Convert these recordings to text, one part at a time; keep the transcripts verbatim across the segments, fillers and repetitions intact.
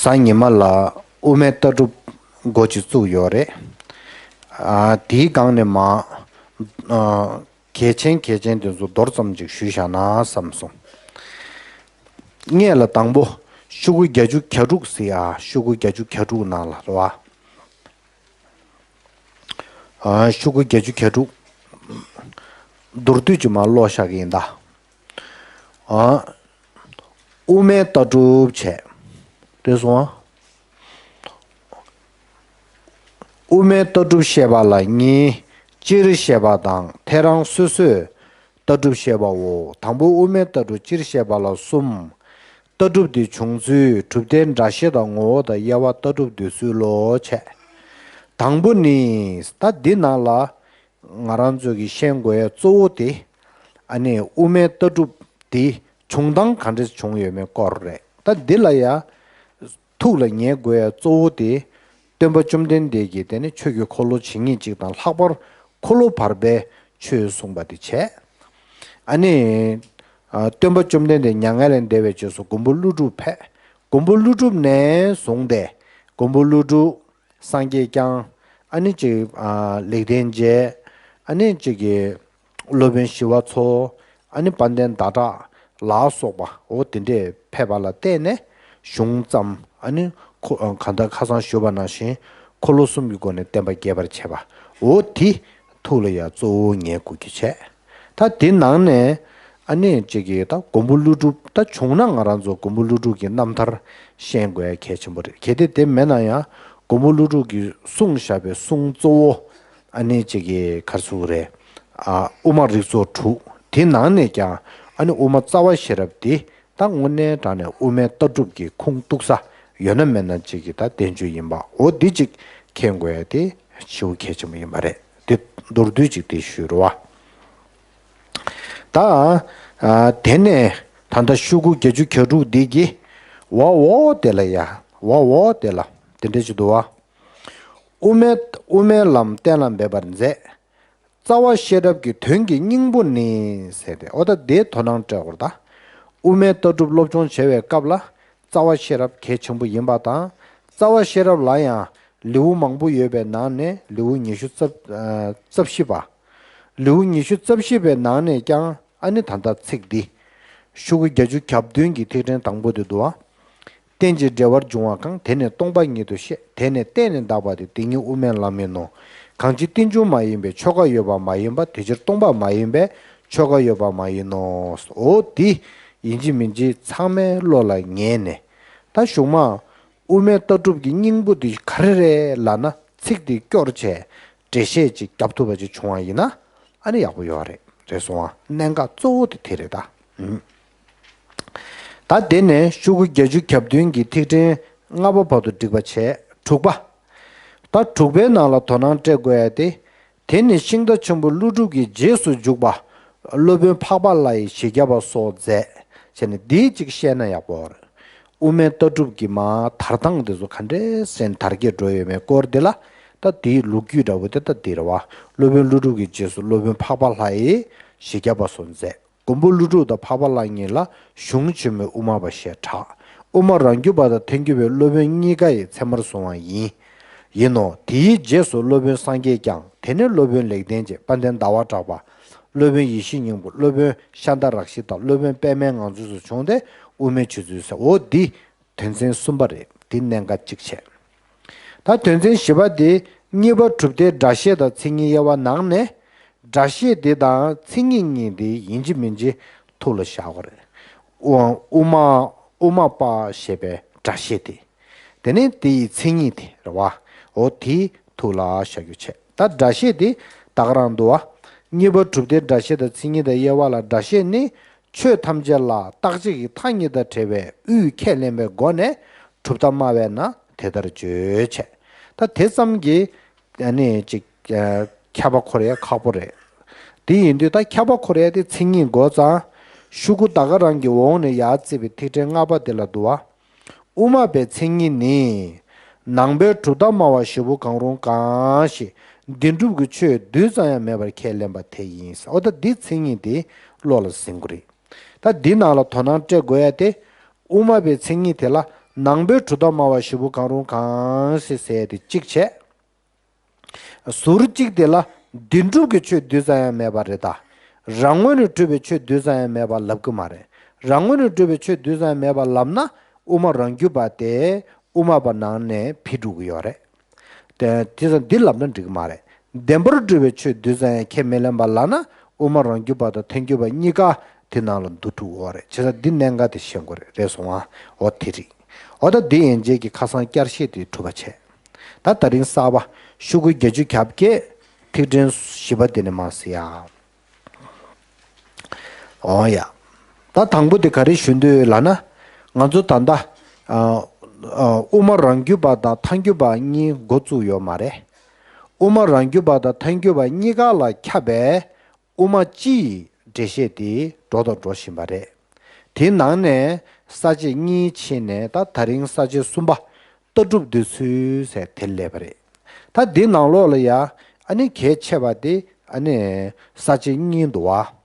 གཟའ་ཉི་མ་ལ་དབུ་མའི་ལྟ་གྲུབ་འགོ་ཅིག་བཙུགས་ཡོད་རེད། ཨ། དེའི་སྒང་ནས་མ། ཨ། གལ་ཆེན་གལ་ཆེན་དེ་ཚོ་མདོར་ཙམ་ཅིག་ཞུས་བཞག་ན་བསམ་སོང་། སྔོན་ལ་དང་པོ་ཤོག་གུ་བརྒྱད་ཅུ་གྱ་དྲུག་ཟེར་ཡ། ཤོག་གུ་བརྒྱད་ཅུ་གྱ་དྲུག་ནང་ལ་རེད་བ། ཨ། ཤོག་གུ་བརྒྱད་ཅུ་གྱ་དྲུག་མདོར་བསྡུས་ཅིག་མར་ཀློག་བཞག་གི་ཡིན་ད། ཨ། དབུ་མའི་ལྟ་གྲུབ་བྱས། དེ་སོང་ཨ། དབུ་མའི་ལྟ་གྲུབ་བཤད་པ་ལ་གཉིས། སྤྱིར་བཤད་པ་དང་ཐལ་རང་སོ་སོའི་ལྟ་གྲུབ་བཤད་པའོ། དང་པོ་དབུ་མའི་ལྟ་གྲུབ་སྤྱིར་བཤད་པ་ལ་གསུམ། ལྟ་གྲུབ་དེ་བྱུང་ཚུལ། གྲུབ་མཐའི་འགྲེལ་བཤད་དང་ངོ་བོ་དང་དབྱེ་བ། ལྟ་གྲུབ་འདོད་ཚུལ་ལོ་བྱས། དང་པོ་ནི། ད་འདི་ནང་ལ་ང་རང་ཚོ་གིས་ཤེས་དགོས་ཡ་གཙོ་བོ་དེ། ཨ་ནི་དབུ་མའི་ལྟ་གྲུབ་དེ་བྱུང་སྟངས་ག་འདྲས་བྱུང་ཡོད་མེད་སྐོར་རེད། ད་འདི་ལ་ཡ། ཐུགས་ལ་ངེས་དགོས་ཡ་གཙོ་བོ་དེ། སྟོན་པ་བཅོམ་ལྡན་འདས་ཀྱིས་དེ་ནི་ཆོས་ཀྱི་འཁོར་ལོ་ཇི་སྙེད་ཅིག་དང་། ལྷག་པར་འཁོར་ལོ་བར་པའི་ཆོས་གསུངས་པ་དེ་བྱས། ཨ་ནི། ཨ། སྟོན་པ་བཅོམ་ལྡན་འདས་མྱ་ངན་ལས་འདས་པའི་རྗེས་སུ་མགོན་པོ་ཀླུ་སྒྲུབ་ཕེབས། མགོན་པོ་ཀླུ་སྒྲུབ་ནས་བཟུང་སྟེ། མགོན་པོ་ཀླུ་སྒྲུབ། སངས་རྒྱས་བསྐྱངས། ཨ་ནི་ཅིག་ཨ། ལེགས་ལྡན་འབྱེད། ཨ་ནི་ཅིག་གི་སློབ་དཔོན་ཞི་བ་འཚོ། ཨ་ནི་དཔལ་ལྡན་ཟླ་གྲགས་ལ་སོགས་པ། འོ་དེ་འདྲས་ཕེབས་པ་ལ་བརྟེན་ནས་གཞུང་བརྩམས། ཨ་ནི་ཁོ། ཨ། གང་ལྟར་ཁ་སང་ཞུས་པ་ནང་བཞིན་འཁོར་ལོ་གསུམ་གྱི་སྒོ་ནས་བསྟན་པ་རྒྱས་པར་བྱས་པ། འོ་དེ་ཐུགས་ལ་ཡ་གཙོ་བོ་ངེས་དགོས་ཀྱི་བྱས། ད་དེ་ནང་ནས་ཨ་ནི་གཅིག་གིས་ད་མགོན་པོ་ཀླུ་སྒྲུབ། ད་བྱུང་ན་ང་རང་ཚོ་མགོན་པོ་ཀླུ་སྒྲུབ་ཀྱི་རྣམ་ཐར་ཤེས་དགོས་ཡ་གལ་ཆེན་པོ་རེད། གལ་ཏེ་དེ་མེད་ན་ཡང་མགོན་པོ་ཀླུ་སྒྲུབ་ཀྱིས་གསུངས་བཞག་པའི་གསུང་གཙོ་བོ། ཨ་ནི་གཅིག་གིས་ག་རེ་ཟེར་དགོས་རེད། ཨ། དབུ་མ་རིགས་ཚོགས་དྲུག་དེ་ནང་ནས་ཀྱང་ཨ་ནི་དབུ་མ་རྩ་བ་ཤེས་རབ་དེ། ད་དངོས་གནས་དྲང་གནས་དབུ་མའི་ལྟ་གྲུབ་ཀྱི་ཁུངས་གཏུགས་ས་ཡོད་ན་མེད་ན་གཅིག་གི་ད་བསྟན་བཅོས་ཡིན་པ། འོ་འདི་གཅིག་མཁྱེན་དགོས་ཡ་དེ་ཞེ་པོ་གལ་ཆེན་པོ་ཡིན་པ་རེད། དེ་མདོར་བསྡུས་གཅིག་དེ་ཞུས་རེད་བ། ད། ཨ། དེ་ནས་ད་ལྟ་ཤོག་གུ་བརྒྱད་ཅུ་གྱ་དྲུག་འདི་གི་འོག་འོག་དེ་ལ་ཡ། འོག་འོག་དེ་ལ་དེ་འདྲ་ཞིག་འདུག་བ། དབུ་མའི། དབུ་མའི་ལམ་གཏན་ལ་འབེབས་པར་མཛད། རྩ་བ་ཤེས་རབ་ཀྱི་དོན་གྱི་སྙིང་པོ་ནི་ཟེར་ཏེ། འོ་ད་དེའི་དོ་སྣང་སྤྲད་དགོས་རེད་ད། དབུ་མའི་ལྟ་གྲུབ་སློབ་སྦྱོང་བྱེད་པའི་སྐབས་ལ་རྩ་བ་ཤེས་རབ་གལ་ཆེན་པོ་ཡིན་པ་དང་། རྩ་བ་ཤེས་རབ་ལ་ཡང་ལེའུ་མང་པོ་ཡོད་པའི་ནང་ནས་ལེའུ་ཉི་ཤུ་རྩ། ཨ། རྩ་བཞི་པ། ལེའུ་ཉི་ཤུ་རྩ་བཞི་པའི་ནང་ནས་ཀྱང་ཨ་ནི་ད་ལྟ་ཚིག་འདི། ཤོག་གུ་བརྒྱད་ཅུ་གྱ་བདུན་གྱི་ཐིག་ཕྲེང་དང་པོ་དེ་འདུག་བ། རྟེན་ཅིང་འབྲེལ་བར་འབྱུང་བ་གང་། དེ་ནི་སྟོང་པ་ཉིད་དུ་ཤེས། དེ་ནི་གཏན་ནས་འདག་པ་སྟེ། དེ་ཉིད་དབུ་མའི་ལམ་ཡིན་ནོ། གང་ཕྱིར་རྟེན་འབྱུང་མ་ཡིན་པས་ཆོས་འགའ་ཡོད་པ་མ་ཡིན་པ། དེ་ཕྱིར་སྟོང་པ་མ་ཡིན་པས་ཆོས་འགའ་ཡོད་པ་མ་ཡིན་ནོ། འོ་འདི་ཡིན་གཅིག་མིན་གཅིག་ཚང་མའི་བློ་ལ་ངེས་ནས། ད་གཞུག་མ་དབུ་མའི་ལྟ་གྲུབ་ཀྱི་སྙིང་པོ་འདི་ག་རེ་རེད་ལབ་ན། ཚིག་འདི་སྐྱོར་བྱས་འགྲེལ་བཤད་ཅིག་རྒྱབ་ཐུབ་པ་ཅིག་བྱུང་བ་ཡིན་ན་ཨ་ནི་ཡག་པོ་ཡོད་རེད། རེད་སོང་ཨ། གནད་འགག་གཙོ་བོ་དེ་དེ་རེད་ད། ཨུམ། ད་དེ་ནས་ཤོག་གུ་བརྒྱད་ཅུ་གྱ་བདུན་གྱི་ཐིག་ཕྲེང་ལྔ་པ་བར་དུ་བསྒྲིགས་པ་བྱས། དྲུག་པ། ད་དྲུག་པའི་ནང་ལ་དོ་སྣང་སྤྲད་དགོས་ཡ་དེ། དེ་ནི་ཤིང་རྟ་ཆེན་པོ་ཀླུ་སྒྲུབ་ཀྱི་རྗེས་སུ་འཇུག་པ་སློབ་དཔོན་འཕགས་པ་ལྷ་ཡི་བཞི་བརྒྱ་པ་སོགས་མཛད། བྱས་ནས་འདིའི་གཅིག་བཤད་ན་ཡག་པོ་རེད། དབུ་མའི་ལྟ་གྲུབ་ཀྱི་མ་དར་སྟངས་དེ་ཚོ་ག་འདྲས་སེ་དར་རྒྱས་འགྲོ་ཡོད་མེད་སྐོར་འདི་ལ། ད་དེའི་ལོ་རྒྱུས་འདྲ་བོ་དེ་ད་འདི་རེད་བ། སློབ་དཔོན་ཀླུ་སྒྲུབ་ཀྱི་རྗེས་སུ་སློབ་དཔོན་འཕགས་པ་ལྷ་ཡི་བཞི་བརྒྱ་པ་སོགས་མཛད། མགོན་པོ་ཀླུ་སྒྲུབ་དང་འཕགས་པ་ལྷ་གཉིས་ལ་གཞུང་ཆེན་མོའི་དབུ་མ་པ་ཞེས་གྲགས། དབུ་མ་རང་རྒྱུད་པ་དང་ཐལ་འགྱུར་བའི་སློབ་དཔོན་གཉིས་ཀ་ཡི་ཚད་མར་བཟུང་བ་ཡིན། ཡིན་ནོ། དེའི་རྗེས་སུ་སློབ་དཔོན་སངས་རྒྱས་བསྐྱངས། དེ་ནས་སློབ་དཔོན་ལེགས་ལྡན་འབྱེད། དཔལ་ལྡན་ཟླ་བ་གྲགས་པ། སློབ་དཔོན་ཡེ་ཤེས་སྙིང་པོ། སློབ་དཔོན་ཤཱནྟ་རཀྵི་ཏ། སློབ་དཔོན་པདྨའི་ངང་ཚུལ་སོགས་བྱུང་སྟེ་དབུ་མའི་ཆོས་ཚུལ་ཟེར། འོ་འདི་དོན་ཚན་གསུམ་པ་རེད། འདི་གནད་འགག་གཅིག་བྱས། ད་དོན་ཚན་བཞི་པ་དེ། གཉིས་པ་གྲུབ་མཐའི་སྒྲ་བཤད་དང་མཚན་ཉིད་དབྱེ་བ་ནང་ནས། སྒྲ་བཤད་འདི་དང་མཚན་ཉིད་གཉིས་འདི་ཡིན་གཅིག་མིན་གཅིག་ཐུགས་ལ་བཞག་དགོས་རེད། དབུ་དབུ་མ་དབུ་མ་པ་ཞེས་པའི་སྒྲ་བཤད་དེ། དེ་ནས་དེ་ཡི་མཚན་ཉིད་དེ་རེད་བ། འོ་དེ་ཐུགས་ལ་བཞག་རྒྱུ་བྱས། ད་སྒྲ་བཤད་དེ་ད་ག་རང་འདུག་བ། གཉིས་པ་གྲུབ་མཐའི་སྒྲ་བཤད་དང་མཚན་ཉིད་དང་དབྱེ་བ་ལ། སྒྲ་བཤད་ནི་ཆོས་ཐམས་ཅད་ལ་རྟག་གཅིག་གི་མཐའ་གཉིས་དང་བྲལ་བའི་དབུས་ཁས་ལེན་པའི་སྒོ་ནས་གྲུབ་མཐའ་སྨྲ་བས་ན་དེ་ལྟར་བརྗོད་བྱས། ད་དེ་ཙམ་གྱིས་ཨ་ནི་ཅིག་ཨ་ཁྱབ་པ་འཁོར་ཡ་ཁག་པོ་རེད། དེ་ཡིན་དུས་ད་ཁྱབ་པ་འཁོར་ཡ་དེ་མཚན་ཉིད་དགོས་ཙང་། ཤོག་གུ་ད་ག་རང་གི་འོག་ནས་ཡར་བརྩིས་པའི་ཐིག་ཕྲེང་ལྔ་པ་དེ་ལ་འདུག་བ། དབུ་མ་པའི་མཚན་ཉིད་ནི། ནང་པའི་གྲུབ་མཐའ་སྨྲ་བ་བཞི་པོ་གང་རུང་གང་ཞིག་བདེན་གྲུབ་ཀྱི་ཆོས་རྡུལ་ཙམ་ཡང་མེད་པར་ཁས་ལེན་པ་དེ་ཡིན། འོ་ད་འདི་མཚན་ཉིད་དེ་བློ་ལ་ཟིན་དགོས་རེད། ད་འདི་ནང་ལ་དོ་སྣང་སྤྲད་དགོས་ཡ་དེ། དབུ་མ་པའི་མཚན་ཉིད་དེ་ལ་ ནང་པའི་གྲུབ་མཐའ་སྨྲ་བ་བཞི་པོ་གང་རུང་གང་སྲིད་ཟེར་ཏེ་གཅིག་བྱས། ཟུར་གཅིག་དེ་ལ་བདེན་གྲུབ་ཀྱི་ཆོས་རྡུལ་ཙམ་ཡང་མེད་པ་རེད་ད། རང་ངོས་ནས་གྲུབ་པའི་ཆོས་རྡུལ་ཙམ་ཡང་མེད་པ་ལབ་ཀྱི་མ་རེད། རང་ངོས་ནས་གྲུབ་པའི་ཆོས་རྡུལ་ཙམ་ཡང་མེད་པ་ལབ་ན་དབུ་མ་རང་རྒྱུད་པ་དེ་དབུ་མ་པ་ནང་ནས་ཕྱིར་འགྲོ་གི་ཡོད་རེད། དེ་དེ་ཙམ་འདི་ལབ་ན་འགྲིག་གི་མ་རེད། བདེན་པར་གྲུབ་པའི་ཆོས་རྡུལ་ཙམ་ཡང་ཁས་མི་ལེན་པ་ལབ་ན་དབུ་མ་རང་རྒྱུད་པ་དང་ཐལ་འགྱུར་བ་གཉིས་ཀ་དེ་ནང་ལ་འདུ་འགྲོ་གི་ཡོད་རེད། བྱས་ཙང་འདི་གནད་འགག་དེ་ཤེས་དགོས་རེད། རེད་སོང་ཨ། འོ་དེ་རེད། འོ་ད་འདི་ཡན་ཆད་ཀྱི་ཁ་སང་བསྐྱར་བཤད་དེ་གྲུབ་པ་བྱས། ད་ད་རིང་གསར་པ་ཤོག་གུ་བརྒྱད་ཅུ་གྱ་བརྒྱད། ཐིག་ཕྲེང་བཞི་པ་དེ་ནས་མར་གཟིགས་ཡ། འོ་ཡ། ད་དང་པོ་དེ་ག་རེ་ཞུ་འདོད་ལབ་ན། ང་ཚོ་ད་ལྟ་ཨ་ཨ་དབུ་མ་རང་རྒྱུད་པ་དང་ཐལ་འགྱུར་བ་གཉིས་འགོ་བཙུགས་ཡོད་མ་རེད། དབུ་མ་རང་རྒྱུད་པ་དང་ཐལ་འགྱུར་བ་གཉིས་ཀ་ལ་ཁྱབ་པའི་དབུ་མ་སྤྱི་ཡི་འགྲེལ་བཤད་དེ་འགྲོ་དང་འགྲོ་བཞིན་པ་རེད། དེའི་ནང་ནས་ས་བཅད་གཉིས་ཕྱེ་ནས་ད་ད་རིང་ས་བཅད་གསུམ་པ། ལྟ་གྲུབ་འདོད་ཚུལ་ཟེར་དེ་སླེབས་པ་རེད། ད་འདིའི་ནང་ལོགས་ལ་ཡ་ཨ་ནི་གལ་ཆེ་བ་དེ་ཨ་ནི་ས་བཅད་གཉིས་འདུག་བ།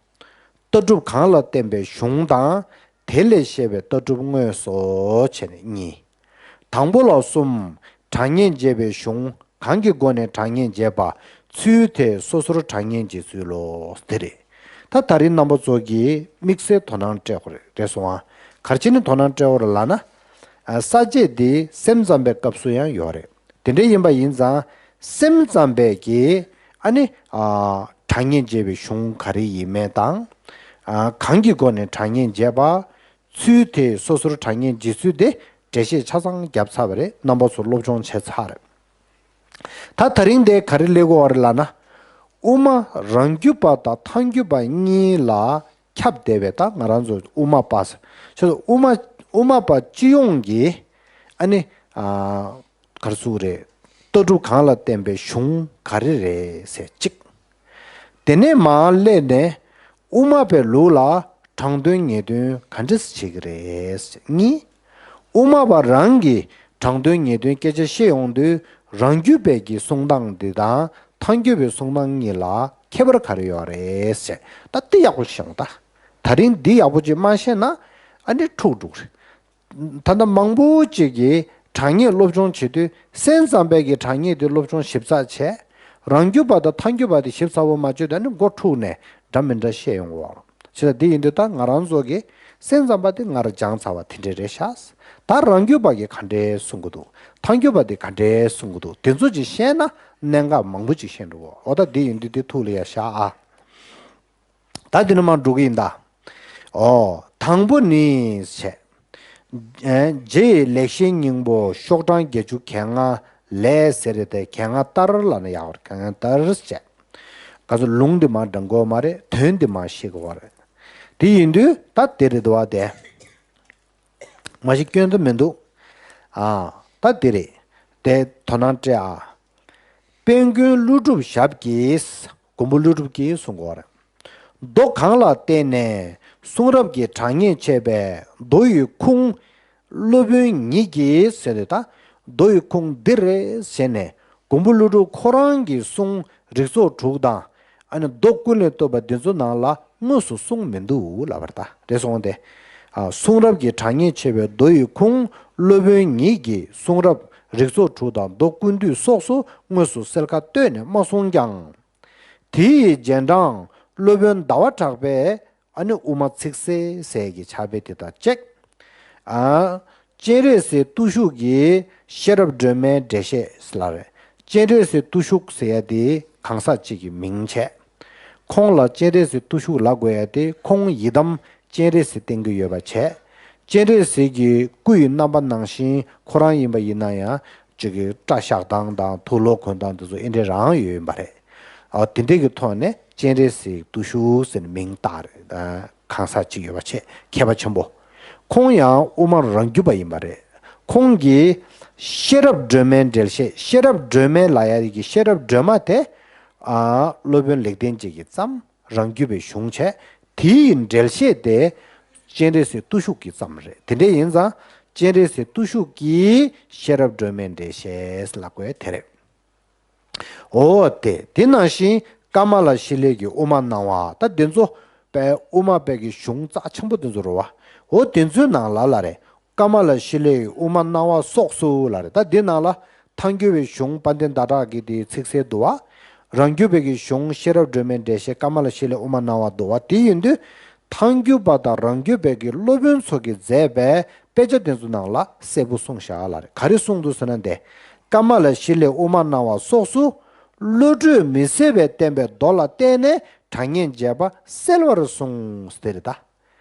ལྟ་གྲུབ་གང་ལ་བརྟེན་པའི་གཞུང་དང་། དེ་ལས་བཤད་པའི་ལྟ་གྲུབ་དངོས་སོ་བྱས་ནས་གཉིས། དང་པོ་ལ་གསུམ། གྲངས་ངེས་འབྱེད་པའི་གཞུང་གང་གི་སྒོ་ནས་གྲངས་ངེས་འབྱེད་པ། ཚུལ་དེས་སོ་སོར་གྲངས་ངེས་འབྱེད་ཚུལ་ལོ། དེ་རེད། ད་ད་རིང་རྣམ་པ་ཚོ་གིས་དམིགས་བསལ་དོ་སྣང་སྤྲད་དགོས་རེད། རེད་སོང་ཨ། ག་རེ་བྱས་ནས་དོ་སྣང་སྤྲད་དགོས་རེད་ལབ་ན། ཨ་ས་བཅད་འདི་སེམས་ཙམ་པའི་སྐབས་སུ་ཡང་ཡོད་རེད། དེ་འདྲ་ཡིན་པ་ཡིན་ཙང་སེམས་ཙམ་པས་ཀྱིས་ཨ་ནི་ཨ་གྲངས་ངེས་འབྱེད་པའི་གཞུང་ག་རེ་ཡིན་མིན་དང་། ཨ་གང་གི་སྒོ་ནས་གྲངས་ངེས་འབྱེད་པ། ཚུལ་དེས་སོ་སོར་གྲངས་ངེས་འབྱེད་ཚུལ་དེ་འགྲེལ་བཤད་ཆ་ཚང་བརྒྱབ་ཚར་བ་རེད། རྣམ་པ་ཚོ་སློབ་སྦྱོང་བྱས་ཚར་རེད། ད་ད་རིང་དེ་ག་རེ་སླེབས་ཀྱི་ཡོད་རེད་ལབ་ན། དབུ་མ་རང་རྒྱུད་པ་དང་ཐལ་འགྱུར་བ་གཉིས་ལ་ཁྱབ་བསྡད་པའི་ད་ང་རང་ཚོ་དབུ་མ་པ་ཟེར། ཁྱེད་ཚོ་དབུ་མ་དབུ་མ་པ་སྤྱི་ཡོངས་ཀྱི་ཨ་ནི་ཨ་ག་རེ་ཟེར་དགོས་རེད། ལྟ་གྲུབ་གང་ལ་བརྟེན་པའི་གཞུང་ག་རེ་རེད་ཟེར་གཅིག་དེ་ནས་མར་སླེབས་ནས་དབུ་མ་པའི་ལུགས་ལ་དྲང་དོན་ངེས་དོན་ག་འདྲས་བྱེད་ཀྱི་རེད། གཉིས། དབུ་མ་པ་རང་གིས་དྲང་དོན་ངེས་དོན་སྐད་ཆ་བཤད་ཡོང་དུས་རང་རྒྱུད་པའི་གི་གསུང་སྟངས་འདི་དང་ཐལ་འགྱུར་བའི་གསུང་སྟངས་གཉིས་ལ་ཁྱད་པར་ག་རེ་ཡོད་རེད་ཟེར། ད་འདི་ཡག་པོ་ཤེས་ཡོང་ད། ད་རིང་འདི་ཡག་པོ་ཅིག་མ་ཤེས་ན་ཨ་ནི་འཁྲུག་འགྲོ་གི་རེད། ད་ལྟ་མང་པོ་ཅིག་གིས་དྲང་ངེས་སློབ་སྦྱོང་བྱེད་དུས་སེམས་ཙམ་པའི་གི་དྲང་ངེས་དེ་སློབ་སྦྱོང་ཞིབ་ཚགས་བྱས། རང་རྒྱུད་པ་དང་ཐལ་འགྱུར་བ་དེ་ཞིབ་ཚགས་པོ་མ་བྱས་དུས་ཨ་ནི་མགོ་འཁྲུགས་ནས་འདྲ་མི་འདྲ་བཤད་ཡོང་གི་ཡོད། བྱས་ཙང་དེ་ཡིན་དུས་ད་ང་རང་ཚོ་གི་སེམས་ཙམ་པ་དེ་སྔར་སྦྱངས་ཚར་བ་དེ་འདྲས་རེད་ཤག་ད་རང་རྒྱུད་པ་གི་ག་འདྲས་གསུང་གི་འདུག་ཐལ་འགྱུར་བ་དེ་ག་འདྲས་གསུང་གི་འདུག་དེ་ཚོ་ཅིག་ཤེས་ན་གནད་འགག་མང་པོ་ཅིག་ཤེས་འགྲོ་གི། འོ་ད་དེ་ཡིན་དུས་དེ་ཐུགས་ལ་ཡ་བཞག་ཨ། ད་དེ་ནས་མར་འགྲོ་གི་ཡིན་ད། ཨོ། དང་པོ་ནི་བྱས། ཨེ་རྗེ་ཡི་ལེགས་བཤད་སྙིང་པོ་ཤོག་གྲངས་བརྒྱད་ཅུ་གྱ་ལྔ་ལས་ཟེར་རེད་དེ་གྱ་ལྔ་ལྟར་ལབ་ན་ཡག་པོ་རེད། གྱ་ལྔ་ལྟར་བྱས། ག་ཚོད་ལུང་འདི་མར་འདྲེན་དགོས་མ་རེད། དོན་འདི་མར་ཤེས་དགོས་པ་རེད། དེ་ཡིན་དུས་ད་དེ་རེད་འདུག་བ་དེ། མ་གཞི་སྐྱོན་དུ་མི་འདུག་ཨ། ད་དེ་རེད། དེ་དོ་སྣང་སྤྲད་ཨ། དཔལ་མགོན་ཀླུ་སྒྲུབ་ཞབས་ཀྱིས། མགོན་པོ་ཀླུ་སྒྲུབ་ཀྱིས་གསུང་གི་ཡོད་རེད། མདོ་གང་ལ་བརྟེན་ནས་གསུང་རབ་ཀྱི་དྲང་ངེས་འཆད་པའི་མདོ་ཡི་ཁུངས་སློབ་དཔོན་ཉིད་ཀྱིས་ཟེར་ཏེ་ད་མདོ་ཡི་ཁུངས་འདི་རེད་ཟེར་ནས་མགོན་པོ་ཀླུ་སྒྲུབ་ཁོ་རང་གི་གསུང་རིགས་ཚོགས་དྲུག་དང་། ཨ་ནི་མདོ་ཀུན་ལས་བཏུས་པ་འདི་ཚོ་ནང་ལ་དངོས་སུ་གསུངས་མི་འདུག་ལབ་པ་རེད། ད་རེད་སོང་སྟེ། ཨ་གསུང་རབ་ཀྱི་དྲང་ངེས་འཆད་པའི་མདོ་ཡི་ཁུངས་སློབ་དཔོན་ཉིད་ཀྱིས་གསུང་རབ་རིགས་ཚོགས་དྲུག་དང་མདོ་ཀུན་བཏུས་སོགས་སུ་དངོས་སུ་གསལ་ཁ་བཏོན་ནས་མ་གསུངས་ཀྱང་། དེ་ཡི་རྗེས་འབྲང་སློབ་དཔོན་ཟླ་བ་གྲགས་པས། ཨ་ནི་དབུ་མ་ཚིག་གསལ་ཟེར་གྱི་ཕྱག་དཔེ་དེ་དང་གཅིག་ཨ། སྤྱན་རས་གཟིགས་བརྟུལ་ཞུགས་ཀྱི་ཤེས་རབ་སྒྲོན་མའི་འགྲེལ་བཤད་ལབ་རེད། སྤྱན་རས་གཟིགས་བརྟུལ་ཞུགས་ཟེར་ཡ་དེ་གང་ཟག་གཅིག་གི་མིང་བྱས། ཁོང་ལ་སྤྱན་རས་གཟིགས་བརྟུལ་ཞུགས་ལབ་དགོས་ཡ་དེ་ཁོང་ཡི་དམ་སྤྱན་རས་གཟིགས་བསྟེན་གྱི་ཡོད་པ་བྱས། སྤྱན་རས་གཟིགས་ཀྱི་སྐུ་ཡི་རྣམ་པ་ནང་བཞིན་ཁོ་རང་ཡིན་པ་ཡིན་ན་ཡང་ཅིག་གི་སྐྲ་བཞར་སྟངས་དང་དུག་ལོག་གོན་སྟངས་དེ་ཚོ་ཨེ་འདྲས་རང་ཡོད་ཡིན་པ་རེད། ཨ་དེ་འདྲས་ཀྱི་ཐོག་ནས་སྤྱན་རས་གཟིགས་བརྟུལ་ཞུགས་ཟེར་ནས་མིང་བཏགས་རེད། གང་ཟག་ཅིག་ཡོད་པ་བྱས་མཁས་པ་ཆེན་པོ། ཁོང་ཡང་དབུ་མ་རང་རྒྱུད་པ་ཡིན་པ་རེད། ཁོང་གིས་ཤེས་རབ་སྒྲོན་མའི་འགྲེལ་བཤད། ཤེས་རབ་སྒྲོན་མའི་ལབ་ཡ་གི་ཤེས་རབ་སྒྲོན་མ་དེ། ཨ་སློབ་དཔོན་ལེགས་ལྡན་འབྱེད་ཀྱིས་བརྩམས། རང་རྒྱུད་པའི་གཞུང་བྱས། དེའི་འགྲེལ་བཤད་དེ་སྤྱན་རས་གཟིགས་བརྟུལ་ཞུགས་ཀྱིས་བརྩམས་རེད། དེ་འདྲ་ཡིན་ཙང་སྤྱན་རས་གཟིགས་བརྟུལ་ཞུགས་ཀྱི་ཤེས་རབ་སྒྲོན་མའི་འགྲེལ་བཤད་ལབ་དགོས་དེ་རེད། འོ་དེ་དེ་ནང་བཞིན་ཀ་མ་ལ་ཤཱི་ལའི་གི་དབུ་མ་སྣང་བ། ད་དེ་ཚོ་དཔེ་དབུ་མ་པའི་གི་གཞུང་རྩ་ཆེན་པོ་དེ་ཚོ་རེད་བ། འོ་དེ་ཚོའི་ནང་ལ་ལ་རེད། ཀ་མ་ལ་ཤཱི་ལའི་དབུ་མ་སྣང་བ་སོགས་སུ་ལ་རེད། ད་འདི་ནང་ལ་ཐལ་འགྱུར་བའི་གཞུང་དཔལ་ལྡན་ཟླ་གྲགས་ཀྱི་དེའི་ཚིག་གསལ་འདུག་བ། རང་རྒྱུད་པའི་གི་གཞུང་ཤེས་རབ་སྒྲོན་མེའི་འགྲེལ་བཤད་ཀ་མ་ལ་ཤཱི་ལའི་དབུ་མ་སྣང་བ་འདུག་བ། དེ་ཡིན་དུས་ཐལ་འགྱུར་པ་དང་རང་རྒྱུད་པའི་གི་སློབ་དཔོན་ཚོ་གིས་མཛད་པའི་དཔེ་ཆ་དེ་ཚོ་ནང་ལ་གསལ་པོ་གསུངས་བཞག་ལ་རེད། ག་རེ་གསུངས་འདུག་ཟེར་ན། འདི་ཀ་མ་ལ་ཤཱི་ལའི་དབུ་མ་སྣང་བ་སོགས་སུ་བློ་གྲོས་མི་གསལ་བས་བསྟན་པའི་མདོ་ལ་བརྟེན་ནས་གྲངས་ངེས་འབྱེད་པ་གསལ་བར་གསུངས་ཟེར་ད།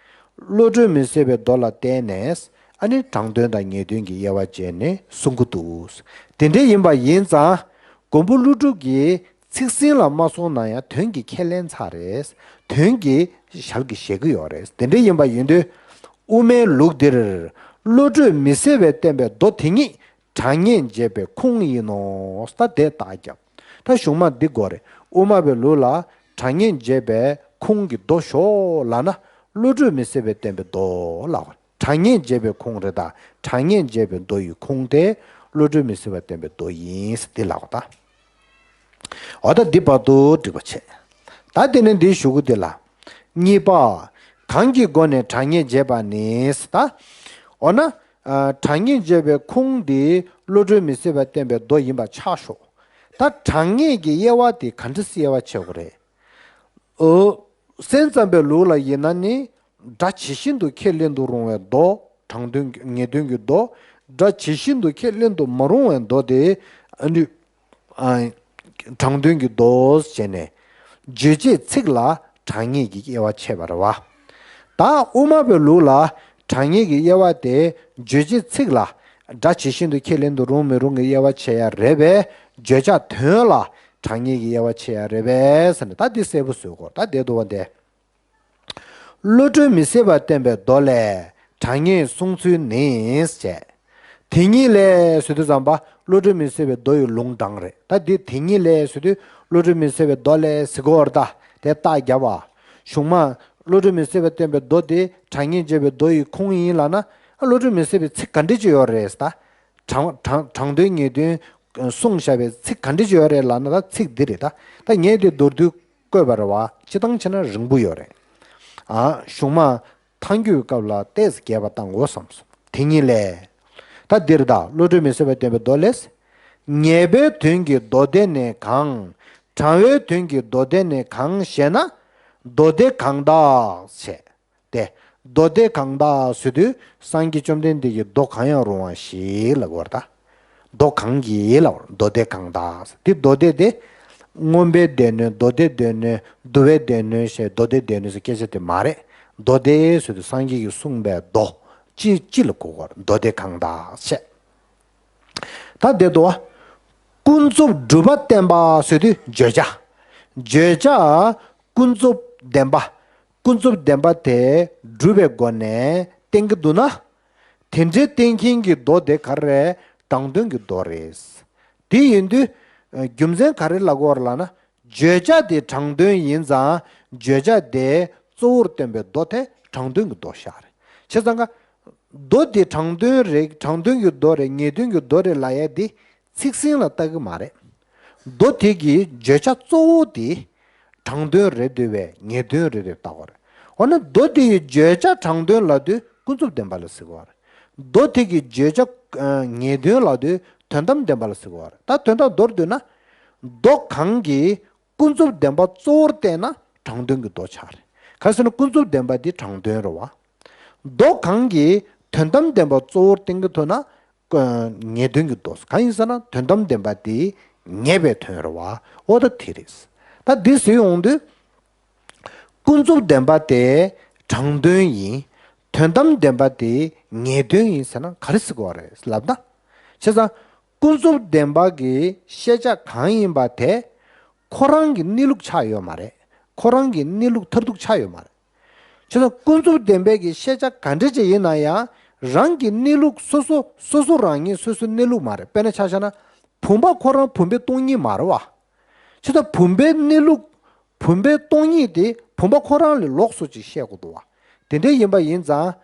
བློ་གྲོས་མི་གསལ་བའི་མདོ་ལ་བརྟེན་ནས་ཨ་ནི་དྲང་དོན་དང་ངེས་དོན་གྱི་དབྱེ་བ་འབྱེད་ནས་གསུང་གི་འདུག། དེ་འདྲ་ཡིན་པ་ཡིན་ཙང་མགོན་པོ་ཀླུ་སྒྲུབ་ཀྱིས་ཚིག་ཟིན་ལ་མ་སོང་ན་ཡང་དོན་གྱི་ཁས་ལེན་ཚར་རེད། དོན་གྱི་ཞལ་གྱིས་བཞེས་ཀྱི་ཡོད་རེད། དེ་འདྲ་ཡིན་པ་ཡིན་དུས་དབུ་མའི་ལུགས་འདིར་བློ་གྲོས་མི་གསལ་བས་བསྟན་པའི་མདོ་དེ་ཉིད་གྲངས་ངེས་འབྱེད་པའི་ཁུངས་ཡིན་ནོ། ད་དེ་རྟགས་བརྒྱབ། ད་གཞུང་མ་འདི་དགོས་རེད། དབུ་མ་པའི་ལུགས་ལ་གྲངས་ངེས་འབྱེད་པའི་ཁུངས་ཀྱི་མདོ་ཤོག་ལབ་ན་བློ་གྲོས་མི་གསལ་བས་བསྟན་པའི་མདོ་ལབ་པ་རེད། གྲངས་ངེས་འབྱེད་པའི་ཁུངས་རེད། ད་གྲངས་ངེས་འབྱེད་པའི་མདོ་ཡི་ཁུངས་དེ་བློ་གྲོས་མི་གསལ་བས་བསྟན་པའི་མདོ་ཡིན་ཟེར་འདི་ལབ་པ་ད། འོ་ད་འདི་བར་དུ་འགྲིག་པ་བྱས། ད་དེ་ནས་འདིའི་གཞུག་གུ་འདི་ལ། གཉིས་པ། གང་གི་སྒོ་ནས་གྲངས་ངེས་འབྱེད་པ་ནི་ཟེར་ད། འོ་ན། ཨ། གྲངས་ངེས་འབྱེད་པའི་ཁུངས་འདི་བློ་གྲོས་མི་གསལ་བས་བསྟན་པའི་མདོ་ཡིན་པ་ཆགས་ཤོག། ད་གྲངས་ངེས་ཀྱི་དབྱེ་བ་དེ་ག་འདྲ་སེ་དབྱེ་བ་ཕྱེ་དགོས་རེད། ཨོ། སེམས་ཙམ་པའི་ལུགས་ལ་ཡིན་ན་ནི། སྒྲ་ཇི་བཞིན་དུ་ཁས་ལེན་དུ་རུང་བའི་མདོ། དྲང་དོན་གྱི་ངེས་དོན་གྱི་མདོ། སྒྲ་ཇི་བཞིན་དུ་ཁས་ལེན་དུ་མ་རུང་བའི་མདོ་དེ། ཨ་ནི། ཨ། དྲང་དོན་གྱི་མདོ་ཞེས་ནས། རྗོད་བྱེད་ཚིག་ལ་གྲངས་ངེས་ཀྱི་དབྱེ་བ་ཕྱེ་བ་རེད་བ། ད་དབུ་མ་པའི་ལུགས་ལ་གྲངས་ངེས་ཀྱི་དབྱེ་བ་དེ་རྗོད་བྱེད་ཚིག་ལ་སྒྲ་ཇི་བཞིན་དུ་ཁས་ལེན་དུ་རུང་མི་རུང་གི་དབྱེ་བ་ཕྱེ་ཡ་རེད་པས། བརྗོད་བྱ་དོན་ལ་གྲངས་ངེས་ཀྱི་དབྱེ་བ་ཕྱེ་ཡ་རེད་པས་ཟེར་ནས། ད་འདི་གསལ་པོ་བཟོ་དགོས། ད་དེ་འདུག་བ་འདི། བློ་གྲོས་མི་གསལ་བར་བསྟན་པའི་མདོ་ལས་གྲངས་ངེས་གསུངས་ཚུལ་ནི་ཞེས། དེ་ཉིད་ལས་ཟེར་དུས་ཙམ་པ་བློ་གྲོས་མི་གསལ་བའི་མདོ་ཡི་ལུང་དྲངས་རེད། ད་འདི་དེ་ཉིད་ལས་ཟེར་དུས་བློ་གྲོས་མི་གསལ་བའི་མདོ་ལས་ཟེར་གོ་བར་ད་དེ་རྟགས་བརྒྱབ་པ། གཞུང་མ་བློ་གྲོས་མི་གསལ་བར་བསྟན་པའི་མདོ་དེ་གྲངས་ངེས་འབྱེད་པའི་མདོ་ཡི་ཁུངས་ཡིན་ལབ་ན། བློ་གྲོས་མི་གསལ་བའི་ཚིག་ག་འདྲ་ཅིག་ཡོད་རེད་ད། དྲང་དྲང་དྲང་དོན་ངེས་དོན་གསུངས་བཞག་པའི་ཚིག་ག་འདྲ་ཅིག་ཡོད་རེད་ལབ་ན། ད་ཚིག་འདི་རེད་ད། ད་ངས་དེ་མདོར་བསྡུས་བཀོད་པ་རེད་བ། སྤྱིར་བཏང་བྱས་ན་རིང་པོ་ཡོད་རེད། ཨ། གཞུང་མ་ཐལ་འགྱུར་སྐབས་ལ་ཏོག་ཙམ་རྒྱས་པ་བཏང་དགོས་བསམ་སོང་། དེ་ཉིད་ལས། ད་འདིར་ད་བློ་གྲོས་མི་གསལ་བར་བསྟན་པའི་མདོ་ལས། ངེས་པའི་དོན་གྱི་མདོ་སྡེ་ནི་གང་། དྲང་བའི་དོན་གྱི་མདོ་སྡེ་ནི་གང་ཞེ་ན། མདོ་སྡེ་གང་དག་ཞེས། ཏེ། མདོ་སྡེ་གང་དག་ཟེར་དུས་སངས་རྒྱས་བཅོམ་ལྡན་འདས་ཀྱི་མདོ་གང་ཡང་རུང་བ་ཞིག་ལབ་དགོས་རེད་ད། མདོ་གང་གི་ལབ་དགོས་རེད། མདོ་སྡེ་གང་དག་ཟེར་དེ། མདོ་སྡེ་དེ། མངོན་པའི་སྡེ་སྣོད། མདོ་སྡེའི་སྡེ་སྣོད། བསྡུ་བའི་སྡེ་སྣོད་ཞེས་མདོ་སྡེའི་སྡེ་སྣོད་ཟེར་སྐད་ཆ་དེ་མ་རེད། མདོ་སྡེ་ཟེར་དུས་སངས་རྒྱས་ཀྱིས་གསུངས་པའི་མདོ་ཅི་ཅི་ལ་གོ་དགོས་རེད། མདོ་སྡེ་གང་དག་ཟེར། ད་དེ་དོ། ཀུན་རྫོབ་སྒྲུབ་པ་བསྟན་པ་ཟེར་དུས་བརྗོད་བྱ། བརྗོད་བྱ་ཀུན་རྫོབ་བདེན་པ། ཀུན་རྫོབ་བདེན་པ་དེ་སྒྲུབ་པའི་སྒོ་ནས་བསྟན་གྱི་འདུག་ན། དེ་འདྲའི་བསྟན་མཁན་གྱི་མདོ་དེ་ག་རེ་རེད། དྲང་དོན་གྱི་མདོ་རེད། དེ་ཡིན་དུས། རྒྱུ་མཚན་ག་རེ་ལབ་དགོས་རེད་ལབ་ན། བརྗོད་བྱ་དེ་དྲང་དོན་ཡིན་ཙང་། བརྗོད་བྱ་དེ་གཙོ་བོར་བསྟན་པའི་མདོ་དེ་དྲང་དོན་གྱི་མདོ་ཤག་རེད། བྱས་ཙང་ཀ། མདོ་དེ་དྲང་དོན་རེད། དྲང་དོན་གྱི་མདོ་རེད། ངེས་དོན་གྱི་མདོ་རེད་ལབ་ཡ་དེ་ཚིག་ཟིན་ལ་ལྟ་གི་མ་རེད། མདོ་དེ་གི་བརྗོད་བྱ་གཙོ་བོ་དེ་དྲང་དོན་རེད་འདོད་པས་ངེས་དོན་རེད་འདོད་ལྟ་བ་རེད། འོ་ན་མདོ་དེ་ཡི་བརྗོད་བྱ་དྲང་དོན་ལབ་དུས་ཀུན་རྫོབ་བདེན་པ་ལ་ཟེར་གི་རེད། མདོ་དེ་གི་བརྗོད་བྱ་ངེས་དོན་ལབ་དུས་དོན་དམ་བདེན་པ་ལ་ཟེར་གི་རེད། ད་དོན་དག་མདོར་བསྡུས་ན། མདོ་གང་གིས་ཀུན་རྫོབ་བདེན་པ་གཙོ་བོར་བསྟན་ན་དྲང་དོན་གྱི་མདོ་ཆགས་རེད། ག་རེ་ཟེར་ན་ཀུན་རྫོབ་བདེན་པ་འདི་དྲང་དོན་རེད་བ། མདོ་གང་གིས་དོན་དམ་བདེན་པ་གཙོ་བོར་བསྟན་གྱི་ཐུག་ན། ངེས་དོན་གྱི་མདོ། གང་ཡིན་ཟེར་ན་དོན་དམ་བདེན་པ་དེ་ངེས་པའི་དོན་རེད་བ། འོ་ད་དེ་རེད། ད་འདི་ཟེར་ཡོང་དུས། ཀུན་རྫོབ་བདེན་པ་དེ་དྲང་དོན་ཡིན། དོན་དམ་བདེན་པ་དེ་ངེས་དོན་ཡིན་ཟེར་ན་ག་རེ་ཟེར་དགོས་རེད་ལབ་ན། བྱས་ཙང་། ཀུན་རྫོབ་བདེན་པ་གི་ཤེས་བྱ་གང་ཡིན་པ་དེ། ཁོ་རང་གི་གནས་ལུགས་ཆགས་ཡོད་མ་རེད། ཁོ་རང་གི་གནས་ལུགས་མཐར་ཐུག་ཆགས་ཡོད་མ་རེད། བྱས་ཙང་ཀུན་རྫོབ་བདེན་པའི་གི་ཤེས་བྱ་ག་འདྲ་ཅིག་ཡིན་ན་ཡང་། རང་གི་གནས་ལུགས་སོ་སོ་སོ་སོ་རང་ཉིད་སོ་སོའི་གནས་ལུགས་མ་རེད། དཔེར་ན་ཆ་བཞག་ན། བུམ་པ་ཁོ་རང་བུམ་པའི་སྟོང་ཉིད་མ་རེད་བ། བྱས་ཙང་བུམ་པའི་གནས་ལུགས། བུམ་པའི་སྟོང་ཉིད་དེ་བུམ་པ་ཁོ་རང་ལས་ལོགས་སུ་ཅིག་བཤད་དགོས་འདུག་བ། དེ་འདྲ་ཡིན་པ་ཡིན་ཙང་།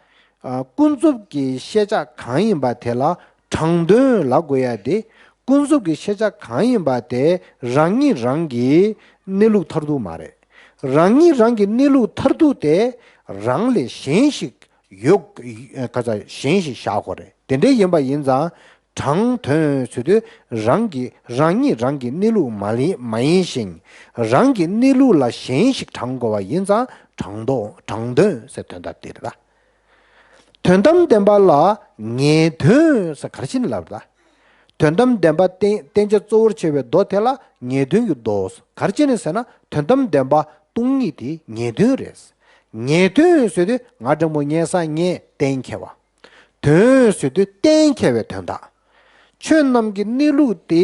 ཨ། ཀུན་རྫོབ་ཀྱི་ཤེས་བྱ་གང་ཡིན་པ་དེ་ལ་དྲང་དོན་ལབ་དགོས་ཡ་དེ། ཀུན་རྫོབ་ཀྱི་ཤེས་བྱ་གང་ཡིན་པ་དེ་རང་ཉིད་རང་གི་གནས་ལུགས་མཐར་ཐུག་མ་རེད། རང་ཉིད་རང་གི་གནས་ལུགས་མཐར་ཐུག་དེ་རང་ལས་གཞན་ཞིག་ ཡོད། ག་ཚ་གཞན་ཞིག་བཞག་དགོས་རེད། དེ་འདྲ་ཡིན་པ་ཡིན་ཙང་། དྲང་དོན་ཟེར་དུས་རང་གི་རང་ཉིད་རང་གི་གནས་ལུགས་མ་ཡིན་མ་ཡིན་ཞིང་། རང་གི་གནས་ལུགས་ལ་གཞན་ཞིག་དྲང་དགོས་པ་ཡིན་ཙང་དྲང་དོ་དྲང་དོན་ཟེར་དོན་དག་དེ་རེད་ད། དོན་དམ་བདེན་པ་ལ་ངེས་དོན་ཟེར་ག་རེ་བྱས་ནས་ལབ་རེད་ད། དོན་དམ་བདེན་པ་བསྟན་བསྟན་བྱ་གཙོ་བོར་བྱས་པའི་མདོ་དེ་ལ་ངེས་དོན་གྱི་མདོ་ཟེར་ག་རེ་བྱས་ནས་ཟེར་ན། དོན་དམ་བདེན་པ་སྟོང་ཉིད་དེ་ངེས་དོན་རེད། ངེས་དོན་ཟེར་དུས་ང་འདྲ་མོ་ངེས་ས་ངེས་གཏན་འཁེལ་བ། དོན་ཟེར་དུས་གཏན་འཁེལ་བའི་དོན་དག་ཆོས་རྣམས་ཀྱི་གནས་ལུགས་དེ་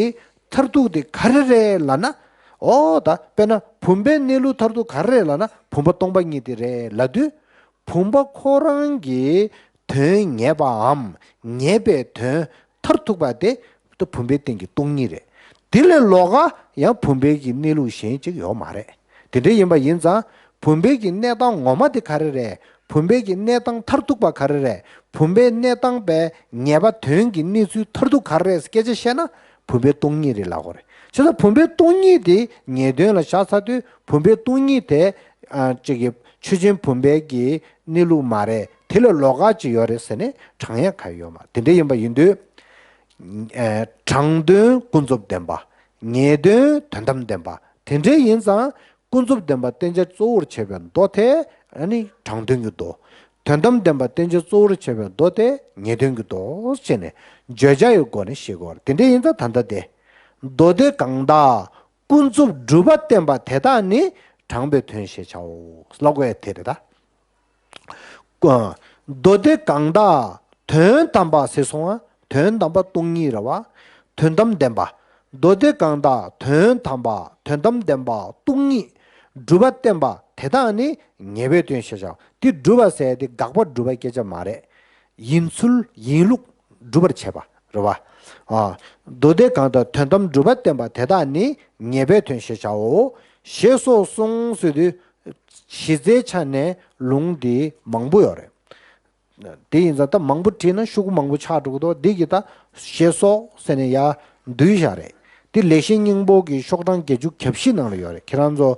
མཐར་ཐུག་དེ་ག་རེ་རེད་ལབ་ན། འོ་ད་དཔེར་ན་བུམ་པའི་གནས་ལུགས་མཐར་ཐུག་ག་རེ་རེད་ལབ་ན། བུམ་པ་སྟོང་པ་ཉིད་དེ་རེད་ལབ་དུས། བུམ་པ་ཁོ་རང་གི་དོན་ངེས་པའམ་ངེས་པའི་དོན་མཐར་ཐུག་པ་དེ་ད་བུམ་པའི་སྟེང་གི་སྟོང་ཉིད་རེད། དེ་ལས་ལོགས་ཀ་ཡང་བུམ་པའི་གི་གནས་ལུགས་གཞན་གཅིག་ཡོད་མ་རེད། དེ་འདྲ་ཡིན་པ་ཡིན་ཙང་། བུམ་པའི་གི་གནས་སྟངས་ངོ་མ་དེ་ག་རེ་རེད། བུམ་པའི་གི་གནས་སྟངས་མཐར་ཐུག་པ་ག་རེ་རེད། བུམ་པའི་གནས་སྟངས་པའི་ངེས་པ་དོན་གྱི་གནས་ཚུལ་མཐར་ཐུག་ག་རེ་རེད་ཟེར་སྐད་ཆ་བཤད་ན། བུམ་པའི་སྟོང་ཉིད་རེད་ལབ་དགོས་རེད། བྱས་ཙང་བུམ་པའི་སྟོང་ཉིད་དེ་ངེས་དོན་ལ་བཞག་ཚར་དུས། བུམ་པའི་སྟོང་ཉིད་དེ་ཨ་ཅིག་གི་ཆོས་ཅན་བུམ་པའི་གི་གནས་ལུགས་མ་རེད། དེ་ལས་ལོགས་ཀ་ཅིག་ཡོད་རེད་ཟེར་ནས་དྲང་ཡ་ག་ཡོད་མ་རེད། དེ་འདྲ་ཡིན་པ་ཡིན་དུས། ཨ་དྲང་དོན་ཀུན་རྫོབ་བདེན་པ། ངེས་དོན་དོན་དམ་བདེན་པ། དེ་འདྲ་ཡིན་ཙང་། ཀུན་རྫོབ་བདེན་པ་བསྟན་བྱ་གཙོ་བོར་བྱས་པའི་མདོ་དེ་ཨ་ནི་དྲང་དོན་གྱི་མདོ། དོན་དམ་བདེན་པ་བསྟན་བྱ་གཙོ་བོར་བྱས་པའི་མདོ་དེ་ངེས་དོན་གྱི་མདོ་ཞེས་ནས་བརྗོད་བྱ་ཡི་སྒོ་ནས་བཤད་དགོས་རེད། དེ་འདྲ་ཡིན་ཙང་ད་ལྟ་དེ། མདོ་སྡེ་གང་དག་ཀུན་རྫོབ་སྒྲུབ་པ་བསྟན་པ་དེ་དག་ནི་དྲང་པའི་དོན་ཞེས་བྱའོ། ལབ་དགོས་ཡ་དེ་རེད་ད། མདོ་སྡེ་གང་དག་དོན་དམ་པ་ཟེར་སོང་ང་། དོན་དམ་པ་སྟོང་ཉིད་རེད་བ། དོན་དམ་བདེན་པ། མདོ་སྡེ་གང་དག་དོན་དམ་པ། དོན་དམ་བདེན་པ་སྟོང་ཉིད་སྒྲུབ་པ་བསྟན་པ་དེ་དག་ནི་ངེས་པའི་དོན་ཞེས་བྱ། དེ་སྒྲུབ་པ་ཟེར་དེ་དགག་པ་སྒྲུབ་པའི་སྐད་ཆ་མ་རེད། ཡིན་ཚུལ་ཡིན་ལུགས་སྒྲུབ་པར་བྱེད་པ་རེད་བ། ཨ། མདོ་སྡེ་གང་དག་དོན་དམ་སྒྲུབ་པ་བསྟན་པ་དེ་དག་ནི་ངེས་པའི་དོན་ཞེས་བྱའོ། ཞེས་སོགས་གསུངས་ཟེར་དུས། གཞི་རྩའི་ཆ་ནས་ལུང་འདི་མང་པོ་ཡོད་རེད། དེ་ཡིན་ཙང་ད་མང་པོ་བྲིས་ན་ཤོག་གུ་མང་པོ་ཆགས་འགྲོ་གི་འདུག་འདི་གི་ད་ཞེས་སོགས་ཟེར་ནས་ཡར་བསྡུས་བཞག་རེད། དེ་ལེགས་བཤད་སྙིང་པོ་གི་ཤོག་གྲངས་བརྒྱད་ཅུ་གྱ་བཞི་ནང་ལ་ཡོད་རེད། ཁྱེད་རང་ཚོ་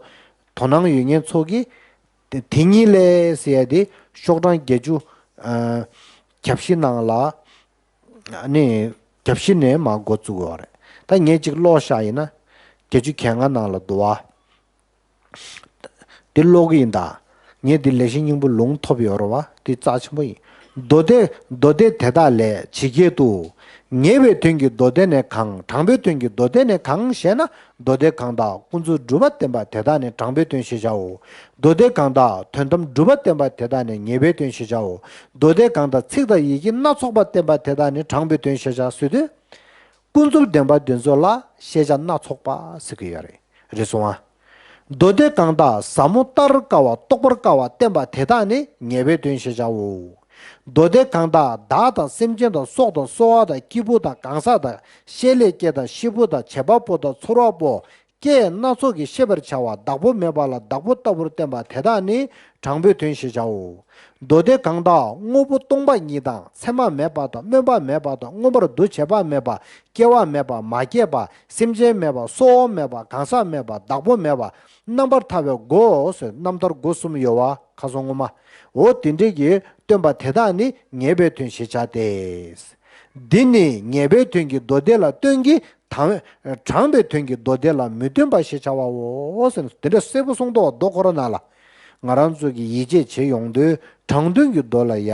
དོ་སྣང་ཡོད་མཁན་ཚོ་གིས་དེ་དེ་གཉིས་ལས་ཟེར་ཡ་དེ་ཤོག་གྲངས་བརྒྱད་ཅུ་ཨ་གྱ་བཞི་ནང་ལ་ཨ་ནི་གྱ་བཞི་ནས་མར་འགོ་བཙུགས་ཡོད་རེད། ད་ངས་ཅིག་ཀློག་བཞག་ཡིན་ན་བརྒྱད་ཅུ་གྱ་ལྔ་ནང་ལ་འདུག་བ། འདི་ཀློག་གི་ཡིན་ད། ངས་འདི་ལེགས་བཤད་སྙིང་པོ་ལུང་ཐོབ་ཡོད་རེད་བ། འདི་རྩ་ཆེན་པོ་ཡིན། མདོ་སྡེ་མདོ་སྡེ་དེ་དག་ལས་ཇི་སྐད་དུ། ངེས་པའི་དོན་གྱི་མདོ་སྡེ་ནི་གང་། དྲང་པོའི་དོན་གྱི་མདོ་སྡེ་ནི་གང་ཞེ་ན། མདོ་སྡེ་གང་དག་ཀུན་རྫོབ་སྒྲུབ་པ་བསྟན་པ་དེ་དག་ནི་དྲང་པོའི་དོན་ཞེས་བྱའོ། མདོ་སྡེ་གང་དག་དོན་དམ་སྒྲུབ་པ་བསྟན་པ་དེ་དག་ནི་ངེས་པའི་དོན་ཞེས་བྱའོ། མདོ་སྡེ་གང་དག་ཚིག་དང་ཡི་གེ་སྣ་ཚོགས་པ་བསྟན་པ་དེ་དག་ནི་དྲང་པོའི་དོན་ཞེས་བྱ་ཟེར་དུས། ཀུན་རྫོབ་བདེན་པ་འདི་ཚོ་ལ་ཤེས་བྱ་སྣ་ཚོགས་པ་ཟེར་གྱི་ཡོད་རེད། རེད་སོང་ཨ། མདོ་སྡེ་གང་དག་ཟབ་མོ་ལྟར་དཀའ་བ་རྟོགས་པར་དཀའ་བ་བསྟན་པ་དེ་དག་ནི་ངེས་པའི་དོན་ཞེས་བྱའོ། མདོ་སྡེ་གང་དག་བདག་དང་སེམས་ཅན་དང་སྲོག་དང་གསོ་བ་དང་སྐྱེས་བུ་དང་གང་ཟག་དང་བཤད་ལས་སྐྱེས་དང་ཤི་བོ་དང་བྱེད་པ་པོ་དང་ཚོར་བ་པོ། སྐད་སྣ་ཚོགས་ཀྱིས་ཤེས་པར་བྱ་བ་བདག་པོ་མེད་པ་ལ་བདག་པོ་ལྟ་བུར་བསྟན་པ་དེ་དག་ནི་དྲང་པོའི་དོན་ཞེས་བྱའོ། མདོ་སྡེ་གང་དག་དངོས་པོ་སྟོང་པ་ཉིད་དང་མཚན་མ་མེད་པ་དང་སྨོན་པ་མེད་པ་དང་མངོན་པར་འདུ་བྱེད་པ་མེད་པ། སྐྱེ་བ་མེད་པ། མ་སྐྱེས་པ། སེམས་ཅན་མེད་པ། གསོ་བ་མེད་པ། གང་ཟག་མེད་པ། བདག་པོ་མེད་པ། རྣམ་པར་ཐར་པའི་སྒོ་ཟེར། རྣམ་ཐར་སྒོ་གསུམ་ཡོད་བ། ཁ་སང་ངོ་མ། འོ་དེ་འདྲས་ཀྱིས་སྟོན་པ་དེ་དག་ནི་ངེས་པའི་དོན་ཞེས་བྱ་སྟེ། འདི་ནི་ངེས་པའི་དོན་གྱི་མདོ་སྡེ་ལ་སྟོན་གྱི་དང་། དྲང་པའི་དོན་གྱི་མདོ་སྡེ་ལ་མི་སྟོན་པ་ཞེས་བྱ་བའོ་ཟེར་ནས་དེ་འདྲ་གསལ་པོ་གསུངས་འདུག་བ། མདོ་ཁོ་ར་ནང་ལ། ང་རང་ཚོ་གི་ཡིད་ཆེས་བྱེད་ཡོང་དུས་དྲང་དོན་གྱི་མདོ་ལ་ཡ་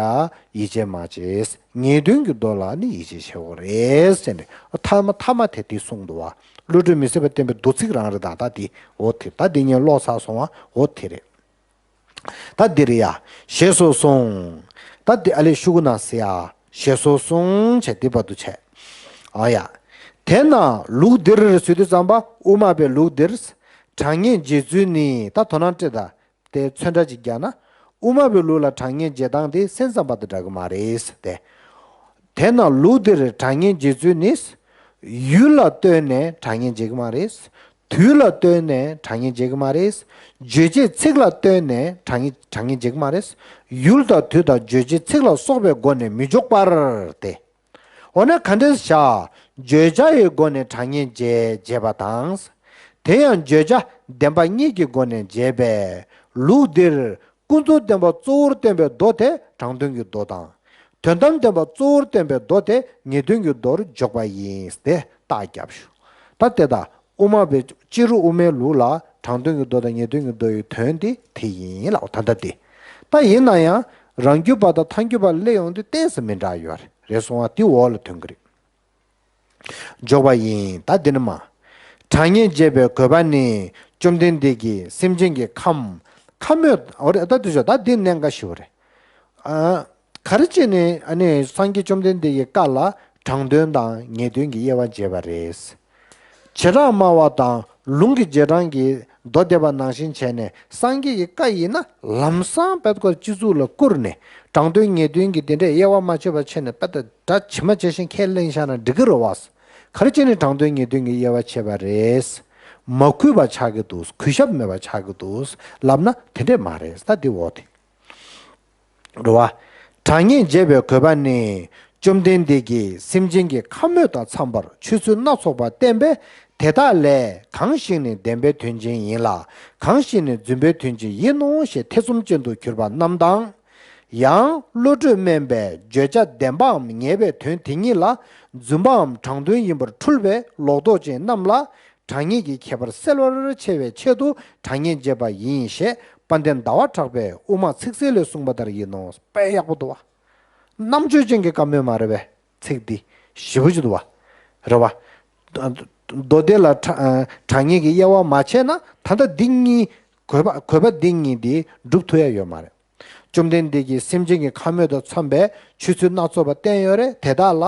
ཡིད་ཆེས་མ་བྱེད། ངེས་དོན་གྱི་མདོ་ལ་ནི་ཡིད་ཆེས་བྱེད་དགོས་རེད་ཟེར་ནས་ཐ་མ་ཐ་མ་དེ་དེ་གསུངས་འདུག་བ། བློ་གྲོས་མི་ཟད་པ་བསྟན་པའི་མདོ་ཚིག་རང་རེད། ད་ད་དེ་འོ་དེ་ད་དེ་ངས་ཀློག་ཚར་སོང་བ། འོ་དེ་རེད། ད་འདིར་ཡ། ཞེས་སོགས་གསུངས། ད་འདི་ཨ་ལས་ཤུ་གུ་ན་སི་ཡ། ཞེས་སོགས་གསུངས་བྱས་འདི་བར་དུ་བྱས། ཨ་ཡ། དེས་ན་ལུགས་འདིར་ཟེར་དུས་ཙམ་པ་དབུ་མ་པའི་ལུགས་འདིར། དྲང་ངེས་འབྱེད་ཚུལ་ནི་ད་དོ་སྣང་སྤྲད་ད། དེ་ཚོན་ཁྲ་ཅིག་རྒྱག་ན། དབུ་མ་པའི་ལུགས་ལ་དྲང་ངེས་འབྱེད་སྟངས་དེ་སེམས་ཙམ་པ་དང་འདྲ་གི་མ་རེད་དེ། དེས་ན་ལུགས་འདིར་དྲང་ངེས་འབྱེད་ཚུལ་ནི། ཡུལ་ལ་ལྟོས་ནས་དྲང་ངེས་འབྱེད་ཀྱི་མ་རེད། དུས་ལ་ལྟོས་ནས་དྲང་ངེས་འབྱེད་ཀྱི་མ་རེད། བརྗོད་བྱའི་ཚིག་ལ་ལྟོས་ནས་དྲང་ངེས་དྲང་ངེས་འབྱེད་ཀྱི་མ་རེད། ཡུལ་དང་དུས་དང་བརྗོད་བྱའི་ཚིག་ལ་སོགས་པའི་སྒོ་ནས་མི་འཇོག་པར་ཏེ། འོ་ན་ག་འདྲས་བྱ། བརྗོད་བྱ་ཡི་སྒོ་ནས་དྲང་ངེས་འབྱེད་འབྱེད་པ་དང་། དེ་ཡང་བརྗོད་བྱ་བདེན་པ་གཉིས་ཀྱི་སྒོ་ནས་འབྱེད་པས་ལུགས་འདིར། ཀུན་རྫོབ་བདེན་པ་གཙོ་བོར་སྟོན་པའི་མདོ་དེ་དྲང་དོན་གྱི་མདོ་དང་། དོན་དམ་བདེན་པ་གཙོ་བོར་སྟོན་པའི་མདོ་དེ་ངེས་དོན་གྱི་མདོར་འཇོག་པ་ཡིན་ཏེ་རྟགས་བརྒྱབ་ཞུ། ད་དེ་ལྟར་དབུ་མ་པའི་སྤྱི་རུ་དབུ་མའི་ལུགས་ལ་དྲང་དོན་གྱི་མདོ་དང་ངེས་དོན་གྱི་མདོ་ཡི་དོན་དེ་དེ་ཡིན་ལ། ད་ལྟ་དེ། ད་ཡིན་ན་ཡང་རང་རྒྱུད་པ་དང་ཐལ་འགྱུར་བ་སླེབས་ཡོང་དུས་གཏན་ས་མི་འདྲ་ཡོད་རེད་སོང་བ་དེ་འོག་ལ་ཐོན་གྱི་རེད། འཇོག་པ་ཡིན། ད་འདི་ནི་མ། དྲང་ངེས་འབྱེད་པའི་དགོས་པ་ནི། བཅོམ་ལྡན་འདས་ཀྱིས་སེམས་ཅན་གྱི་ཁམས། ཁམས་མོས། འོ་རེད། ད་དུ་ཞོག་ད་འདི་གནད་འགག་ཞིག་རེད། ཨ། ག་རེ་བྱས་ནས་ཨ་ནི་སངས་རྒྱས་བཅོམ་ལྡན་འདས་ཀྱི་བཀའ་ལ་དྲང་དོན་དང་ངེས་དོན་གྱི་དབྱེ་བ་འབྱེད་པ་རེད། བྱེ་བྲག་སྨྲ་བ་དང་ལུང་གི་རྗེས་འབྲང་གིས་མདོ་སྡེ་པ་ནང་བཞིན་བྱས་ནས་སངས་རྒྱས་ཀྱི་བཀའ་ཡིན་ན་ལམ་སང་དཔེ་ཁོ་སྤྱི་གཙུག་ལ་བཀུར་ནས་དྲང་དོན་ངེས་དོན་གྱི་དེ་འདྲའི་དབྱེ་བ་མ་ཕྱེ་བ་བྱས་ནས་དཔེ་ད་སྒྲ་ཇི་མ་ཇི་བཞིན་ཁས་ལེན་བཞག་ན་འགྲིག་གི་རེད་བ། ག་རེ་བྱས་ནས་དྲང་དོན་ངེས་དོན་གྱི་དབྱེ་བ་ཕྱེ་བ་རེད། མ་གུས་པ་ཆགས་ཀྱི་འདུག་གུས་ཞབས་མེད་པ་ཆགས་ཀྱི་འདུག་ལབ་ན་དེ་འདྲས་མ་རེད། ད་འདི་འོག་དེ། རེད་བ། དྲང་ངེས་འབྱེད་པའི་དགོས་པ་ནི། བཅོམ་ལྡན་འདས་ཀྱིས་སེམས་ཅན་གྱི་ཁམས་མོས་དང་འཚམས་པར་ཆོས་ཚུལ་སྣ་ཚོགས་པ་བསྟན་པས་དེ་དག་ལས་གང་ཞིག་ནི་བདེན་པའི་དོན་ཅན་ཡིན་ལ་གང་ཞིག་ནི་རྫུན་པའི་དོན་ཅན་ཡིན་ནོ་ཞེས་ཐེ་ཚོམ་ཅན་དུ་གྱུར་པ་རྣམས་དང་། ཡང་བློ་གྲོས་དམན་པས་བརྗོད་བྱ་བདེན་པའམ་ངེས་པའི་དོན་དེ་ཉིད་ལ་རྫུན་པའམ་དྲང་དོན་ཡིན་པར་འཁྲུལ་པའི་ལོག་རྟོག་ཅན་རྣམས་ལ། དྲང་ངེས་ཀྱི་ཁྱད་པར་གསལ་བར་བྱ་བའི་ཆེད་དུ་དྲང་ངེས་འབྱེད་པ་ཡིན་ཞེས་དཔལ་ལྡན་ཟླ་བ་གྲགས་པས་དབུ་མ་ཚིག་གསལ་ལས་གསུངས་པ་ལྟར་ཡིན་ནོ། དཔེ་ཡག་པོ་འདུག་བ། རྣམ་དཔྱོད་ཅན་གྱི་བཀའ་མོལ་མ་རེད་པས། ཚིག་འདི་ཞེ་པོ་ཅིག་འདུག་བ། རེད་བ། མདོ་སྡེ་ལ་དྲ་དྲང་ངེས་ཀྱི་དབྱེ་བ་མ་ཕྱེ་ན་ད་ལྟ་འདི་གཉིས་དགོས་པ་དགོས་པ་འདི་གཉིས་འདི་སྒྲུབ་ཐུབ་ཡ་ཡོད་མ་རེད། བཅོམ་ལྡན་འདས་ཀྱིས་སེམས་ཅན་གྱི་ཁམས་མོས་དང་འཚམས་པའི་ཆོས་ཚུལ་སྣ་ཚོགས་པ་བསྟན་ཡོད་རེད། དེ་དག་ལ་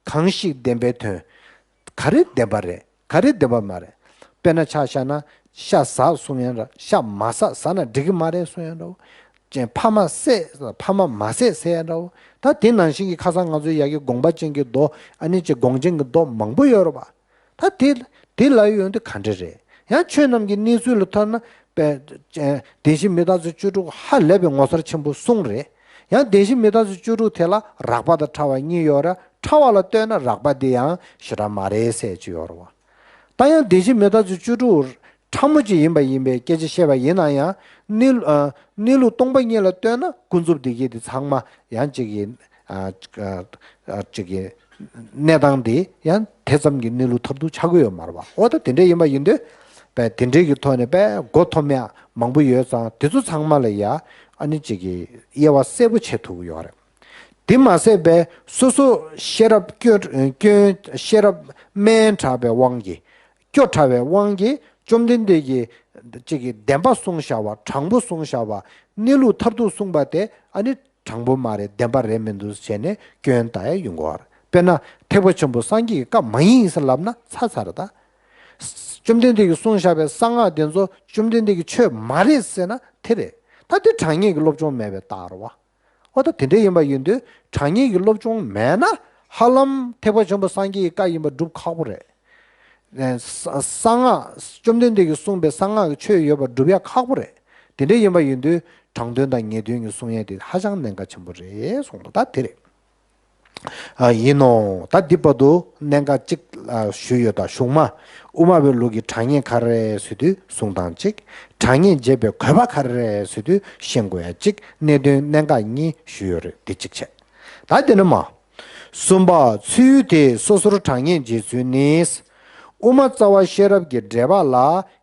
གང་ཞིག་བདེན་པའི་དོན། ག་རེ་བདེན་པ་རེད། ག་རེ་བདེན་པ་མ་རེད། དཔེར་ན་ཆ་བཞག་ན་ཤ་ཟ་གསུང་ཡང་འདྲ། ཤ་མ་ཟ། ཟ་ན་འགྲིག་གི་མ་རེད་གསུང་ཡང་འདྲ། ཅན་ཕ་མ་བསད། ཕ་མ་མ་བསད་ཟེར་ཡང་འདྲ། ད་དེ་ནང་བཞིན་གྱི་ཁ་སང་ང་ཚོའི་ཡ་གི་དགོངས་པ་ཅན་གྱི་མདོ་ཨ་ནི་ཅིག་དགོངས་ཅན་གྱི་མདོ་མང་པོ་ཡོད་རེད་པ། ད་དེ་དེ་ལ་ཡོང་དུས་ག་འདྲ་རེད། ཡང་ཆོས་རྣམས་ཀྱི་གནས་ཚུལ་ལ་ཐོས་ན་པའི་བདེན་བཞི་མི་རྟག་ཚིག་བཅུ་དྲུག་ཧ་ལས་པའི་ངོ་མཚར་ཆེན་པོ་གསུངས་རེད། ཡང་བདེན་བཞི་མི་རྟག་ཚིག་བཅུ་དྲུག་དེ་ལ་རགས་པ་དང་ཕྲ་བ་གཉིས་ཡོད་རེད། ཕྲ་བ་ལ་ལྟོས་ན་རགས་པ་དེ་ཡང་ཞེ་དྲག་མ་རེད་ཟེར་གྱི་ཡོད་རེད་བ། ད་ཡང་བདེན་བཞི་མི་རྟག་ཚིག་བཅུ་དྲུག་ཕྲ་མོ་ཅིག་ཡིན་པ་ཡིན་པའི་སྐད་ཆ་བཤད་པ་ཡིན་ན་ཡང་གནས་ལུགས་ཨ་གནས་ལུགས་སྟོང་པ་ཉིད་ལ་ལྟོས་ན་ཀུན་རྫོབ་བདེ་སྐྱིད་དེ་ཚང་མ་ཡང་ཅིག་གི་ཨ་ཨ་ཅིག་གི་གནས་སྟངས་དེ་ཡང་དེ་ཙམ་གྱི་གནས་ལུགས་མཐར་ཐུག་ཆགས་ཀྱི་ཡོད་མ་རེད་བ། འོ་ད་དེ་འདྲ་ཡིན་པ་ཡིན་དུས་པས་དེ་འདྲའི་གི་ཐོག་ནས་པས་མགོ་འཐོམ་ཡ་མང་པོ་ཡོད་ཙང་དེ་ཚོ་ཚང་མ་ལ་ཡ་ཨ་ནི་ཅིག་གི་དབྱེ་བ་གསལ་པོ་ཕྱེ་ཐུབ་ཀྱི་ཡོད་རེད། དེ་མ་ཟད་པས་སོ་སོ་ཤེས་རབ་སྐྱོན་སྐྱོན་ཤེས་རབ་དམན་དྲགས་པའི་དབང་གིས་སྐྱོ་དྲགས་པའི་དབང་གིས་བཅོམ་ལྡན་འདས་ཀྱིས་ཅིག་གི་བདེན་པ་གསུངས་བཞག་པ་དྲང་པོ་གསུངས་བཞག་པ་གནས་ལུགས་མཐར་ཐུག་གསུངས་པ་དེ་ཨ་ནི་དྲང་པོ་མ་རེད། བདེན་པ་རེད་མི་འདུག་བྱས་ནས་སྐྱོན་བཏགས་ཡ་ཡོང་གི་ཡོད་རེད། དཔེར་ན་ཐེག་པ་ཆེན་པོ་སངས་རྒྱས་ཀྱི་བཀའ་མ་ཡིན་ཟེར་ལབ་ན་ཚར་ཚར་རེད་ད། བཅོམ་ལྡན་འདས་ཀྱིས་གསུངས་བཞག་པའི་གསང་སྔགས་དེ་ཚོ་བཅོམ་ལྡན་འདས་ཀྱི་ཆོས་མ་རེད་ཟེར་ན་དེ་རེད། ད་དེ་དྲང་ངེས་ཀྱི་སློབ་སྦྱོང་མེད་པའི་རྟགས་རེད་བ། འོ་ད་དེ་འདྲ་ཡིན་པ་ཡིན་དུས་དྲང་ངེས་ཀྱི་སློབ་སྦྱོང་མེད་ན་ཧ་ལམ་ཐེག་པ་ཆེན་པོ་སངས་རྒྱས་ཀྱི་བཀའ་ཡིན་པ་སྒྲུབ་ཁག་པོ་རེད། ཨ་གསང་སྔགས་བཅོམ་ལྡན་འདས་ཀྱིས་གསུངས་པའི་གསང་སྔགས་ཀྱི་ཆོས་ཡོད་པ་སྒྲུབ་ཡ་ཁག་པོ་རེད། དེ་འདྲ་ཡིན་པ་ཡིན་དུས་དྲང་དོན་དང་ངེས་དོན་གྱི་གསུང་ཡ་དེ་ཧ་ཅང་གནད་འགག་ཆེན་པོ་རེད་གསུངས་འདུག་ད་དེ་རེད། ཨ་ཡིན་ནོ། ད་འདི་བར་དུ་གནད་འགག་གཅིག་ཨ་ཞུས་ཡོད། ད་གཞུག་མ་དབུ་མ་པའི་ལུགས་ཀྱི་དྲང་ངེས་ག་རེ་རེད་ཟེར་དུས་གསུང་སྟངས་གཅིག་དྲང་ངེས་འབྱེད་པའི་དགོས་པ་ག་རེ་རེད་ཟེར་དུས་ཤེས་དགོས་ཡ་གཅིག་གནད་དོན་གནད་འགག་གཉིས་ཞུས་ཡོད་རེད། འདི་གཅིག་བྱས། ད་དེ་ནས་མ། གསུམ་པ། ཚུལ་དེ་སོ་སོར་དྲང་ངེས་འབྱེད་ཚུལ་ནི། དབུ་མ་རྩ་བ་ཤེས་རབ་ཀྱི་འགྲེལ་པ་ལ་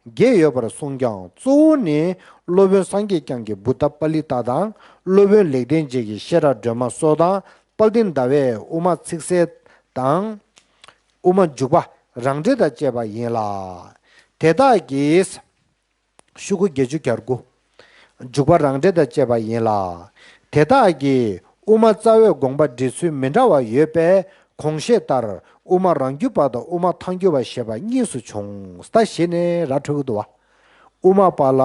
བརྒྱད་ཡོད་པར་གསུངས་ཀྱང་གཙོ་བོ་ནི་སློབ་དཔོན་སངས་རྒྱས་བསྐྱངས་ཀྱི་བུདྡྷ་ཨ་པཱ་ལི་ཏ་དང་སློབ་དཔོན་ལེགས་ལྡན་འབྱེད་ཀྱི་ཤེས་རབ་སྒྲོན་མ་སོགས་དང་། དཔལ་ལྡན་ཟླ་བས་དབུ་མ་ཚིག་གསལ་དང་། དབུ་མ་འཇུག་པ་རང་འགྲེལ་དང་བཅས་པ་ཡིན་ལ། དེ་དག་གིས། ཤོག་གུ་བརྒྱད་ཅུ་གྱ་དགུ། འཇུག་པ་རང་འགྲེལ་དང་བཅས་པ་ཡིན་ལ། དེ་དག་གིས་དབུ་མ་རྩ་བའི་དགོངས་པ་འགྲེལ་ཚུལ་མི་འདྲ་བ་ཡོད་པས་གོང་བཤད་ལྟར་དབུ་མ་རང་རྒྱུད་པ་དང་དབུ་མ་ཐལ་འགྱུར་བ་ཞེས་པ་གཉིས་སུ་བྱུང་། ད་གཞི་ནས་ར་འཕྲོད་ཀྱི་འདུག་བ། དབུ་མ་པ་ལ་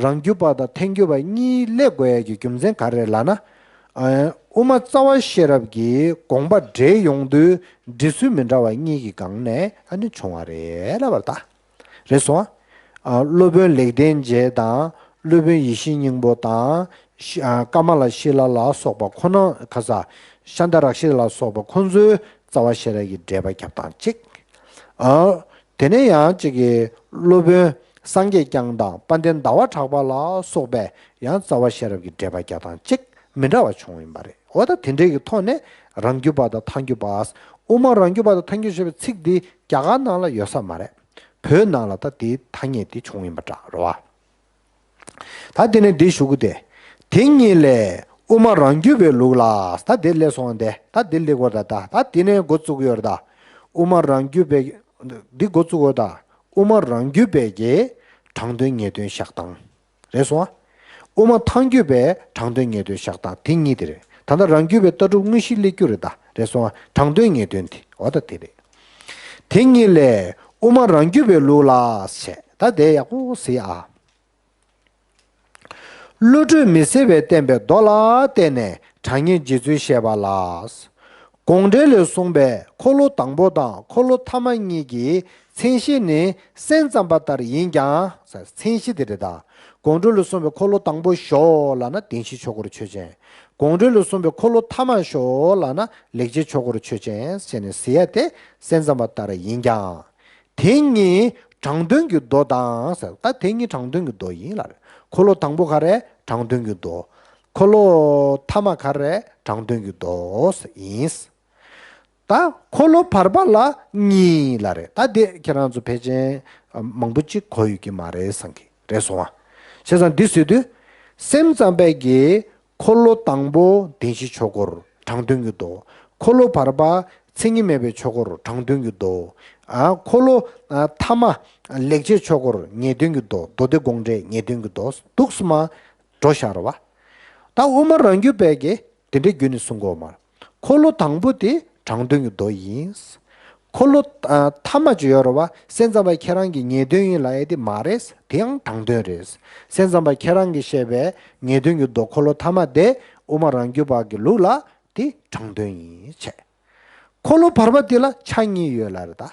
རང་རྒྱུད་པ་དང་ཐལ་འགྱུར་བ་གཉིས་སླེབས་དགོས་ཡ་གི་རྒྱུ་མཚན་ག་རེ་ལབ་ན། ཨ་དབུ་མ་རྩ་བ་ཤེས་རབ་ཀྱི་དགོངས་པ་འགྲེལ་ཡོང་དུས་འགྲེལ་ཚུལ་མི་འདྲ་བ་གཉིས་ཀྱི་སྒང་ནས་ཨ་ནི་བྱུང་བ་རེད་ལབ་པ་རེད་ད། རེད་སོང་ཨ། སློབ་དཔོན་ལེགས་ལྡན་འབྱེད་དང་སློབ་དཔོན་ཡེ་ཤེས་སྙིང་པོ་དང་ཤི་ཨ་ཀ་མ་ལ་ཤཱི་ལ་ལ་སོགས་པ་ཁོ་ན་ཁ་ས་ཤཱནྟ་རཀྵི་ལ་སོགས་པ་ཁོ་ཚོའི་རྩ་བ་ཤེས་རབ་ཀྱི་འགྲེལ་པ་རྒྱབ་སྟངས་གཅིག་ཨ། དེ་ནས་ཡང་གཅིག་གི་སློབ་དཔོན་ སངས་རྒྱས་བསྐྱངས་དང་དཔལ་ལྡན་ཟླ་བ་གྲགས་པ་ལ་སོགས་པས་ཡང་རྩ་བ་ཤེས་རབ་ཀྱི་འགྲེལ་པ་རྒྱག་སྟངས་གཅིག་མི་འདྲ་བ་བྱུང་ཡིན་པ་རེད། འོ་ད་དེ་འདྲའི་གི་ཐོག་ནས་རང་རྒྱུད་པ་དང་ཐལ་འགྱུར་པ། དབུ་མ་རང་རྒྱུད་པ་དང་ཐལ་འགྱུར་ཞེས་པའི་ཚིག་འདི་རྒྱ་གར་ནང་ལ་ཡོད་ས་མ་རེད། བོད་ནང་ལ་ད་དེའི་ཐ་སྙད་འདི་བྱུང་ཡིན་པ་འདྲ་རེད་བ། ད་དེ་ནས་འདི་ཞུ་གི་དེ། དེ་ཉིད་ལས་དབུ་མ་རང་རྒྱུད་པའི་ལུགས་ལ། ད་དེ་ལས་སོང་དེ། ད་དེ་ལས་གོ་ད་ད་ད་དེ་ནས་འགོ་བཙུགས་ཡོད་རེད་ད། དབུ་མ་རང་རྒྱུད་པའི། འདི་འགོ་བཙུགས་ཡོད་ད། དབུ་མ་རང་རྒྱུད་པའི་གི་དྲང་དོན་ངེས་དོན་བཞག་སྟངས། རེད་སོང་ཨ། དབུ་མ་ཐལ་འགྱུར་པའི་དྲང་དོན་ངེས་དོན་བཞག་སྟངས་དེ་གཉིས་དེ་རེད། ད་ལྟ་རང་རྒྱུད་པའི་ལྟ་གྲུབ་དངོས་གཞི་སླེབས་རྒྱུ་རེད་ད། རེད་སོང་ཨ། དྲང་དོན་ངེས་དོན་དེ་འོ་ད་དེ་རེད། དེ་ཉིད་ལས་དབུ་མ་རང་རྒྱུད་པའི་ལུགས་ལ་ཞེས། ད་དེ་ཡག་པོ་གཟིགས་ཨ། བློ་གྲོས་མི་ཟད་པས་བསྟན་པའི་མདོ་ལ་བརྟེན་ནས་དྲང་ངེས་རྗེ་བཙུན་བཤད་པ་ལ། དགོངས་འགྲེལ་ལས་གསུངས་པའི་འཁོར་ལོ་དང་པོ་དང་འཁོར་ལོ་ཐ་མ་གཉིས་ཀྱི་མཚན་གཞི་ནི་སེམས་ཙམ་པ་ལྟར་ཡིན་ཀྱང་། མཚན་གཞི་དེ་རེད་ད། དགོངས་འགྲེལ་ལས་གསུངས་པའི་འཁོར་ལོ་དང་པོ་ཞོག་ལབ་ན་བདེན་བཞིའི་ཆོས་འཁོར་ཆོས་ཅན། དགོངས་འགྲེལ་ལས་གསུངས་པའི་འཁོར་ལོ་ཐ་མ་ཞོག་ལབ་ན་ལེགས་བྱས་ཆོས་འཁོར་ཆོས་ཅན་ཟེར་ནས་ཟེར་ཡ་དེ་སེམས་ཙམ་པ་ལྟར་ཡིན་ཀྱང་། དེ་གཉིས་དྲང་དོན་གྱི་མདོ་དང་ཟེར། ད་དེ་གཉིས་དྲང་དོན་གྱི་མདོ་ཡིན་ལབ་རེད། འཁོར་ལོ་དང་པོ་ག་རེ་དྲང་དོན་གྱི་མདོ། འཁོར་ལོ་ཐ་མ་ག་རེ་དྲང་དོན་གྱི་མདོ་ཡིན། ད་འཁོར་ལོ་བར་པ་ལ་གཉིས་ལབ་རེད། ད་དེ་ཁྱེད་རང་ཚོ་ཕལ་ཆེར་མང་པོ་ཅིག་གོ་ཡོད་ཀྱི་མ་རེད་བསམ་གི་རེད་སོང་བ། བྱས་ཙང་འདི་ཟེར་དུས། སེམས་ཙམ་པས་ཀྱི་འཁོར་ལོ་དང་པོ་བདེན་བཞིའི་ཆོས་འཁོར་དྲང་དོན་གྱི་མདོ། འཁོར་ལོ་བར་པ་མཚན་ཉིད་མེད་པའི་ཆོས་འཁོར་དྲང་དོན་གྱི་མདོ། ཨ། འཁོར་ལོ་ཨ་ཐ་མ་ལེགས་བྱས་ཆོས་འཁོར་ངེས་དོན་གྱི་མདོ། མདོ་སྡེ་དགོངས་འགྲེལ་ངེས་དོན་གྱི་མདོ་འདུག་སེ་མར་འགྲོ་བཞག་རེད་བ། ད་དབུ་མ་རང་རྒྱུད་པས་ཀྱི་དེ་འདྲའི་རྒྱུད་ནས་གསུང་གི་ཡོད་མ་རེད། འཁོར་ལོ་དང་པོ་དེ་དྲང་དོན་གྱི་མདོ་ཡིན། འཁོར་ལོ་ཨ་ཐ་མ་ཅིག་ཡོད་རེད་བ། སེམས་ཙམ་པ་ཁྱེད་རང་གི་ངེས་དོན་ཡིན་ལབ་ཡ་དེ་མ་རེད། དེ་ཡང་དྲང་དོན་རེད། སེམས་ཙམ་པ་ཁྱེད་རང་གིས་བཤད་པའི་ངེས་དོན་གྱི་མདོ་འཁོར་ལོ་ཐ་མ་དེ་དབུ་མ་རང་རྒྱུད་པ་གི་ལུགས་ལ་དེ་དྲང་དོན་ཡིན་བྱས། འཁོར་ལོ་བར་པ་དེ་ལ་ཆ་གཉིས་ཡོད་ལབ་རེད་ད།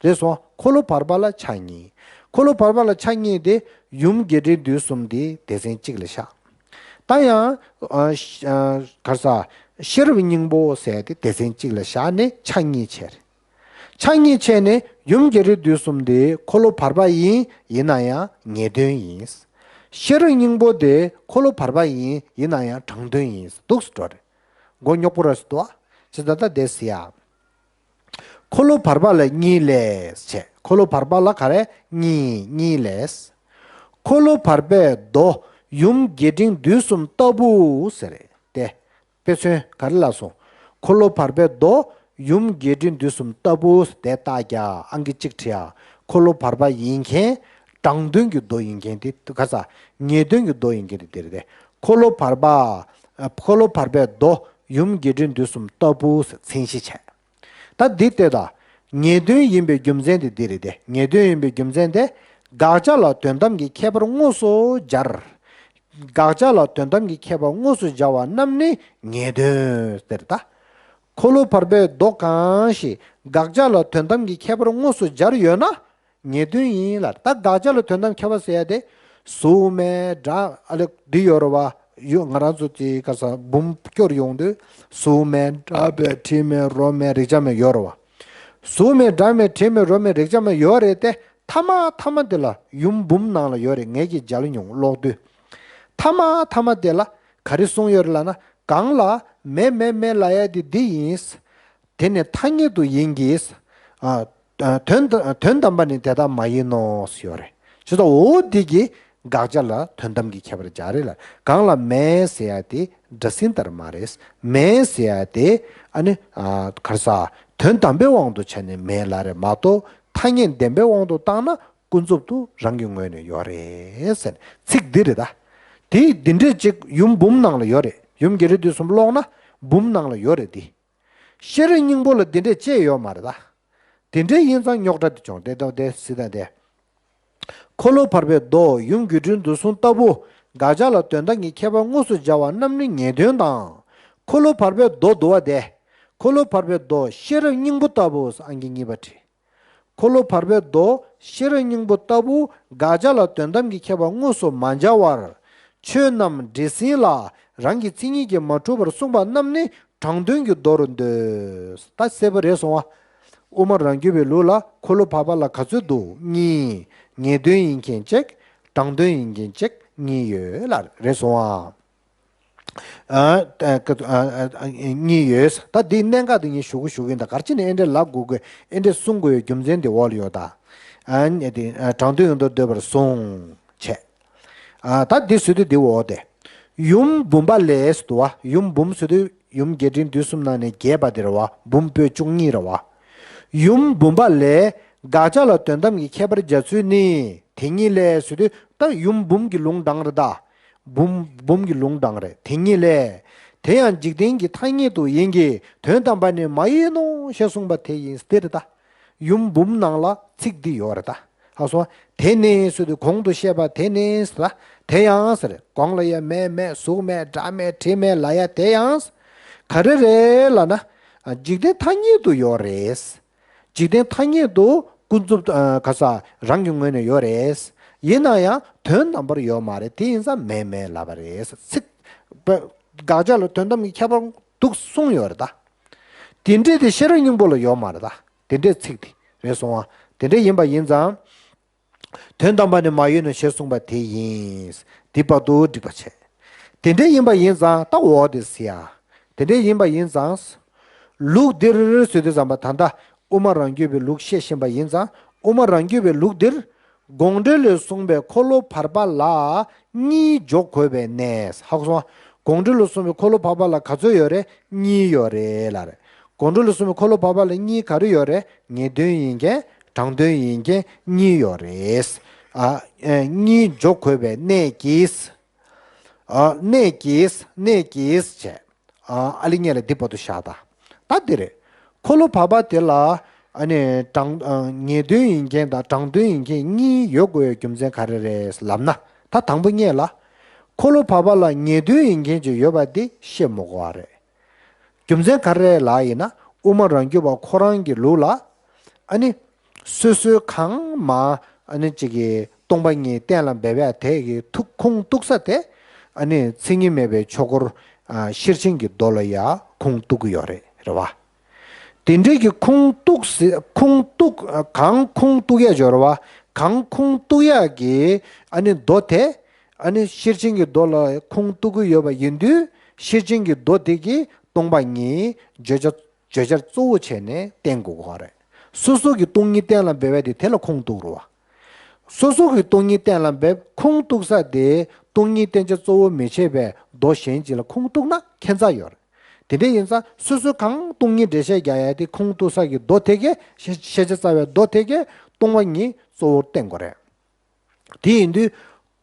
རེད་སོང་། འཁོར་ལོ་བར་པ་ལ་ཆ་གཉིས། འཁོར་ལོ་བར་པ་ལ་ཆ་གཉིས་དེ་ཡུམ་རྒྱས་འབྲིང་བསྡུས་གསུམ་དེ་སྡེ་ཚན་གཅིག་ལ་བཞག་ད་ཡང་། ཨ་ཤ་ཨ་ག་རེ་ཟ། ཤེས་རབ་སྙིང་པོ་ཟེར་དེ་སྡེ་ཚན་གཅིག་ལ་བཞག་ནས་ཆ་གཉིས་བྱས་རེད། ཆ་གཉིས་བྱས་ནས་ཡུམ་རྒྱས་འབྲིང་བསྡུས་གསུམ་དེ་འཁོར་ལོ་བར་པ་ཡིན། ཡིན་ན་ཡང་ངེས་དོན་ཡིན། ཤེས་རབ་སྙིང་པོ་དེ་འཁོར་ལོ་བར་པ་ཡིན། ཡིན་ན་ཡང་དྲང་དོན་ཡིན། འདུག་སེ་འགྲོ་རེད། མགོ་རྙོག་པོ་ར་སུ་དོ། ཅི་ད་ད་དེ་སི་ཡ། འཁོར་ལོ་བར་པ་ལ་གཉིས་ལས་བྱས། འཁོར་ལོ་བར་པ་ལ་ག་རེ་གཉིས། གཉིས་ལས། འཁོར་ལོ་བར་པའི་མདོ་ཡུམ་རྒྱས་འབྲིང་བསྡུས་གསུམ་ལྟ་བུ་ཟེར་ཏེ། དཔེ་མཚོན་ག་རེ་ལབ་སོང་། འཁོར་ལོ་བར་པའི་མདོ་ཡུམ་རྒྱས་འབྲིང་བསྡུས་གསུམ་ལྟ་བུ་དེ་རྟགས་རྒྱག་ཨང་ཀི་གཅིག་བྲིས་ཡ། འཁོར་ལོ་བར་པ་ཡིན་མཁན། དྲང་དོན་གྱི་མདོ་ཡིན་མཁན་དེ་ག་ས། ངེས་དོན་གྱི་མདོ་ཡིན་མཁན་དེ་དེ་རེད་དེ། འཁོར་ལོ་བར་པ། འཁོར་ལོ་བར་པའི་མདོ་ཡུམ་རྒྱས་འབྲིང་བསྡུས་གསུམ་ལྟ་བུ་མཚན་གཞི་བྱས། ད་འདི་ལྟོས་དང་། ངེས་དོན་ཡིན་པའི་རྒྱུ་མཚན་དེ་འདི་རེད་དེ། ངེས་དོན་ཡིན་པའི་རྒྱུ་མཚན་དེ། དགག་བྱ་ལ་དོན་དམ་གྱི་ཁྱད་པར་དངོས་སུ་སྦྱར། དགག་བྱ་ལ་དོན་དམ་གྱི་ཁྱད་པར་དངོས་སུ་སྦྱར་བ་རྣམས་ནི་ངེས་དོན་ཟེར་ད། འཁོར་ལོ་བར་པའི་མདོ་གང་ཞིག་དགག་བྱ་ལ་དོན་དམ་གྱི་ཁྱད་པར་དངོས་སུ་སྦྱར་ཡོད་ན། ངེས་དོན་ཡིན་ལ། ད་དགག་བྱ་ལ་དོན་དམ་ཁྱད་པར་ཟེར་ཡ་དེ། གཟུགས་མེད་སྒྲ་ཨ་ལེ་འདི་ཡོད་རེད་བ། ཡོད། ང་རང་ཚོ་དེ་ག་ས་འབུམ་སྐྱོར་ཡོང་དུས་གཟུགས་མེད་སྒྲ་མེད་དྲི་མེད་རོ་མེད་རེག་བྱ་མེད་ཡོད་རེད་བ། གཟུགས་མེད་སྒྲ་མེད་དྲི་མེད་རོ་མེད་རེག་བྱ་མེད་ཡོད་རེད་དེ། ཐ་མ་ཐ་མ་དེ་ལ་ཡུམ་འབུམ་ནང་ལ་ཡོད་རེད། ངེད་ཀྱིས་མཇལ་མྱོང་ཀློག་དུས། ཐ་མ་ཐ་མ་དེ་ལ་ག་རེ་གསུངས་ཡོད་རེད་ལབ་ན། གང་ལ་མེད་མེད་མེད་ལབ་ཡ་དེ་འདི་ཡིན། དེ་ནི་ཐ་སྙད་དུ་ཡིན་གྱི། ཨ། དོན་དོན་དམ་པ་ནི་དེ་ལྟར་མ་ཡིན་ནོ་ཟེར་ཡོད་རེད། ཇི་ལྟར་འོ་འདི་གི་དགག་བྱ་ལ་དོན་དམ་གྱི་ཁྱད་པར་སྦྱར་རེད་ལ། གང་ལ་མེད་ཟེར་ཡ་དེ་སྒྲ་ཟིན་ལྟར་མ་རེད། མེད་ཟེར་ཡ་དེ་ཨ་ནི་ཨ་ག་རེ་ཟ། དོན་དམ་པའི་དབང་དུ་བྱས་ནས་མེད་ལབ་རེད་མ་གཏོགས། ཐ་སྙད་བདེན་པའི་དབང་དུ་བཏང་ན་ཀུན་རྫོབ་ཏུ་རང་གི་ངོས་ནས་ཡོད་རེད་ཟེར་ཚིག་འདི་རེད་ད། དེ་འདི་འདྲས་ཅིག་ཡུམ་འབུམ་ནང་ལ་ཡོད་རེད། ཡུམ་རྒྱས་འབྲིང་བསྡུས་གསུམ་ཀློག་ན་འབུམ་ནང་ལ་ཡོད་རེད་དེ། ཤེས་རབ་སྙིང་པོ་ལ་འདི་འདྲས་ཅིག་ཡོད་མ་རེད་ད། དེ་འདྲས་ཡིན་ཙང་རྙོག་དྲ་དེ་བྱུང་། དེ་ལྟ་བུ་དེ་སྲིད་དང་དེ། འཁོར་ལོ་བར་པའི་མདོ་ཡུམ་རྒྱས་འབྲིང་བསྡུས་གསུམ་ལྟ་བུ། དགག་བྱ་ལ་དོན་དམ་གྱི་ཁྱད་པར་དངོས་སུ་སྦྱར་བ་རྣམས་ནི་ངེས་དོན་དང་། འཁོར་ལོ་བར་པའི་མདོ་བསྡུ་བ་དེ། འཁོར་ལོ་བར་པའི་མདོ་ཤེས་རབ་སྙིང་པོ་ལྟ་བུ་ཨང་ཀི་གཉིས་པ་བྲིས། འཁོར་ལོ་བར་པའི་མདོ་ཤེས་རབ་སྙིང་པོ་ལྟ་བུ་དགག་བྱ་ལ་དོན་དམ་གྱི་ཁྱད་པར་དངོས་སུ་མ་སྦྱར་བར། ཆོས་རྣམས་སྒྲས་ཟིན་ལ་རང་གི་མཚན་ཉིད་ཀྱིས་མ་གྲུབ་པར་གསུངས་པ་རྣམས་ནི་དྲང་དོན་གྱི་མདོ་རུ་འདོད། ད་གསལ་པོ་རེད་སོང་བ། དབུ་མ་རང་རྒྱུད་པའི་ལུགས་ལ་འཁོར་ལོ་བར་པ་ལ་ག་ཚོད་འདུག་གཉིས། ངེས་དོན་ཡིན་མཁན་གཅིག་དྲང་དོན་ཡིན་མཁན་གཅིག་གཉིས་ཡོད་ལ་རེད་སོང་ཨ། ཨ་ཨ་ཨ་ཨ་གཉིས་ཡོད། ད་འདིའི་གནད་འགག་དེ་ངས་ཞུ་གི་ཞུ་གི་ཡིན། ད་ག་རེ་བྱས་ནས་ཨེ་འདྲས་ལབ་དགོས་དགོས་ཨེ་འདྲས་གསུང་དགོས་ཡོད་རྒྱུ་མཚན་དེ་འོག་ལ་ཡོད་ད། ཨ་ནི་དེ་ཨ་དྲང་དོན་ཡོང་དུ་འདོད་པར་གསུངས་བྱས། ཨ་ད་འདི་ཟེར་དུས་འདི་འོག་དེ། ཡུམ་བུམ་པ་ལས་སུ་དུ་བ། ཡུམ་བུམ་ཟེར་དུས་ཡུམ་རྒྱས་འབྲིང་བསྡུས་གསུམ་ནང་ནས་རྒྱས་པ་དེ་རེད་བ། བུམ་པོད་བཅུ་གཉིས་རེད་བ། ཡུམ་བུམ་པ་ལས། དགག་བྱ་ལ་དོན་དམ་གྱི་ཁྱད་པར་སྦྱར་ཚུལ་ནི། དེ་ཉིད་ལས་ཟེར་དུས་ད་ཡུམ་བུམ་གྱི་ལུང་དྲངས་རེད་ད། བུམ་བུམ་གྱི་ལུང་དྲངས་རེད། དེ་ཉིད་ལས། དེ་ཡང་འཇིག་རྟེན་གྱི་ཐ་སྙད་དུ་ཡིན་གྱི་དོན་དམ་པ་ནི་མ་ཡིན་ནོ་ཞེས་གསུངས་པ་དེ་ཡིན་ཏེ་རེད་ད། ཡུམ་བུམ་ནང་ལ་ཚིག་འདི་ཡོད་རེད་ད། ཧ་སོང་། དེ་ནི་ཟེར་དུས་གོང་དུ་བཤད་པ་དེ་ནི་ཟེར་ད། དེ་ཡང་ཟེར། གོང་ལ་ཡ་མེད་མེད་གཟུགས་མེད་སྒྲ་མེད་དྲི་མེད་ལ་ཡ་དེ་ཡང་། ག་རེ་རེད་ལབ་ན། འཇིག་རྟེན་ཐ་སྙད་དུ་ཡོད་རེད། འཇིག་རྟེན་ཐ་སྙད་དུ་ཀུན་རྫོབ་ཨ་ག་ས་རང་གི་ངོས་ནས་ཡོད་རེད། ཡིན་ན་ཡང་དོན་དམ་པར་ཡོད་མ་རེད། དེ་ཡིན་ཙང་མེད་མེད་ལབ་པ་རེད། ཚིག་པ་དགག་བྱ་ལ་དོན་དམ་གྱི་ཁྱད་པར་འདུག་གསུངས་ཡོད་རེད་ད། དེ་འདྲས་དེ་ཤེས་རབ་སྙིང་པོ་ལ་ཡོད་མ་རེད་ད། དེ་འདྲས་ཚིག་དེ་རེད་སོང་བ། དེ་འདྲས་ཡིན་པ་ཡིན་ཙང་། དོན་དམ་པ་ནི་མ་ཡོད་ནོ་ཞེས་གསུངས་པ་དེ་ཡིན། འདི་བར་དུ་འགྲིག་པ་བྱས། དེ་འདྲ་ཡིན་པ་ཡིན་ཙང་ད་འོ་དེ་ཟེར་ཡ། དེ་འདྲ་ཡིན་པ་ཡིན་ཙང་། ལུགས་འདིར་ཟེར་དུས་ཙམ་པ་ད་ལྟ་དབུ་མ་རང་རྒྱུད་པའི་ལུགས་བཤད་བཞིན་པ་ཡིན་ཙང་དབུ་མ་རང་རྒྱུད་པའི་ལུགས་འདིར། དགོངས་འགྲེལ་ལས་གསུངས་པའི་འཁོར་ལོ་བར་པ་ལ་གཉིས་འཇོག་དགོས་པའི་གནས། ཧ་གོ་སོང་། དགོངས་འགྲེལ་ལས་གསུངས་པའི་འཁོར་ལོ་བར་པ་ལ་ག་ཚོད་ཡོད་རེད། གཉིས་ཡོད་རེད་ལབ་རེད། དགོངས་འགྲེལ་ལས་གསུངས་པའི་འཁོར་ལོ་བར་པ་ལ་གཉིས་ག་རེ་ཡོད་རེད། ངེས་དོན་ཡིན་མཁན་དྲང་དོན་ཡིན་མཁན་གཉིས་ཡོད་རེད། ཨ་ཨེ་གཉིས་འཇོག་དགོས་པའི་གནད་ཀྱིས། ཨ་གནད་ཀྱིས་གནད་ཀྱིས་བྱས། ཨ་ཨ་ལི་ཉེ་ལ་འདི་བར་དུ་བཞག་ད། ད་འདི་རེད། འཁོར་ལོ་བར་པ་དེ་ལ། ཨ་ནི་དྲང་ཨ་ངེས་དོན་ཡིན་མཁན་དང་དྲང་དོན་ཡིན་མཁན་གཉིས་ཡོད་དགོས་ཡའི་རྒྱུ་མཚན་ག་རེ་རེད་ལབ་ན། ད་དང་པོ་ཉིད་ལ། འཁོར་ལོ་བར་པ་ལ་ངེས་དོན་ཡིན་མཁན་ཅིག་ཡོད་པ་འདི་བཤད་མི་དགོས་པ་རེད། རྒྱུ་མཚན་ག་རེ་རེད་ལབ་ཡིན་ན་དབུ་མ་རང་རྒྱུད་པ་ཁོ་རང་གི་ལུགས་ལ། ཨ་ནི། སོ་སོའི་གང་མ། ཨ་ནི་གཅིག་གིས་སྟོང་པ་ཉིད་གཏན་ལ་འབེབས་ཡ་དེ་གི་ཐུག་ཁུངས་གཏུགས་ས་དེ། ཨ་ནི་མཚན་ཉིད་མེད་པའི་ཆོས་འཁོར། ཨ་ཤེར་ཕྱིན་གྱི་མདོ་ལ་ཡ་ཁུངས་གཏུགས་ཀྱི་ཡོད་རེད་རེད་བ། དེ་འདྲའི་གི་ཁུངས་གཏུགས་སེ་ཁུངས་གཏུགས་གང་ཁུངས་གཏུགས་ཡ་སྦྱོར་བ་གང་ཁུངས་གཏུགས་ཡ་གི་ཨ་ནི་མདོ་དེ། ཨ་ནི་ཤེར་ཕྱིན་གྱི་མདོ་ལ་ཁུངས་གཏུགས་ཀྱི་ཡོད་པ་ཡིན་དུས་ཤེར་ཕྱིན་གྱི་མདོ་དེ་གིས་སྟོང་པ་ཉིད་བརྗོད་བྱ་བརྗོད་བྱར་གཙོ་བོ་བྱས་ནས་བསྟན་དགོས་ཀྱི་རེད། སོ་སོ་གི་སྟོང་ཉིད་གཏན་ལ་འབེབས་པ་དེ་དེ་ལ་ཁུངས་གཏུགས་རེད་བ། སོ་སོ་གི་སྟོང་ཉིད་གཏན་ལ་འབེབས་ཁུངས་གཏུགས་ས་དེ་སྟོང་ཉིད་བསྟན་བྱ་གཙོ་བོ་མི་བྱེད་པའི་མདོ་གཞན་ཅིག་ལ་ཁུངས་གཏུགས་ན་ཁྱད་མཚར་ཡོད་རེད། དེ་འདྲ་ཡིན་ཙང་སོ་སོ་གང་སྟོང་ཉིད་འགྲེལ་བཤད་རྒྱག་ཡ་དེ་ཁུངས་གཏུགས་ས་གི་མདོ་དེ་གས་ཤེས་ཤེས་བྱ་རྩ་བའི་མདོ་དེ་གས་སྟོང་པ་ཉིད་གཙོ་བོར་བསྟན་དགོས་རེད། དེ་ཡིན་དུས།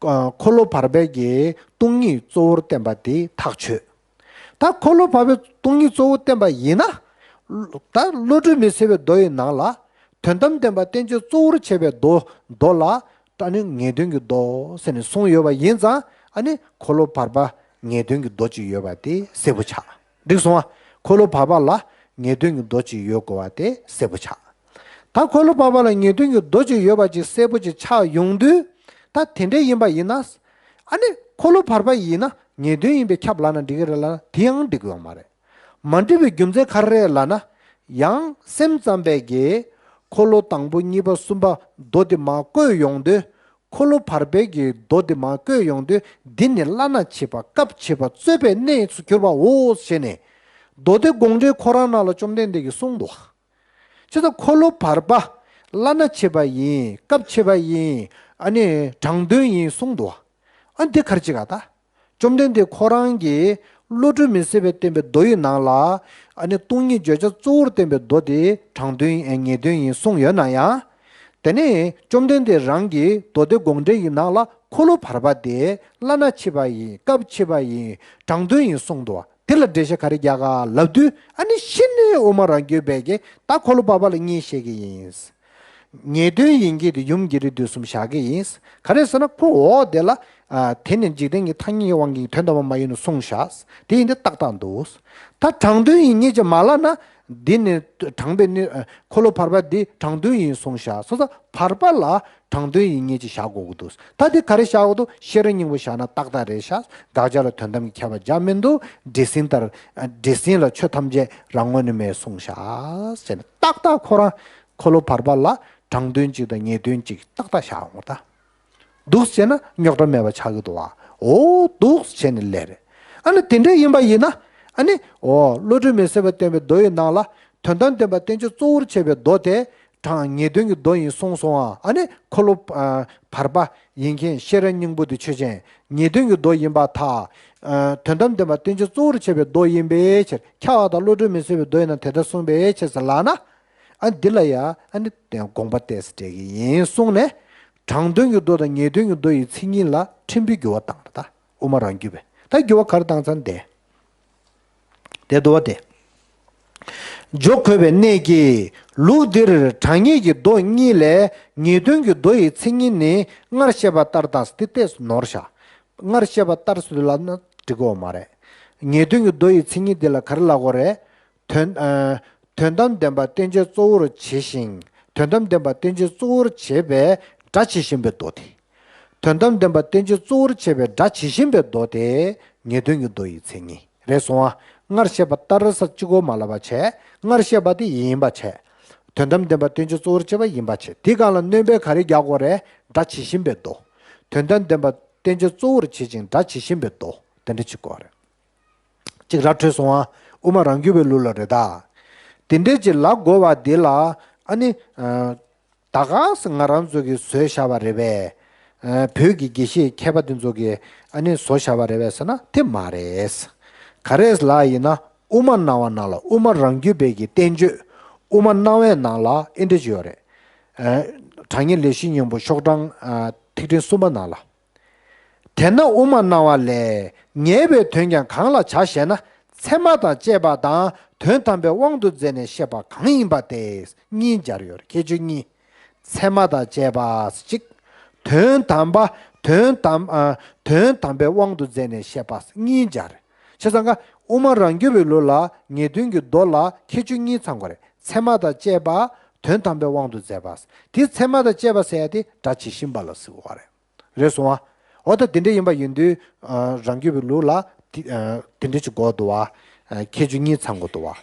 ཨ་འཁོར་ལོ་བར་པའི་གི་སྟོང་ཉིད་གཙོ་བོར་བསྟན་པ་དེ་ཐག་ཆོད། ད་འཁོར་ལོ་བར་པའི་སྟོང་ཉིད་གཙོ་བོར་བསྟན་པ་ཡིན་ན། ད་བློ་གྲོས་མི་ཟད་པའི་མདོ་ཡི་ནང་ལ། དོན་དམ་བདེན་པ་བསྟན་བྱའི་གཙོ་བོར་བྱས་པའི་མདོ་མདོ་ལ། ད་ནི་ངེས་དོན་གྱི་མདོ་ཟེར་ནས་གསུངས་ཡོད་པ་ཡིན་ཙང་ཨ་ནི་འཁོར་ལོ་བར་པ་ངེས་དོན་གྱི་མདོ་ཅིག་ཡོད་པ་དེ་གསལ་པོ་ཆགས། འགྲིག་སོང་ཨ། འཁོར་ལོ་བར་པ་ལ་ངེས་དོན་གྱི་མདོ་ཅིག་ཡོད་དགོས་པ་དེ་གསལ་པོ་ཆགས། ད་འཁོར་ལོ་བར་པ་ལ་ངེས་དོན་གྱི་མདོ་ཅིག་ཡོད་པ་ཅིག་གསལ་པོ་ཅིག་ཆགས་ཡོང་དུས། ད་དེ་འདྲ་ཡིན་པ་ཡིན་ན། ཨ་ནི་འཁོར་ལོ་བར་པ་ཡིན་ན་ངེས་དོན་ཡིན་པས་ཁྱབ་ལབ་ན་འགྲིག་གི་རེད་ལབ་ན་དེ་ཡང་འགྲིག་གི་ཡོད་མ་རེད། མ་འགྲིག་པའི་རྒྱུ་མཚན་ག་རེ་རེད་ལབ་ན། ཡང་སེམས་ཙམ་པས་ཀྱིས་འཁོར་ལོ་དང་པོ་གཉིས་པ་གསུམ་པ་མདོ་དེ་མར་བཀོད་ཡོང་དུས། འཁོར་ལོ་བར་པའི་གི་མདོ་དེ་མར་བཀོད་ཡོང་དུས་འདི་ནི་བླ་ན་མཆིས་པ་སྐབས་ཕྱེ་བ་རྩོད་པའི་གནས་སུ་གྱུར་པའོ་ཞེས་ནས། མདོ་སྡེ་དགོངས་འགྲེལ་ཁོ་རང་ནང་ལ་བཅོམ་ལྡན་འདས་ཀྱིས་གསུངས་འདུག། ཅེས་དང་འཁོར་ལོ་བར་པ། བླ་ན་མཆིས་པ་ཡིན་སྐབས་ཕྱེ་བ་ཡིན། ཨ་ནི་དྲང་དོན་ཡིན་གསུངས་འདུག། ཨ་འདི་ག་རེ་བྱེད་ག་ད། བཅོམ་ལྡན་འདས་ཁོ་རང་གིས་བློ་གྲོས་མི་ཟད་པས་བསྟན་པའི་མདོ་ཡི་ནང་ལ། ཨ་ནི་སྟོང་ཉིད་བརྗོད་བྱ་གཙོ་བོར་བསྟན་པའི་མདོ་དེ་དྲང་དོན་ཡིན་ངེས་དོན་ཡིན་གསུངས་ཡོད་ན་ཡང་། དེ་ནས་བཅོམ་ལྡན་འདས་རང་གིས་མདོ་སྡེ་དགོངས་འགྲེལ་ཡི་ནང་ལ་འཁོར་ལོ་བར་པ་དེ་བླ་ན་མཆིས་པ་ཡིན་སྐབས་ཕྱེ་བ་ཡིན་དྲང་དོན་ཡིན་གསུངས་འདུག། དེ་ལ་འགྲེལ་བཤད་ག་རེ་རྒྱག་ག་ལབ་དུས་ཨ་ནི་གཞི་ནས་དབུ་མ་རང་རྒྱུད་པའི་གི་ད་འཁོར་ལོ་བར་པ་ལ་གཉིས་བཤད་ཀྱི་ཡིན། ངེས་དོན་ཡིན་གྱི་དེ་ཡུམ་རྒྱས་འབྲིང་བསྡུས་གསུམ་བཞག་གི་ཡིན། ག་རེ་ཟེར་ན་ཁོ་འོག་དེ་ལ། ཨ་དེ་ནི་འཇིག་རྟེན་གྱི་ཐ་སྙད་དབང་གིས་དོན་དམ་པ་མ་ཡིན་ནོ་གསུངས་བཞག། དེ་ཡིན་དེ་ཏག་ཏག་འདུག། ད་དྲང་དོན་ཡིན་ངེས་ཀྱི་མ་ལབ་ན། འདི་ནི་དྲང་པའི་ནི་འཁོར་ལོ་བར་པ་འདི་དྲང་དོན་ཡིན་གསུངས་བཞག་སོང་ཙང་བར་པ་ལ་དྲང་དོན་ཡིན་ངེས་ཅིག་བཞག་དགོས་ཀྱི་འདུག་ད་འདི་ག་རེ་བཞག་དགོས་འདུག་ཤེས་རབ་སྙིང་པོ་བཞག་ན་ཏག་ཏག་རེད་ཤག་དགག་བྱ་ལ་དོན་དམ་གྱི་ཁྱད་པར་བཞག་མི་འདུག་འདྲེས་ཟིན་ལྟར། འདྲེས་ཟིན་ལ་ཆོས་ཐམས་ཅད་རང་ངོས་ནས་མེད་གསུངས་བཞག་ཟེར་ནས་ཏག་ཏག་ཁོ་རང་འཁོར་ལོ་བར་པ་ལ་དྲང་དོན་གཅིག་དང་ངེས་དོན་གཅིག་ཏག་ཏག་བཞག་འོང་ད། འདུག་བྱས་ན་རྙོག་དྲ་མེད་པ་ཆགས་ཀྱི་འདུག་བ། འོ་འདུག་བྱས་ནས་ལས་རེད། ཨ་ནི་དེ་འདྲ་ཡིན་པ་ཡིན་ན། ཨ་ནི་འོ་བློ་གྲོས་མི་ཟད་པས་བསྟན་པའི་མདོ་ཡི་ནང་ལ་དོན་དམ་བདེན་པ་བསྟན་བཅོས་གཙོ་བོར་བྱས་པའི་མདོ་དེ་དྲང་ངེས་དོན་གྱི་མདོ་ཡིན་གསུངས་སོང་ཨ། ཨ་ནི་འཁོར་ལོ་ཨ་བར་པ་ཡིན་མཁན་ཤེས་རབ་སྙིང་པོ་དེ་ཆོས་ཅན། ངེས་དོན་གྱི་མདོ་ཡིན་པར་ཐལ། ཨ་དོན་དམ་བདེན་པ་བསྟན་བཅོས་གཙོ་བོར་བྱས་པའི་མདོ་ཡིན་པའི་ཕྱིར། ཁྱབ་པ་དང་བློ་གྲོས་མི་ཟད་པའི་མདོ་ཡིན་ན་དེ་ལྟར་གསུངས་པའི་ཕྱིར་ཟེར་ལབ་ན། ཨ་འདི་ལ་ཡ་ཨ་ནི་དགོངས་པ་ཏོག་ཙམ་འགྲིག་གི་ཡིན་གསུངས་ནས། དྲང་དོན་གྱི་མདོ་དང་ངེས་དོན་གྱི་མདོ་ཡི་མཚན་ཉིད་ལ་ཕྲན་བུའི་འགྱུར་བ་བཏང་རེད་ད། དབུ་མ་རང་རྒྱུད་པས་ད་འགྱུར་བ་ག་རེ་བཏང་ཚར་འདས། དེ་འདུག་བ་དེ། འཇོག་དགོས་པའི་གནད་ཀྱིས་ལུགས་འདིར་དྲང་ངེས་ཀྱི་མདོ་གཉིས་ལས་ངེས་དོན་གྱི་མདོ་ཡི་མཚན་ཉིད་ནི་སྔར་བཤད་པ་ལྟར་དང་། དེ་ཏོག་ཙམ་ནོར་བཞག་སྔར་བཤད་པ་ལྟར་སུ་ལབ་ན་འགྲིག་གི་ཡོད་མ་རེད། ངེས་དོན་གྱི་མདོ་ཡི་མཚན་ཉིད་འདི་ལ་ག་རེ་ལབ་དགོས་རེད། དོན། ཨ། དོན་དམ་བདེན་པ་བསྟན་བཅོས་གཙོ་བོར་བྱས་ཤིང་། དོན་དམ་བདེན་པ་བསྟན་བཅོས་གཙོ་བོར་བྱས་པའི་སྒྲ་ཇི་བཞིན་པའི་མདོ་དེ། དོན་དམ་བདེན་པ་བསྟན་བཅོས་གཙོ་བོར་བྱས་པའི་སྒྲ་ཇི་བཞིན་པའི་མདོ་དེ་ངེས་དོན་གྱི་མདོ་ཡི་མཚན་ཉིད་རེད་སོང་ཨ། སྔར་བཤད་པ་ལྟར་ས་གཅིག་པོ་མ་ལབ་པ་བྱས། སྔར་བཤད་པ་དེ་ཡིན་པ་བྱས། དོན་དམ་བདེན་པ་བསྟན་བཅོས་གཙོ་བོར་བྱས་པ་ཡིན་པ་བྱས། དེའི་སྒང་ལ་སྣོན་པ་ག་རེ་རྒྱག་དགོས་རེད། སྒྲ་ཇི་བཞིན་པའི་མདོ། དོན་དམ་བདེན་པ་བསྟན་བཅོས་གཙོ་བོར་བྱེད་ཅིང་སྒྲ་ཇི་བཞིན་པའི་མདོ། དེ་འདྲ་ཅིག་དགོས་རེད། ཅིག་ར་འཕྲོད་སོང་ཨ། དབུ་མ་རང་རྒྱུད་པའི་ལུགས་ལ་རེད་ད། དེ་འདྲའི་ཅིག་ལབ་དགོས་པ་འདི་ལ་ཨ་ནི། ད་ག་སེ་ང་རང་ཚོ་གིས་བཟོས་བཞག་པ་རེད་པས། བོད་ཀྱི་དགེ་བཤེས་མཁས་པ་དེ་ཚོ་གིས་ཨ་ནི་བཟོས་བཞག་པ་རེད་པས་ཟེར་ན་དེ་མ་རེད། ག་རེ་ལབ་ཡིན་ན་དབུ་མ་སྣང་བ་ནང་ལ་དབུ་མ་རང་རྒྱུད་པའི་གི་བསྟན་བཅོས་དབུ་མ་སྣང་བའི་ནང་ལ་ཨེ་འདྲ་ཅིག་ཡོད་རེད། དྲང་ངེས་ལེགས་བཤད་སྙིང་པོ་ཤོག་གྲངས་ཐིག་ཕྲེང་གསུམ་པ་ནང་ལ། དེས་ན་དབུ་མ་སྣང་བ་ལས། ངེས་པའི་དོན་ཀྱང་གང་ལ་བྱ་ཞེ་ན། ཚད་མ་དང་བཅས་པ་དང་དོན་དམ་པའི་དབང་དུ་མཛད་ནས་བཤད་པ་གང་ཡིན་པ་སྟེ། གཉིས་སྦྱར་ཡོད་རེད། ཁྱད་ཆོས་གཉིས། ཚད་མ་དང་བཅས་པ་གཅིག་དོན་དམ་པ། དོན་དམ། ཨ། དོན་དམ་པའི་དབང་དུ་མཛད་ནས་བཤད་པ་གཉིས་སྦྱར། བྱས་ཙང་ཀ་དབུ་མ་རང་རྒྱུད་པའི་ལུགས་ལ་ངེས་དོན་གྱི་མདོ་ལ་ཁྱད་ཆོས་གཉིས་ཚང་དགོས་རེད། ཚད་མ་དང་བཅས་པ། དོན་དམ་པའི་དབང་དུ་མཛད་པ། དེ་ཚད་མ་དང་བཅས་པ་ཟེར་ཡ་དེ་སྒྲ་ཇི་བཞིན་པ་ལ་ཟེར་དགོས་རེད། རེད་སོང་ཨ། འོ་ད་དེ་འདྲ་ཡིན་པ་ཡིན་དུས། ཨ། རང་རྒྱུད་པའི་ལུགས་ལ་དེ། ཨ། དེ་འདྲ་ཅིག་དགོས་འདུག་བ། ཨ། ཁྱད་ཆོས་གཉིས་ཚང་དགོས་འདུག་བ།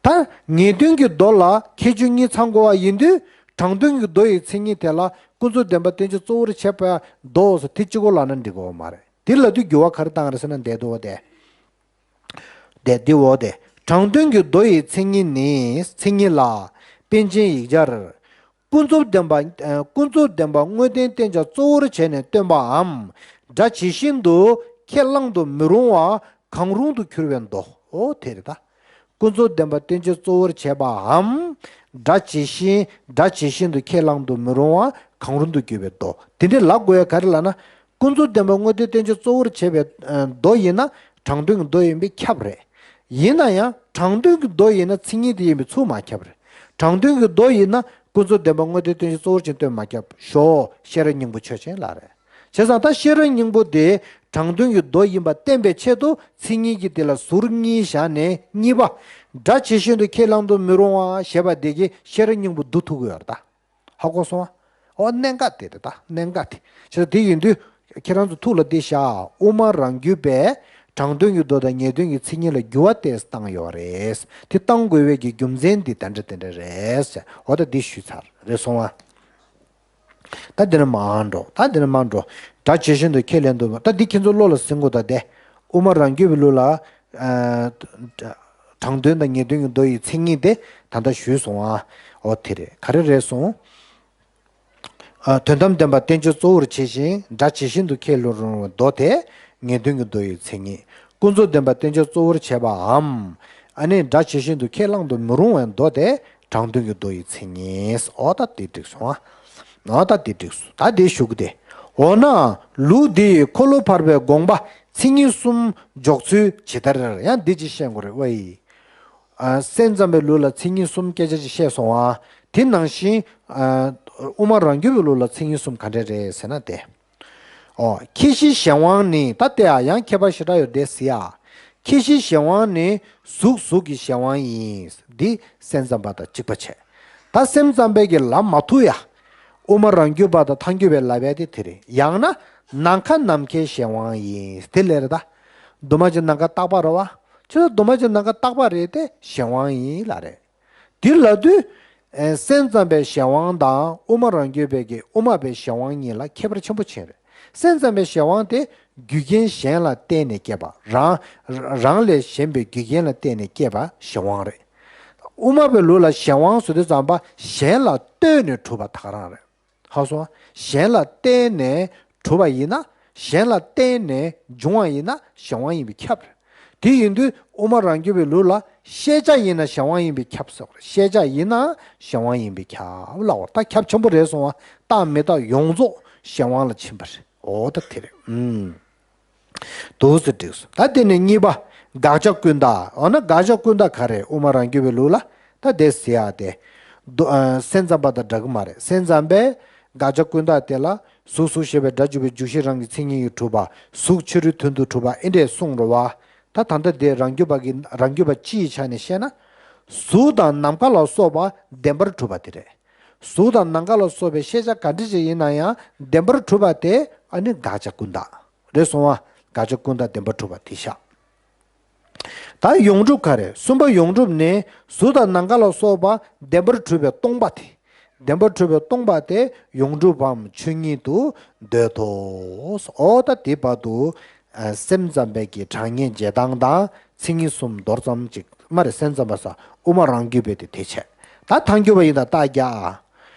ད་ངེས་དོན་གྱི་མདོ་ལ་ཁྱད་ཆོས་གཉིས་ཚང་དགོས་བ་ཡིན་དུས། དྲང་དོན་གྱི་མདོ་ཡི་མཚན་ཉིད་དེ་ལ་ཀུན་རྫོབ་བདེན་པ་བསྟན་བཅོས་གཙོ་བོར་བྱས་པའི་མདོ་ཟེར་དེ་གཅིག་པོ་ལབ་ན་འགྲིག་གི་ཡོད་མ་རེད། དེ་ལབ་དུས་འགྱུར་བ་ག་རེ་བཏང་རེད་ཟེར་ན་འདས་འདུག་བ་དེ། དེ་འདི་འོ་དེ། དྲང་དོན་གྱི་མདོ་ཡི་མཚན་ཉིད་ནི། མཚན་ཉིད་ལ། པཎ་ཆེན་ཡིག་ཆར། ཀུན་རྫོབ་བདེན་པ། ཨ། ཀུན་རྫོབ་བདེན་པ་དངོས་བསྟན་བསྟན་བྱ་གཙོ་བོར་བྱས་ནས་སྟོན་པའམ། སྒྲ་ཇི་བཞིན་དུ་ཁས་བླང་དུ་མི་རུང་བ་གང་རུང་དུ་གྱུར་པའི་མདོ། འོ་དེ་རེད་ད། ཀུན་རྫོབ་བདེན་པ་བསྟན་བཅོས་གཙོ་བོར་བྱས་པའམ། སྒྲ་ཇི་བཞིན། སྒྲ་ཇི་བཞིན་དུ་ཁས་བླང་དུ་མི་རུང་བ་གང་རུང་དུ་གྱུར་པའི་མདོ། དེ་འདྲའི་ལབ་དགོས་ཡ་ག་རེ་ལབ་ན། ཀུན་རྫོབ་བདེན་པ་དངོས་བསྟན་བསྟན་བཅོས་གཙོ་བོར་བྱས་པའི། ཨ། མདོ་ཡིན་ན་དྲང་དོན་གྱི་མདོ་ཡིན་པས་ཁྱབ་རེད། ཡིན་ན་ཡང་དྲང་དོན་གྱི་མདོ་ཡིན་ན་མཚན་ཉིད་དེ་ཡིན་པས་ཚུར་མ་ཁྱབ་རེད། དྲང་དོན་གྱི་མདོ་ཡིན་ན་ཀུན་རྫོབ་བདེན་པ་དངོས་བསྟན་བསྟན་བཅོས་གཙོ་བོར་བྱས་ནས་སྟོན་མ་ཁྱབ། ཞོག་ཤེས་རབ་སྙིང་པོ་ཆོས་ཅན་ལ་རེད། བྱས་ཙང་ད་ཤེས་རབ་སྙིང་པོ་དེ་དྲང་དོན་གྱི་མདོ་ཡིན་པ་བསྟན་པའི་ཆེད་དུ་མཚན་ཉིད་ཀྱི་དེ་ལ་ཟུར་གཉིས་བཞག་ནས་གཉིས་པ། སྒྲ་ཇི་བཞིན་དུ་ཁས་བླང་དུ་མི་རུང་བ་ཞེས་པ་དེ་གིས་ཤེས་རབ་སྙིང་པོ་བསྡུ་ཐུབ་ཀྱི་ཡོད་རེད་ད། ཧ་གོ་སོང་ཨ། འོ་གནད་འགག་དེ་རེད་ད། གནད་འགག་དེ། བྱས་ཙང་དེ་ཡིན་དུས་ཁྱེད་རང་ཚོ་ཐུགས་ལ་འདི་བཞག་དབུ་མ་རང་རྒྱུད་པས་དྲང་དོན་གྱི་མདོ་དང་ངེས་དོན་གྱི་མཚན་ཉིད་ལ་འགྱུར་བ་ཏོག་ཙམ་བཏང་ཡོད་རེད། དེ་བཏང་དགོས་པའི་གི་རྒྱུ་མཚན་འདི་དེ་འདྲ་དེ་འདྲ་རེད། འོ་ད་འདི་ཞུས་ཚར་རེད་སོང་ཨ། ད་འདི་ནས་མར་འགྲོ། ད་འདི་ནས་མར་འགྲོ། སྒྲ་ཇི་བཞིན་དུ་ཁས་ལེན་དུ། ད་འདི་ཁྱེད་ཚོ་བློ་ལ་ཟིན་དགོས། ད་དེ་དབུ་མ་རང་རྒྱུད་པའི་ལུགས་ལ། ཨ། དྲང་དོན་དང་ངེས་དོན་གྱི་མདོ་ཡི་མཚན་ཉིད་དེ་ད་ལྟ་ཞུས་སོང་ཨ། འོ་དེ་རེད། ག་རེ་རེད་སོང་། ཨ། དོན་དམ་བདེན་པ་བསྟན་བཅོས་གཙོ་བོར་བྱས་ཤིང་སྒྲ་ཇི་བཞིན་དུ་ཁས་ལེན་རུང་བའི་མདོ་དེ་ངེས་དོན་གྱི་མདོ་ཡི་མཚན་ཉིད། ཀུན་རྫོབ་བདེན་པ་བསྟན་བཅོས་གཙོ་བོར་བྱས་པའམ། ཨ་ནི་སྒྲ་ཇི་བཞིན་དུ་ཁས་བླང་དུ་མི་རུང་བའི་མདོ་དེ་དྲང་དོན་གྱི་མདོ་ཡི་མཚན་ཉིད། འོ་ད་དེ་འགྲིག་སོང་ཨ། འོ་ད་དེ་འགྲིག་སོང་། ད་དེ་ཞུ་གི་དེ། འོ་ན་ལུགས་འདི་ཡི་འཁོར་ལོ་བར་པའི་དགོངས་པ་མཚན་ཉིད་གསུམ་འཇོག་ཚུལ་ཇི་ལྟར། ཡང་འདི་ཅིག་བཤད་དགོས་རེད་ཝེ། ཨ། སེམས་ཙམ་པའི་ལུགས་ལ་མཚན་ཉིད་གསུམ་སྐད་ཆ་ཅིག་བཤད་སོང་ཨ། དེ་ནང་བཞིན། ཨ། དབུ་མ་རང་རྒྱུད་པའི་ལུགས་ལ་མཚན་ཉིད་གསུམ་ག་འདྲ་རེད་ཟེར་ན་དེ། ཨོ། ཁྱད་གཞི་གཞན་དབང་ནི། ད་དེ་ཡང་ཁྱད་པར་ཞེ་དྲག་ཡོད་དེ་ཟེར་ཡ། ཁྱད་གཞིའི་གཞན་དབང་ནི་གཟུགས་གཟུགས་ཀྱི་གཞན་དབང་ཡིན། འདི་སེམས་ཙམ་པ་དང་གཅིག་པ་བྱས། ད་སེམས་ཙམ་པའི་གི་ལབ་མ་ཐུབ་ཡ། དབུ་མ་རང་རྒྱུད་པ་དང་ཐལ་འགྱུར་བའི་ལབ་ཡ་དེ་དེ་རེད། ཡང་ན་ནམ་མཁའ་ནམ་མཁའི་གཞན་དབང་ཡིན། དེ་ལས་རེད་ད། འདུས་མ་བྱས་ནམ་མཁའ་རྟག་པ་རེད་བ། ཁྱོད་འདུས་མ་བྱས་ནམ་མཁའ་རྟག་པ་རེད་དེ་གཞན་དབང་ཡིན་ལབ་རེད། དེ་ལབ་དུས། ཨེ། སེམས་ཙམ་པའི་གཞན་དབང་དང་དབུ་མ་རང་རྒྱུད་པའི་གི་དབུ་མ་པའི་གཞན་དབང་གཉིས་ལ་ཁྱད་པར་ཆེན་པོ་ཕྱིན་རེད། སེམས་ཙམ་པའི་གཞན་དབང་དེ་རྒྱུ་རྐྱེན་གཞན་ལ་བརྟེན་ནས་སྐྱེས་པ། རང་རང་ལས་གཞན་པའི་རྒྱུ་རྐྱེན་ལ་བརྟེན་ནས་སྐྱེས་པ་གཞན་དབང་རེད། དབུ་མ་པའི་ལུགས་ལ་གཞན་དབང་ཟེར་དུས་ཙམ་པ་གཞན་ལ་ལྟོས་ནས་གྲུབ་པ་ད་ག་རང་རེད། ཧ་སོང་། གཞན་ལ་བརྟེན་ནས་གྲུབ་པ་ཡིན་ན། གཞན་ལ་བརྟེན་ནས་འབྱུང་བ་ཡིན་ན་གཞན་དབང་ཡིན་པས་ཁྱབ་རེད། དེ་ཡིན་དུས་དབུ་མ་རང་རྒྱུད་པའི་ལུགས་ལ་ཤེས་བྱ་ཡིན་ན་གཞན་དབང་ཡིན་པས་ཁྱབ་ཟེར་བ་རེད། ཤེས་བྱ་ཡིན་ན་གཞན་དབང་ཡིན་པས་ཁྱབ་ལབ་པ། ད་ཁྱབ་ཆེན་པོ་རེད་སོང་བ། རྟག་མི་རྟག་ཡོངས་རྫོགས་གཞན་དབང་ལ་ཕྱིན་པ་རེད། འོ་ད་དེ་རེད། ཨུམ། འདུག་སེ་འགྲིགས་སོང་། ད་དེ་ནས་གཉིས་པ། དགག་བྱ་ཀུན་བརྟགས། འོ་ན་དགག་བྱ་ཀུན་བརྟགས་ག་རེ། དབུ་མ་རང་རྒྱུད་པའི་ལུགས་ལ་ད་དེ་ཟེར་ཡ་དེ། དུ་ཨ། སེམས་ཙམ་པ་དང་འདྲ་གི་མ་རེད། སེམས་ཙམ་པས་དགག་བྱ་ཀུན་བརྟགས་དེ་ལ་གཟུགས་གཟུགས་ཞེས་པའི་སྒྲ་འཇུག་པའི་འཇུག་གཞིའི་རང་གི་མཚན་ཉིད་ཀྱིས་གྲུབ་པ། གཟུགས་ཕྱི་རོལ་དོན་དུ་གྲུབ་པ་ཨེ་འདྲས་གསུངས་རེད་བ། ད་ད་ལྟ་དེ་རང་རྒྱུད་པ་གི་རང་རྒྱུད་པ་སྤྱི་ཡི་ཆ་ནས་བཤད་ན། གཟུགས་དང་ནམ་མཁའ་ལ་སོགས་པ་བདེན་པར་གྲུབ་པ་དེ་རེད། གཟུགས་དང་ནམ་མཁའ་ལ་སོགས་པའི་ཤེས་བྱ་ག་འདྲ་ཞིག་ཡིན་ན་ཡང་བདེན་པར་གྲུབ་པ་དེ་ཨ་ནི་དགག་བྱ་ཀུན་བརྟགས། རེད་སོང་བ། དགག་བྱ་ཀུན་བརྟགས་བདེན་པར་གྲུབ་པ་དེ་བཞག་ད་ཡོངས་གྲུབ་ག་རེ། གསུམ་པ་ཡོངས་གྲུབ་ནི་གཟུགས་དང་ནམ་མཁའ་ལ་སོགས་པ་བདེན་པར་གྲུབ་པའི་སྟོང་པ་དེ། བདེན་པར་གྲུབ་པའི་སྟོང་པ་དེ་ཡོངས་གྲུབ་བམ་ཆོས་ཉིད་དུ་འདོད་དོ། འོ་ད་དེ་བར་དུ་སེམས་ཙམ་པའི་གི་གྲངས་ངེས་འཇལ་སྟངས་དང་མཚན་ཉིད་གསུམ་མདོར་ཙམ་ཅིག་མ་རེད། སེམས་ཙམ་པ་ས་དབུ་མ་རང་རྒྱུད་པའི་དེ་དེ་བྱས། ད་ཐལ་འགྱུར་བ་ཡིན་ད་རྟགས་རྒྱག་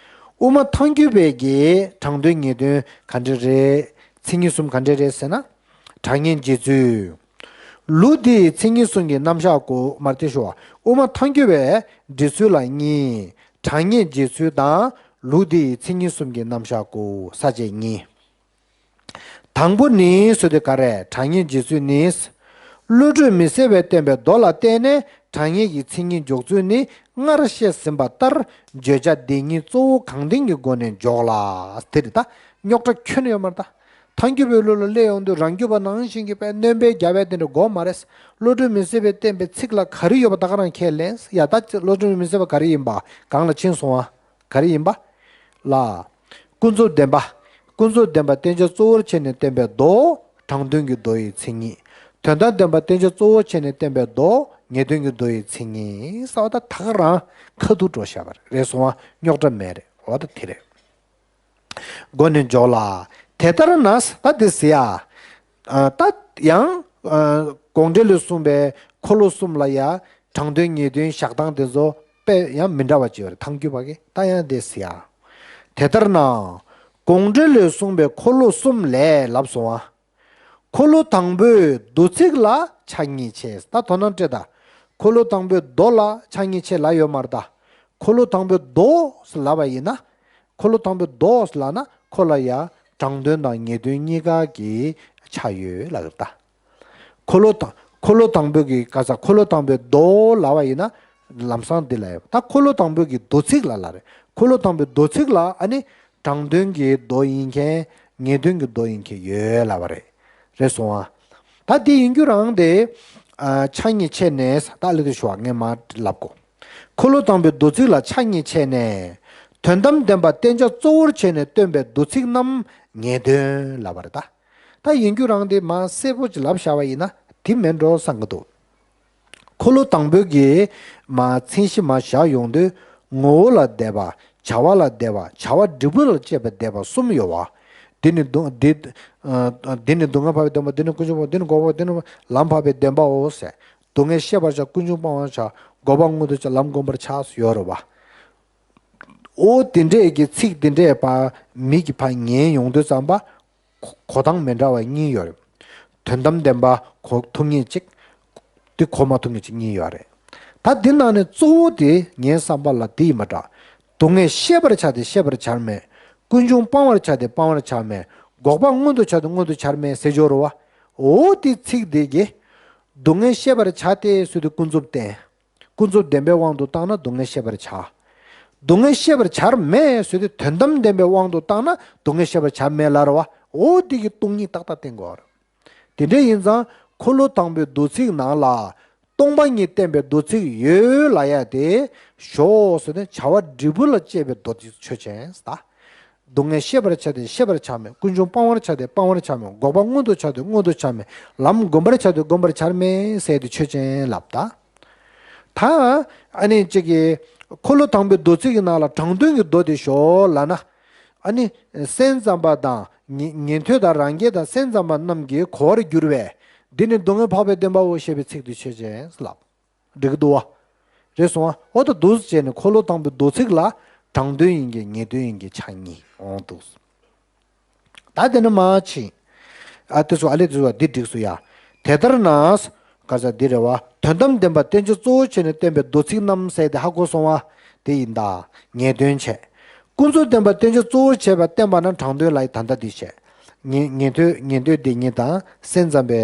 དབུ་མ་ཐལ་འགྱུར་བའི་གི་དྲང་དོན་ངེས་དོན་ག་འདྲ་རེད། མཚན་ཉིད་གསུམ་ག་འདྲ་རེད་ཟེར་ན། གྲངས་ངེས་འཇལ་ཚུལ། ལུགས་འདི་ཡི་མཚན་ཉིད་གསུམ་གྱི་རྣམ་གཞག་གོ། མར་ཏེ་ཞུ་བ། དབུ་མ་ཐལ་འགྱུར་བའི་འགྲེལ་ཚུལ་ལ་གཉིས། གྲངས་ངེས་འཇལ་ཚུལ་དང་ལུགས་འདི་ཡི་མཚན་ཉིད་གསུམ་གྱི་རྣམ་གཞག་གོ། ས་བཅད་གཉིས། དང་པོ་ནི་ཟེར་དུས་ག་རེ། གྲངས་ངེས་འཇལ་ཚུལ་ནི། བློ་གྲོས་མི་གསལ་བས་བསྟན་པའི་མདོ་ལ་བརྟེན་ནས་གྲངས་ངེས་ཀྱི་མཚན་ཉིད་འཇོག་ཚུལ་ནི་སྔར་བཤད་ཟིན་པ་ལྟར་བརྗོད་བྱ་འདི་ཉིད་གཙོ་བོ་གང་ལྡན་གྱི་སྒོ་ནས་འཇོག་ལ། དེ་རེད་ད། རྙོག་དྲ་ཁྱོན་ནས་ཡོད་མ་རེད་ད། ཐལ་འགྱུར་བའི་ལུགས་ལ་སླེབས་ཡོང་དུས་རང་རྒྱུད་པ་ནང་བཞིན་གྱི་དཔེ་སྣོན་པའི་རྒྱབ་པའི་དེ་འདྲ་དགོས་མ་རེད། བློ་གྲོས་མི་གསལ་བས་བསྟན་པའི་ཚིག་ལ་ག་རེ་ཡོད་པ་ད་ག་རང་ཁས་ལེན། ཡ་ད་བློ་གྲོས་མི་གསལ་བ་ག་རེ་ཡིན་པ་གང་ལ་ཕྱིན་སོང་བ། ག་རེ་ཡིན་པ། ལ། ཀུན་རྫོབ་བདེན་པ། ཀུན་རྫོབ་བདེན་པ་བསྟན་བྱ་གཙོ་བོར་བྱས་ནས་བསྟན་པའི་མདོ། དྲང་དོན་གྱི་མདོ་ཡི་མཚན་ཉིད། དོན་དམ་བདེན་པ་བསྟན་བྱ་གཙོ་བོར་བྱས་ནས་བསྟན་པའི་མདོ། ངེས་དོན་གྱི་མདོ་ཡི་མཚན་ཉིད་ཟེར་བ་ད་ད་ག་རང་ཁ་ཐུག་འགྲོ་བཞག་པ་རེད། སོང་བ་རྙོག་དྲ་མེད་རེད། འོ་ད་དེ་རེད། སྒོ་ནས་འཇོག་ལ། དེ་ལྟར་ན་ད་དེ་ཟེར་ཡ། ད་ཡང་། དགོངས་འགྲེལ་ལས་གསུངས་པའི་འཁོར་ལོ་གསུམ་ལ་ཡ། དྲང་དོན་ངེས་དོན་བཞག་སྟངས་དེ་ཚོ་དཔེ་ཡང་མི་འདྲ་བ་ཅིག་ཡོད་རེད། ཐལ་འགྱུར་བ་གི་ད་ཡང་དེ་ཟེར་ཡ། དེ་ལྟར་ན། དགོངས་འགྲེལ་ལས་གསུངས་པའི་འཁོར་ལོ་གསུམ་ལས་ལབ་སོང་བ། འཁོར་ལོ་དང་པོའི་མདོ་ཚིག་ལ་ཆ་གཉིས་ཕྱེ། ད་དོ་སྣང་སྤྲད་ད། འཁོར་ལོ་དང་པོའི་མདོ་ལ་ཆ་གཉིས་ཕྱེ་ལབ་ཡོད་མ་རེད་ད། འཁོར་ལོ་དང་པོའི་མདོ་ལབ་པ་ཡིན་ན། འཁོར་ལོ་དང་པོའི་མདོ་ལབ་ན་ཁོ་ལ་ཡ་དྲང་དོན་དང་ངེས་དོན་གཉིས་ཀ་གི་ཆ་ཡོད་ལབ་ཀྱི་རེད་ད། འཁོར་ལོ་དང་འཁོར་ལོ་དང་པོའི་གི་ག་ས་འཁོར་ལོ་དང་པོའི་མདོ་ལབ་པ་ཡིན་ན་ལམ་སང་འདི་ལ་ཡོད་ད། འཁོར་ལོ་དང་པོའི་གི་མདོ་ཚིག་ལ་ལབ་རེད། འཁོར་ལོ་དང་པོའི་མདོ་ཚིག་ལ་ཨ་ནི། དྲང་དོན་གྱི་མདོ་ཡིན་མཁན། ངེས་དོན་གྱི་མདོ་ཡིན་མཁན་ཡོད་ལབ་པ་རེད། རེད་སོང་ཨ། ད་དེ་ཡིན་རྒྱུ་རང་དེ། ཨ། ཆ་གཉིས་ཕྱེ་ནས་ད་ལྟ་ལེགས་ཤོག་ངས་མར་ལབ་གོ། འཁོར་ལོ་དང་པོའི་མདོ་ཚིག་ལ་ཆ་གཉིས་ཕྱེ་ནས། དོན་དམ་བདེན་པ་བསྟན་བྱ་གཙོ་བོར་བྱས་ནས་སྟོན་པའི་མདོ་ཚིག་རྣམས་ངེས་དོན་ལབ་པ་རེད་ད། ད་ཡིན་རྒྱུ་རང་དེ་མར་གསལ་པོ་ཅིག་ལབ་བཞག་པ་ཡིན་ན་དེ་མིན་འགྲོ་བསམ་གྱི་འདུག་འཁོར་ལོ་དང་པོའི་གི་མ་མཚན་གཞི་མ་བཞག་ཡོང་དུས་ངོ་བོ་ལ་བསྡད་པ། བྱ་བ་ལ་བསྡད་པ། བྱ་བ་འབྲས་བུ་ལ་དཔྱད་པ་བསྡད་པ་གསུམ་ཡོད་བ། འདི་ནི་སྡུག་འདི། ཨ། འདི་ནི་སྡུག་བསྔལ་འཕགས་པའི་བདེན་པ། འདི་ནི་ཀུན་འབྱུང་འཕགས། འདི་ནི་འགོག་པ། འདི་ནི་ལམ་འཕགས་པའི་བདེན་པའོ་ཟེར། སྡུག་བསྔལ་ཤེས་པར་བྱ། ཀུན་འབྱུང་སྤང་བར་བྱ། འགོག་པ་མངོན་དུ་བྱ། ལམ་བསྒོམ་པར་བྱ་ཡོད་རེད་བ། འོ་དེ་འདྲས་ཀྱི་ཚིག་དེ་འདྲས་ཕར་མིག་གིས་ཕར་ཉན་ཡོང་དུས་ཙམ་པ། གོ་གོ་སྟངས་མི་འདྲ་བ་གཉིས་ཡོད་རེད། དོན་དམ་བདེན་པ་གོ་ཐུབ་མཁན་གཅིག་དེ་གོ་མ་ཐུབ་མཁན་གཅིག་གཉིས་ཡོད་རེད། ད་འདི་ནང་ནས་གཙོ་བོ་དེ་ངའི་བསམ་པ་ལ་དེ་ཡིན་པ་འདྲ། སྡུག་བསྔལ་ཤེས་པར་བྱ་དེ་ཤེས་པར་བྱར་མེད། ཀུན་འབྱུང་སྤང་བར་བྱ་དེ་སྤང་བར་བྱར་མེད། འགོག་པ་མངོན་དུ་བྱ་དེ་མངོན་དུ་བྱར་མེད་ཟེར་ཡོད་རེད་བ། འོ་དེ་ཚིག་དེ་གིས། སྡུག་བསྔལ་ཤེས་པར་བྱ་སྟེ་ཟེར་དུས་ཀུན་རྫོབ་བསྟན། ཀུན་རྫོབ་བདེན་པའི་དབང་དུ་བཏང་ན་སྡུག་བསྔལ་ཤེས་པར་བྱ། སྡུག་བསྔལ་ཤེས་པར་བྱར་མེད་ཟེར་དུས་དོན་དམ་བདེན་པའི་དབང་དུ་བཏང་ན་སྡུག་བསྔལ་ཤེས་པར་བྱར་མེད་ལབ་རེད་བ། འོ་དེ་གི་སྟོང་ཉིད་ཏག་ཏག་བསྟན་དགོས་རེད། དེ་འདྲ་ཡིན་ཙང་ འཁོར་ལོ་དང་པོའི་མདོ་ཚིག་ནང་ལ། སྟོང་པ་ཉིད་བསྟན་པའི་མདོ་ཚིག་ཡོད་ལབ་ཡ་དེ་ཞོག་ཟེར་ནས་བྱ་བ་འབྲས་བུ་ལ་དཔྱད་པའི་མདོ་དེ་ཆོས་ཅན་ཟེར། སྡུག་བསྔལ་ཤེས་པར་བྱ་སྟེ་ཤེས་པར་བྱར་མེད། ཀུན་འབྱུང་སྤང་བར་བྱ་སྟེ་སྤང་བར་བྱར་མེད། འགོག་པ་མངོན་དུ་བྱ་སྟེ་མངོན་དུ་བྱར་མེད། ལམ་བསྒོམ་པར་བྱ་སྟེ་བསྒོམ་པར་བྱར་མེད་ཟེར་དེ་ཆོས་ཅན་ལབ་ད། ད་ཨ་ནི་གཅིག་གིས་འཁོར་ལོ་དང་པོའི་མདོ་ཚིག་གི་ནང་ལ་དྲང་དོན་གྱི་མདོ་དེ་ཞོག་ལབ་ན། ཨ་ནི་སེམས་ཙམ་པ་དང་ཉན་ཉན་ཐོས་དང་རང་རྒྱལ་དང་སེམས་ཙམ་པ་རྣམས་ཀྱིས་གོ་བར་འགྱུར་བས། འདི་ནི་སྡུག་བསྔལ་འཕགས་པའི་བདེན་པའོ་ཞེས་པའི་ཚིག་དེ་ཆོས་ཅན་ལབ། འགྲིག་གི་འདུག་བ། རེད་སོང་བ། འོ་ད་འདུག་སེ་བྱས་ནས་འཁོར་ལོ་དང་པོའི་མདོ་ཚིག་ལ་དྲང་དོན་ཡིན་གྱི་ཉན་དོན་ཡིན་གྱི་ཆ་གཉིས་འོང་འདུག་ད་དེ་ནི་མ་ཕྱིན། ཨ་དེ་ཚོ་ཨ་ལེ་དེ་ཚོ་འདི་འགྲིག་སོང་ཡ། དེ་ལྟར་ན། ག་ས་འདི་རེད་བ། དོན་དམ་བདེན་པ་བསྟན་བཅོས་གཙོ་བོ་བྱས་ནས་བསྟན་པའི་མདོ་ཚིག་རྣམས་ཟེར་ཏེ་ཧ་གོ་སོང་བ། དེ་ཡིན་ད། ངེས་དོན་བྱས། ཀུན་རྫོབ་བདེན་པ་བསྟན་བཅོས་གཙོ་བོ་བྱས་པ་བསྟན་པ་ན་དྲང་དོན་ལ་ཡི་ད་ལྟ་འདི་བྱས། ཉན་ཉན་ཐོས་ཉན་ཐོས་སྡེ་གཉིས་དང་སེམས་ཙམ་པའི་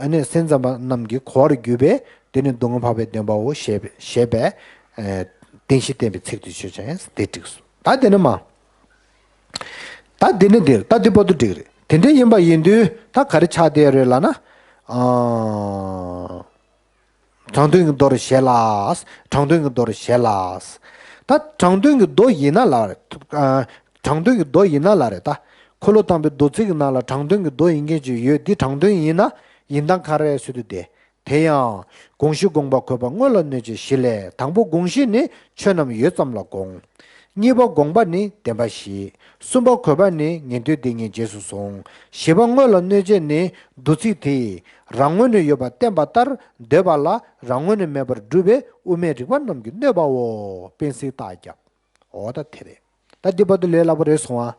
ཨ་ནི་སེམས་ཙམ་པ་རྣམས་ཀྱིས་གོ་བར་གྱུར་པས་དེ་ནི་སྡུག་བསྔལ་འཕགས་པའི་བདེན་པའོ་ཞེས་པའི་ཞེས་པའི་ཨ་བདེན་བཞི་བསྟན་པའི་ཚིག་དེ་ཆོས་ཅན་དེ་འགྲིགས་སོ། ད་དེ་ནི་མ། ད་དེ་ནི་འདིར་ད་དེ་བར་དུ་འགྲིག་རེད། དེ་འདྲ་ཡིན་པ་ཡིན་དུས་ད་ག་རེ་ཆགས་བསྡད་རེད་ལབ་ན། ཨ། དྲང་དོན་གྱི་མདོར་བཞེད་ལ། དྲང་དོན་གྱི་མདོར་བཞེད་ལ། ད་དྲང་དོན་གྱི་མདོ་ཡིན་ན་ལ་རེད། ཨ། དྲང་དོན་གྱི་མདོ་ཡིན་ན་ལ་རེད་ད། འཁོར་ལོ་དང་པོའི་མདོ་ཚིག་གི་ནང་ལ་དྲང་དོན་གྱི་མདོ་ཡིན་མཁན་ཅིག་ཡོད། འདི་དྲང་དོན་ཡིན་ན་ཡིན་སྟངས་ག་རེ་ཟེར་དུས་དེ། དེ་ཡང་། དགོངས་གཞི་དགོངས་པ་གོ་བ་དངོས་ལ་གནོད་བྱེད་བཞི་ལས། དང་པོ་དགོངས་གཞི་ནི་ཆོས་རྣམས་ཡོད་ཙམ་ལ་དགོངས། གཉིས་པ་དགོངས་པ་ནི་བདེན་པ་བཞི། གསུམ་པ་གོ་བ་ནི་ཉན་ཐོས་སྡེ་གཉིས་རྗེས་སུ་བཟུང་། བཞི་པ་དངོས་ལ་གནོད་བྱེད་ནི་མདོ་ཚིག་དེས་རང་ངོས་ནས་ཡོད་པ་བསྟན་པ་ལྟར་འདོད་པ་ལ་རང་ངོས་ནས་མེད་པར་སྒྲུབ་པའི་དབུ་མའི་རིགས་པ་རྣམས་ཀྱིས་གནོད་པའོ། དཔེ་སྲིད་རྟགས་བརྒྱབ། འོ་ད་དེ་རེད། ད་འདི་བར་དུ་ལས་སླ་པོ་རེད་སོང་ཨ།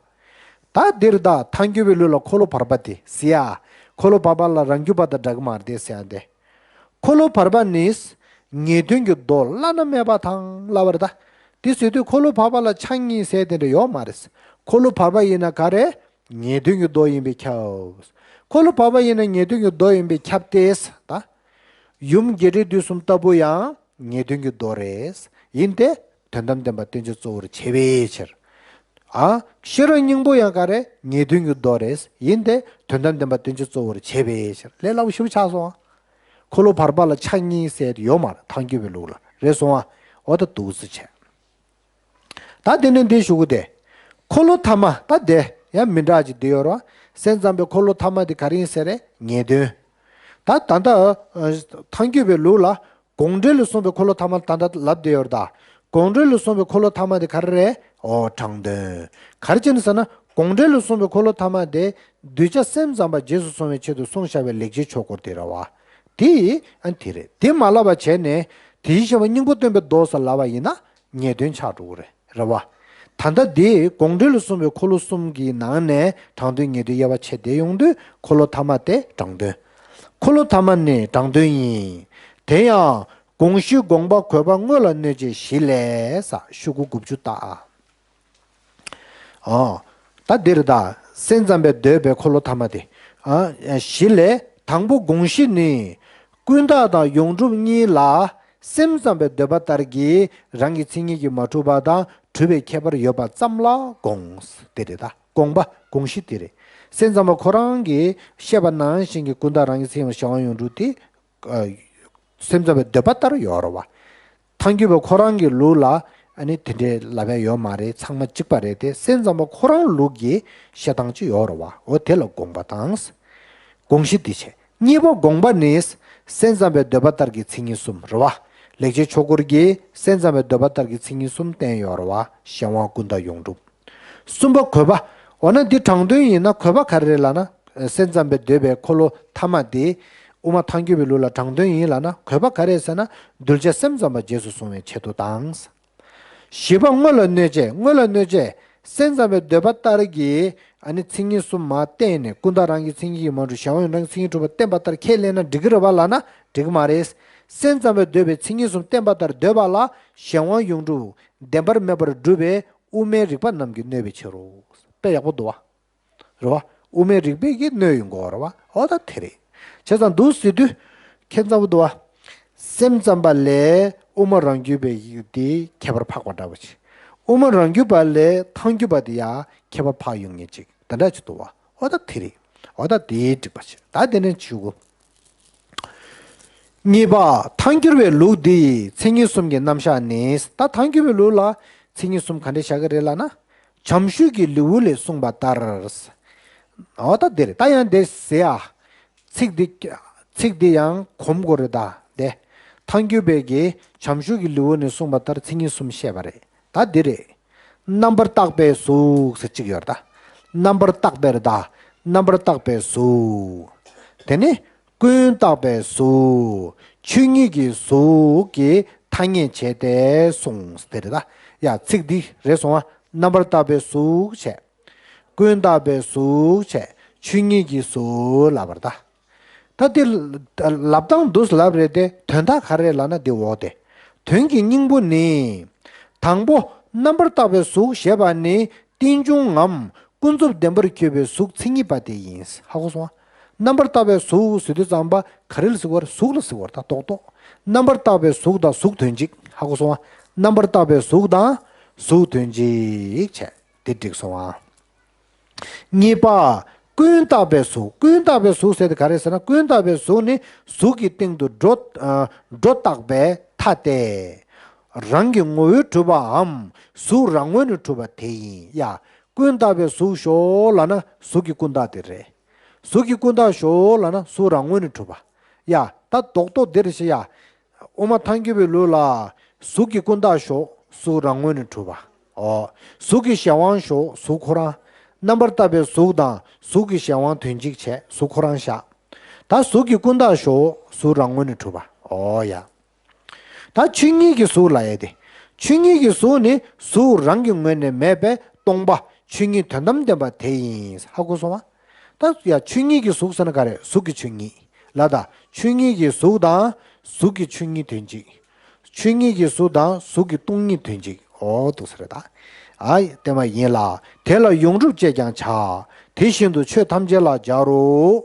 ད་འདིར་ད་ཐལ་འགྱུར་བའི་ལུགས་ལ་འཁོར་ལོ་བར་པ་དེ་ཟེར་ཡ། འཁོར་ལོ་བར་པ་ལ་རང་རྒྱུད་པ་དང་འདྲ་གི་མ་རེད་ཟེར་ཡ་འདི། འཁོར་ལོ་བར་པ་ནི། ངེས་དོན་གྱི་མདོ་བླ་ན་མེད་པ་དང་བླ་བར་ད། དེ་ཟེར་དུས་འཁོར་ལོ་བར་པ་ལ་ཆ་གཉིས་ཟེར་དེ་འདྲ་ཡོད་མ་རེད། འཁོར་ལོ་བར་པ་ཡིན་ན་ག་རེ། ངེས་དོན་གྱི་མདོ་ཡིན་པས་ཁྱབ། འཁོར་ལོ་བར་པ་ཡིན་ན་ངེས་དོན་གྱི་མདོ་ཡིན་པས་ཁྱབ་སྟེ་ད། ཡུམ་རྒྱས་འབྲིང་བསྡུས་གསུམ་ལྟ་བུ་ཡང་ངེས་དོན་གྱི་མདོ་རེད། ཡིན་ཏེ། དོན་དམ་བདེན་པ་བསྟན་བཅོས་གཙོ་བོར་བྱེད་པའི་ཕྱིར། ཨ། ཤེས་རབ་སྙིང་པོ་ཡང་ག་རེ་ངེས་དོན་གྱི་མདོ་རེད། ཡིན་ཏེ། དོན་དམ་བདེན་པ་བསྟན་བཅོས་གཙོ་བོར་བྱེད་པའི་ཕྱིར་ལས་སླ་པོ་ཞིག་ཆགས་སོང་ཨ། འཁོར་ལོ་བར་པ་ལ་ཆ་གཉིས་ཟེར་ཡོད་མ་རེད་ཐལ་འགྱུར་བའི་ལུགས་ལ་རེད་སོང་ཨ། འོ་ད་འདུག་སེ་བྱས། ད་དེ་ནས་འདི་ཞུ་གི་དེ། འཁོར་ལོ་ཐ་མ་ད་དེ་ཡང་མི་འདྲ་ཅིག་འདི་ཡོད་རོ། སེམས་ཙམ་པའི་འཁོར་ལོ་ཐ་མ་དེ་ག་རེ་ཡིན་ཟེར་རེད་ངེས་དོན། ད་ད་ལྟ་ཨ་ཐལ་འགྱུར་བའི་ལུགས་ལ་དགོངས་འགྲེལ་ལ་གསུངས་པའི་འཁོར་ལོ་ཐ་མ་ད་ལྟ་ལབ་བསྡད་ཡོད་རེད་ད། དགོངས་འགྲེལ་ལ་གསུངས་པའི་འཁོར་ལོ་ཐ་མ་དེ་ག་རེ་རེད། ཨོ་དྲང་དོན། ག་རེ་བྱས་ནས་ཟེར་ན་དགོངས་འགྲེལ་ལ་གསུངས་པའི་འཁོར་ལོ་ཐ་མ་དེ་གདུལ་བྱ་སེམས་ཙམ་པ་རྗེས་སུ་བཟུང་བའི་ཆེད་དུ་གསུངས་བཞག་པའི་ལེགས་བྱས་ཆོས་སྐོར་དེ་རེད་བ། དེ་ཨ་དེ་རེད། དེ་མ་ལབ་པ་བྱས་ནས་དེའི་བཤད་པ་སྙིང་པོ་སྟོན་པའི་མདོ་ཟེར་ལབ་པ་ཡིན་ན་ངེས་དོན་ཆགས་འགྲོ་གི་རེད། རེད་བ། ད་ལྟ་འདི་དགོངས་འགྲེལ་ལ་གསུངས་པའི་འཁོར་ལོ་གསུམ་གྱི་ནང་ནས་དྲང་དོན་ངེས་དོན་དབྱེ་བ་ཕྱེ་བསྡད་ཡོང་དུས་འཁོར་ལོ་ཐ་མ་དེ་དྲང་དོན། འཁོར་ལོ་ཐ་མ་ནི་དྲང་དོན་ཡིན། དེ་ཡང་དགོངས་གཞི་དགོངས་པ་གོ་བ་དངོས་ལ་གནོད་བྱེད་བཞི་ལས་ས་ཤོག་གུ་དགུ་བཅུ་ལྟ་ཨ། ཨ། ད་འདིར་ད་སེམས་ཙམ་པས་འདོད་པའི་འཁོར་ལོ་ཐ་མ་དེ། ཨ། བཞི་ལས་དང་པོ་དགོངས་གཞི་ནི། ཀུན་བརྟགས་དང་ཡོངས་གྲུབ་གཉིས་ལ་སེམས་ཙམ་པའི་འདོད་པ་ལྟར་གྱི་རང་གི་མཚན་ཉིད་ཀྱིས་མ་གྲུབ་པ་དང་གྲུབ་པའི་ཁྱད་པར་ཡོད་པ་ཙམ་ལ་དགོངས། དེ་རེད་ད། དགོངས་པ་དགོངས་གཞི་དེ་རེད། སེམས་ཙམ་པ་ཁོ་རང་གིས་བཤད་པ་ནང་བཞིན་གྱི་ཀུན་བརྟགས་རང་གི་མཚན་ཉིད་གཞན་དབང་ཡོངས་གྲུབ་དེ། ཨ། སེམས་ཙམ་པའི་འདོད་པ་ལྟར་ཡོད་རེད་བ། ཐལ་འགྱུར་བ་ཁོ་རང་གི་ལུགས་ལ་ཨ་ནི་དེ་འདྲའི་ལབ་ཡ་ཡོད་མ་རེད། ཚང་མ་གཅིག་པ་རེད་དེ། སེམས་ཙམ་པ་ཁོ་རང་ལུགས་ཀྱི་བཤད་སྟངས་ཅིག་ཡོད་རེད་བ། འོ་དེ་ལ་དགོངས་པ་དང་། དགོངས་གཞི་འདི་བྱས། གཉིས་པ་དགོངས་པ་ནི། སེམས་ཙམ་པའི་འདོད་པ་ལྟར་གྱི་མཚན་ཉིད་གསུམ་རེད་བ། ལེགས་བྱས་ཆོས་སྐོར་གྱིས་སེམས་ཙམ་པའི་འདོད་པ་ལྟར་གྱི་མཚན་ཉིད་གསུམ་བསྟན་ཡོད་རེད་བ། གཞན་དབང་ཀུན་བརྟགས་ཡོངས་གྲུབ། གསུམ་པ་གོ་བ། འོ་ན་འདི་དྲང་དོན་ཡིན་ན་གོ་བ་ག་རེ་རེད་ལབ་ན། སེམས་ཙམ་པས་འདོད་པའི་འཁོར་ལོ་ཐ་མ་དེ། དབུ་མ་ཐལ་འགྱུར་བའི་ལུགས་ལ་དྲང་དོན་ཡིན་ལབ་ན་གོ་བ་ག་རེ་ཟེར་ན། གདུལ་བྱ་སེམས་ཙམ་པ་རྗེས་སུ་བཟུང་བའི་ཆེད་དུ་དང་། བཞི་པ་དངོས་ལ་གནོད་བྱེད། དངོས་ལ་གནོད་བྱེད། སེམས་ཙམ་པའི་འདོད་པ་ལྟར་གྱི་ཨ་ནི་མཚན་ཉིད་གསུམ་མ་བསྟན་ནས་ཀུན་བརྟགས་རང་གི་མཚན་ཉིད་ཀྱིས་མ་གྲུབ། གཞན་དབང་ཡོངས་གྲུབ་རང་གི་མཚན་ཉིད་གྲུབ་པ་བསྟན་པ་ལྟར་ཁས་ལེན་ན་འགྲིག་གི་རེད་བ་ལབ་ན་འགྲིག་གི་མ་རེད། སེམས་ཙམ་པས་འདོད་པའི་མཚན་ཉིད་གསུམ་བསྟན་པ་ལྟར་འདོད་པ་ལ་གཞན་དབང་ཡོངས་གྲུབ་བདེན་པར་མེད་པར་སྒྲུབ་པའི་དབུ་མའི་རིགས་པ་རྣམས་ཀྱིས་གནོད་པའི་ཕྱིར་རོ། དཔེ་ཡག་པོ་འདུག་བ། རེད་བ། དབུ་མའི་རིགས་པས་ཀྱིས་གནོད་ཡོང་གི་ཡོད་རེད་བ། འོ་ད་དེ་རེད། བྱས་ཙང་འདུག་ཟེར་དུས། ཁྱད་མཚར་པོ་འདུག་བ། སེམས་ཙམ་པ་ལས་དབུ་མ་རང་རྒྱུད་པའི་ཡིག་དེ་ཁྱད་པར་འཕགས་པ་འདྲ་བ་ཞིག་དབུ་མ་རང་རྒྱུད་པ་ལས་ཐལ་འགྱུར་བ་དེ་ཡང་ཁྱད་པར་འཕགས་ཡོང་ངེས་ཅིག་དེ་འདྲ་ཅིག་འདུག་བ། འོ་ད་དེ་རེད། འོ་ད་དེའི་འགྲིག་པ་ཞིག་ད་དེ་ནས་ཞུ་གོ། གཉིས་པ། ཐལ་འགྱུར་བའི་ལུགས་འདི་ཡི་མཚན་ཉིད་གསུམ་གྱི་རྣམ་གཞག་ནི། ད་ཐལ་འགྱུར་བའི་ལུགས་ལ་མཚན་ཉིད་གསུམ་ག་འདྲ་བཞག་གི་རེད་ལབ་ན། བྱམས་ཞུས་ཀྱི་ལེའུ་ལས་གསུངས་པ་ལྟར། འོ་ད་འདི་རེད། ད་ཡང་འདི་ཟེར་ཡ། ཚིག་འདི། ཚིག་འདི་ཡང་གོམས་དགོས་རེད་ད། འདི། ཐལ་འགྱུར་བའི་གི་བྱམས་ཞུས་ཀྱི་ལེའུ་ནས་གསུངས་པ་ལྟར་མཚན་ཉིད་གསུམ་བཤད་པ་རེད། ད་འདི་རེད། རྣམ་པར་བརྟགས་པའི་གཟུགས་ཟེར་གཅིག་ཡོད་རེད་ད། རྣམ་པར་བརྟགས་པའི་རེད་ད། རྣམ་པར་བརྟགས་པའི་གཟུགས། དེ་ནི། ཀུན་བརྟགས་པའི་གཟུགས། ཆོས་ཉིད་ཀྱི་གཟུགས་ཀྱི་ཐ་སྙད་བྱས་ཏེ་གསུངས་ཏེ་རེད་ད། ཡ་ཚིག་འདི་རེད་སོང་ཨ། རྣམ་པར་བརྟགས་པའི་གཟུགས་བྱས། ཀུན་བརྟགས་པའི་གཟུགས་བྱས། ཆོས་ཉིད་ཀྱི་གཟུགས་ལབ་པ་རེད་ད། ད་འདི་ལབ་སྟངས་འདུག་ལབ་རེད་དེ་དོན་དག་ག་རེ་ལབ་ན་འདི་འོ་དེ། དོན་གྱི་སྙིང་པོ་ནི། དང་པོ་རྣམ་པར་བརྟགས་པའི་གཟུགས་ཞེས་པ་ནི་རྟེན་འབྱུང་ངམ་ཀུན་རྫོབ་བདེན་པར་གྱུར་པའི་གཟུགས་མཚན་ཉིད་པ་དེ་ཡིན། ཧ་གོ་སོང་ཨ། རྣམ་པར་བརྟགས་པའི་གཟུགས་ཟེར་དུས་ཙམ་པ་ག་རེ་ལ་ཟེར་བ་རེད། གཟུགས་ལ་ཟེར་བ་རེད་ད་རྡོག་རྡོག་རྣམ་པར་བརྟགས་པའི་གཟུགས་དང་གཟུགས་དོན་གཅིག་ཧ་གོ་སོང་ཨ། རྣམ་པར་བརྟགས་པའི་གཟུགས་དང་གཟུགས་དོན་གཅིག་བྱས་དེ་འགྲིག་སོང་ཨ། གཉིས་པ། ཀུན་བརྟགས་པའི་གཟུགས། ཀུན་བརྟགས་པའི་གཟུགས་ཟེར་དེ་ག་རེ་ཟེར་ན། ཀུན་བརྟགས་པའི་གཟུགས་ནི་གཟུགས་ཀྱི་སྟེང་དུ་སྒྲོ། ཨ། སྒྲོ་བཏགས་པའི་མཐའ་སྟེ། རང་གི་ངོ་བོས་གྲུབ་པའམ་གཟུགས་རང་ངོས་ནས་གྲུབ་པ་དེ་ཡིན་ཡ། ཀུན་བརྟགས་པའི་གཟུགས་ཞོག་ལབ་ན་གཟུགས་ཀྱི་ཀུན་བརྟགས་དེ་རེད། གཟུགས་ཀྱི་ཀུན་བརྟགས་ཞོག་ལབ་ན་གཟུགས་རང་ངོས་ནས་གྲུབ་པ། ཡ། ད་རྡོག་རྡོག་འདིར་བྱེད་ཡ། དབུ་མ་ཐལ་འགྱུར་བའི་ལུགས་ལ། གཟུགས་ཀྱི་ཀུན་བརྟགས་ཞོག་གཟུགས་རང་ངོས་ནས་གྲུབ་པ། ཨོ། གཟུགས་ཀྱི་གཞན་དབང་ཞོག་གཟུགས་ཁོ་རང་། རྣམ་པར་བརྟགས་པའི་གཟུགས་དང་གཟུགས་ཀྱི་གཞན་དབང་དོན་གཅིག་བྱས་གཟུགས་ཁོ་རང་བཞག་ད་གཟུགས་ཀྱི་ཀུན་བརྟགས་ཞོག་གཟུགས་རང་ངོས་ནས་གྲུབ་པ། ཨོ་ཡ། ད་ཆོས་ཉིད་ཀྱི་གཟུགས་ལབ་ཡ་དེ། ཆོས་ཉིད་ཀྱི་གཟུགས་ནི་གཟུགས་རང་གི་ངོས་ནས་མེད་པའི་སྟོང་པ་ཆོས་ཉིད་དོན་དམ་བདེན་པ་དེ་ཡིན། ཧ་གོ་སོང་ང་། ད་ཡ་ཆོས་ཉིད་ཀྱི་གཟུགས་ཟེར་ན་ག་རེ། གཟུགས་ཀྱི་ཆོས་ཉིད་ལ་ད་ཆོས་ཉིད་ཀྱི་གཟུགས་དང་གཟུགས་ཀྱི་ཆོས་ཉིད་དོན་གཅིག་ཆོས་ཉིད་ཀྱི་གཟུགས་དང་གཟུགས་ཀྱི་སྟོང་ཉིད་དོན་གཅིག་འོ་འདུག་ཟེར་ད། ཨ་ཡི་དེ་མ་ཡིན་ལ། དེ་ལ་ཡོངས་གྲུབ་ཅེས་ཀྱང་བྱ། དེ་བཞིན་དུ་ཆོས་ཐམས་ཅད་ལ་སྦྱར་རོ།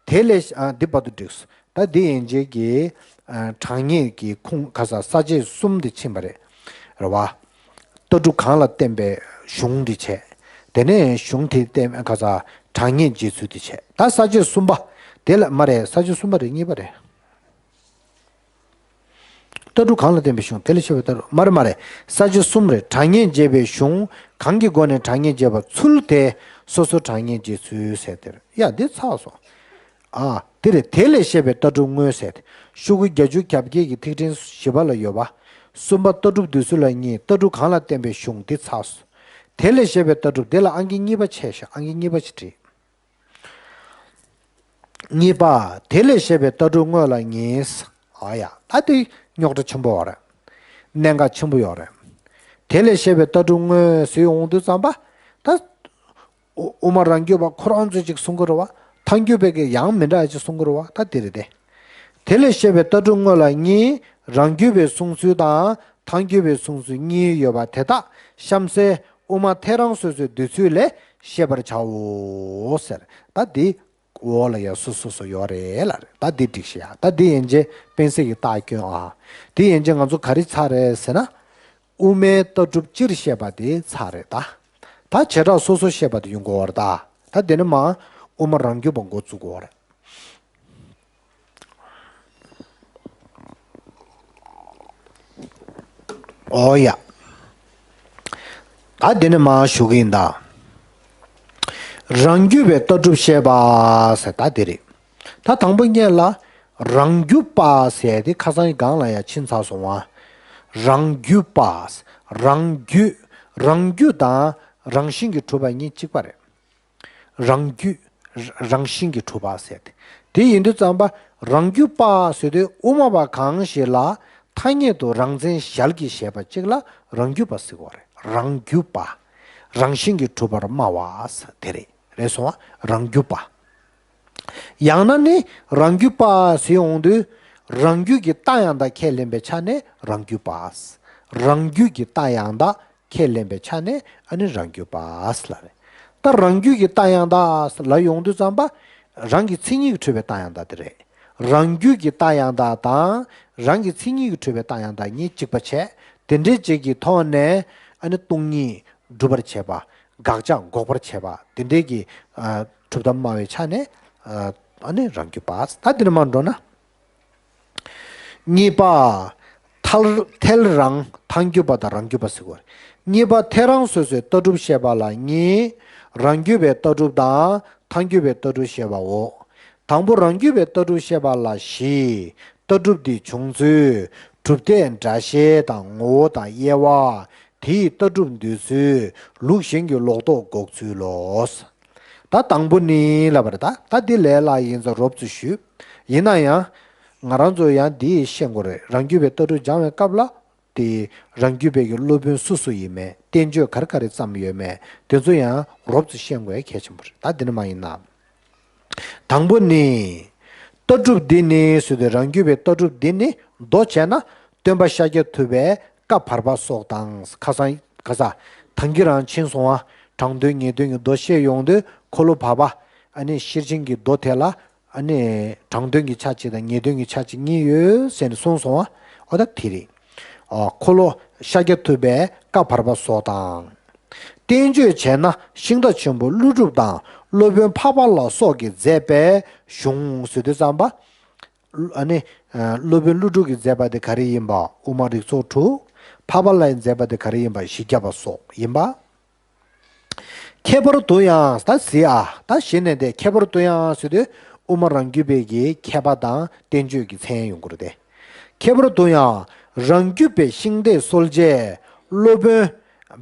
དེ་ལས་ཨ་འདི་བར་དུ་འགྲིགས། ད་འདི་ཡན་ཆད་ཀྱི་ཨ་གྲངས་ངེས་ཀྱི་ཁུངས་ཁ་ས་ས་བཅད་གསུམ་དེ་ཕྱིན་པ་རེད། རེད་བ། ལྟ་གྲུབ་གང་ལ་བརྟེན་པའི་གཞུང་འདི་བྱས། དེ་ནས་གཞུང་དེ་བརྟེན་ཁ་ས་གྲངས་ངེས་འབྱེད་ཚུལ་དེ་བྱས། ད་ས་བཅད་གསུམ་པ། དེ་ལ་མ་རེད། ས་བཅད་གསུམ་པ་རེད། གཉིས་པ་རེད། ལྟ་གྲུབ་གང་ལ་བརྟེན་པའི་གཞུང་དེ་ལ་བཤད་པའི་ལྟ་གྲུབ་མ་རེད་མ་རེད། ས་བཅད་གསུམ་རེད། གྲངས་ངེས་འབྱེད་པའི་གཞུང་གང་གི་སྒོ་ནས་གྲངས་ངེས་འབྱེད་པ་ཚུལ་དེ་སོ་སོ་གྲངས་ངེས་འབྱེད་ཚུལ་ཟེར་དེ་རེད་ཡ། འདི་ཚར་སོང་། ཨ། དེ་རེད། དེ་ལས་བཤད་པའི་ལྟ་གྲུབ་དངོས་ཟེར། ཤོག་གུ་བརྒྱད་ཅུ་གྱ་བརྒྱད་ཀྱི་ཐིག་ཕྲེང་བཞི་པ་ལ་ཡོད་པ། གསུམ་པ་ལྟ་གྲུབ་འདོད་ཚུལ་ལ་གཉིས། ལྟ་གྲུབ་གང་ལ་བརྟེན་པའི་གཞུང་འདི་ཚར་སོང་། དེ་ལས་བཤད་པའི་ལྟ་གྲུབ་དེ་ལ་ཨང་ཀི་གཉིས་པ་ཆད་ཤག་ཨང་ཀི་གཉིས་པ་ཞིག་བྲིས། གཉིས་པ། དེ་ལས་བཤད་པའི་ལྟ་གྲུབ་དངོས་ལ་གཉིས། ཨ་ཡ། ད་དེ་རྙོག་དྲ་ཆེན་པོ་ཡོད་རེད། གནད་འགག་ཆེན་པོ་ཡོད་རེད། དེ་ལས་བཤད་པའི་ལྟ་གྲུབ་དངོས་ཟེར་ཡོང་དུས་ཙམ་པ། ད་དབུ་དབུ་མ་རང་རྒྱུད་པ་ཁོ་རང་ཚོས་ཅིག་གསུང་གི་རེད་བ། ཐལ་འགྱུར་བས་ཀྱི་ཡང་མི་འདྲ་ཅིག་གསུང་གི་རེད་བ། ད་དེ་རེད་དེ། དེ་ལས་བཤད་པའི་ལྟ་གྲུབ་དངོས་ལ་གཉིས། རང་རྒྱུད་པའི་གསུང་ཚུལ་དང་ཐལ་འགྱུར་བའི་གསུང་ཚུལ་གཉིས་ཡོད་པ་དེ་དག་གཤམ་གསལ་དབུ་མ་ཐལ་རང་སོ་སོའི་འདོད་ཚུལ་ལས་ཤེས་པར་བྱའོ་ཟེར། ད་འདི་འོག་ལ་ཡ་སོ་སོ་སོ་ཡོད་རེད་ལ་རེད། ད་འདི་འགྲིག་ཤག་ད་འདི་ཡན་ཆད་སྤེན་སྲིད་ཀྱི་རྟགས་སྐྱོན་ཨ། འདི་ཡན་ཆད་ང་ཚོ་ག་རེ་ཚར་རེད་ཟེར་ན། དབུ་མའི་ལྟ་གྲུབ་སྤྱིར་བཤད་པ་དེ་ཚར་རེད་ད། ད་བྱེ་བྲག་སོ་སོ་བཤད་པ་དེ་ཡོང་གི་ཡོད་རེད་ད། ད་དེ་ནས་མར་དབུ་མ་རང་རྒྱུད་པ་འགོ་བཙུགས་ཀྱི་ཡོད་རེད། ཨོ་ཡ། ད་དེ་ནས་མར་ཞུ་གི་ཡིན་ད། རང་རྒྱུད་པའི་ལྟ་གྲུབ་བཤད་པ་ཟེར་ད་དེ་རེད། ད་དང་པོ་ཉིད་ལ་རང་རྒྱུད་པ་ཟེར་དེ་ཁ་སང་གི་སྒང་ལ་ཡ་ཕྱིན་ཚར་སོང་བ། རང་རྒྱུད་པ། རང་རྒྱུད། རང་རྒྱུད་དང་རང་བཞིན་གྱིས་གྲུབ་པ་གཉིས་གཅིག་པ་རེད། རང་རྒྱུད། རང་བཞིན་གྱིས་གྲུབ་པ་ཟེར་ཏེ། དེ་ཡིན་དུས་ཙམ་པ་རང་རྒྱུད་པ་ཟེར་དུས་དབུ་མ་པ་གང་ཞིག་ལ་ཐ་སྙད་དུ་རང་མཚན་ཞལ་གྱིས་བཞེས་པ་གཅིག་ལ་རང་རྒྱུད་པ་ཟེར་བ་རེད། རང་རྒྱུད་པ། རང་བཞིན་གྱིས་གྲུབ་པར་སྨྲ་བ་ཟེར་དེ་རེད། རེད་སོང་བ། རང་རྒྱུད་པ། ཡང་ན་ནི་རང་རྒྱུད་པ་ཟེར་ཡོང་དུས་རང་རྒྱུད་ཀྱི་རྟགས་ཡང་དག་ཁས་ལེན་པའི་ཆ་ནས་རང་རྒྱུད་པ། རང་རྒྱུད་ཀྱི་རྟགས་ཡང་དག་ཁས་ལེན་པའི་ཆ་ནས་ཨ་ནི་རང་རྒྱུད་པ་ལ་རེད། ད་རང་རྒྱུད་ཀྱི་རྟགས་ཡང་དག་ལ་ཡོང་དུས་ཙམ་པ། རང་གི་མཚན་ཉིད་ཀྱིས་གྲུབ་པའི་རྟགས་ཡང་དག་དེ་རེད། རང་རྒྱུད་ཀྱི་རྟགས་ཡང་དག་དང་རང་གི་མཚན་ཉིད་ཀྱིས་གྲུབ་པའི་རྟགས་ཡང་དག་གཉིས་གཅིག་པ་བྱས། དེ་འདྲའི་ཅིག་གི་ཐོག་ནས་ཨ་ནི་སྟོང་ཉིད་སྒྲུབ་པར་བྱེད་པ། དགག་བྱ་འགོག་པར་བྱེད་པ་དེ་འདྲའི་གི་ཨ་གྲུབ་མཐའ་སྨྲ་བའི་ཆ་ནས་ཨ་ནི་རང་རྒྱུད་པ། ད་དེ་ནས་མར་འགྲོ་ན། གཉིས་པ། ཐལ་ཐལ་རང་ཐལ་འགྱུར་བ་དང་རང་རྒྱུད་པ་ཟེར་གོ། གཉིས་པ་ཐལ་རང་སོ་སོའི་ལྟ་གྲུབ་བཤད་པ་ལ་གཉིས། རང་རྒྱུད་པའི་ལྟ་གྲུབ་དང་ཐལ་འགྱུར་བའི་ལྟ་གྲུབ་བཤད་པའོ། དང་པོ་རང་རྒྱུད་པའི་ལྟ་གྲུབ་བཤད་པ་ལ་བཞི། ལྟ་གྲུབ་འདི་བྱུང་ཚུལ། གྲུབ་མཐས་སྒྲ་ཤེས་དང་ངོ་བོ་དང་དབྱེ་བ། དེ་ཡི་ལྟ་གྲུབ་འདོད་ཚུལ། ལུགས་གཞན་གྱི་ལོག་རྟོག་འགོག་ཚུལ་ལོ། ད་དང་པོ་ནི་ལབ་པ་རེད། ད་ད་འདི་ལས་སླ་ཡིན་ཙང་རོབ་ཙམ་ཞུས། ཡིན་ན་ཡང་། ང་རང་ཚོ་ཡང་འདི་ཤེས་དགོས་རེད། རང་རྒྱུད་པའི་ལྟ་གྲུབ་སྦྱང་བའི་སྐབས་ལ། དེ་རང་རྒྱུད་པའི་གི་སློབ་དཔོན་སུ་སུ་ཡིན་མིན། བསྟན་བཅོས་ག་རེ་ག་རེ་བརྩམས་ཡོད་མེད། དེ་ཚོ་ཡང་རོབ་ཙམ་ཤེས་དགོས་གལ་ཆེན་པོ་རེད། ད་འདི་ནི་མ་ཡིན་ན། དང་པོ་ནི། ལྟ་གྲུབ་འདི་ནི་ཟེར་དུས་རང་རྒྱུད་པའི་ལྟ་གྲུབ་འདི་ནི་མདོ་བྱས་ན་སྟོན་པ་ཤཱཀྱ་ཐུབ་པའི་བཀའ་བར་པ་སོགས་དང་། ཁ་སང་ག་ས་ཐང་གི་རང་ཕྱིན་སོང་བ། དྲང་དོན་ངེས་དོན་གྱི་མདོ་བཤད་ཡོང་དུས། འཁོར་ལོ་བར་པ། ཨ་ནི་ཤེར་ཕྱིན་གྱི་མདོ་དེ་ལ། ཨ་ནི་དྲང་དོན་གྱི་ཆ་གཅིག་དང་ངེས་དོན་གྱི་ཆ་གཅིག་གཉིས་ཡོད་ཟེར་ནས་གསུངས་སོང་བ། འོ་ད་དེ་རེད། ཨ། འཁོར་ལོ་ཤཱཀྱ་ཐུབ་པའི་བཀའ་བར་པ་སོགས་དང་། བསྟན་བཅོས་བྱས་ན་ཤིང་རྟ་ཆེན་པོ་ཀླུ་སྒྲུབ་དང་སློབ་དཔོན་འཕགས་པ་ལྷ་སོགས་ཀྱིས་མཛད་པའི་གཞུང་ཟེར་དུས་ཙམ་པ། ཨ་ནི། ཨ། སློབ་དཔོན་ཀླུ་སྒྲུབ་ཀྱིས་མཛད་པ་དེ་ག་རེ་ཡིན་པ། དབུ་མ་རིགས་ཚོགས་དྲུག་འཕགས་པ་ལྷས་མཛད་པ་དེ་ག་རེ་ཡིན་པ། བཞི་བརྒྱ་པ་སོགས་ཡིན་པ། ཁྱད་པར་དུ་ཡང་། ད་གཟིགས་ཨ། ད་གཞི་ནས་དེ་ཁྱད་པར་དུ་ཡང་ཟེར་དུས་དབུ་མ་རང་རྒྱུད་པའི་གི་མཁས་པ་དང་བསྟན་བཅོས་ཀྱི་མཚན་ཡོང་གི་རེད་དེ། ཁྱད་པར་དུ་ཡང་རང་རྒྱུད་པའི་ཤིང་རྟས་གསོལ་བྱེད་སློབ་དཔོན་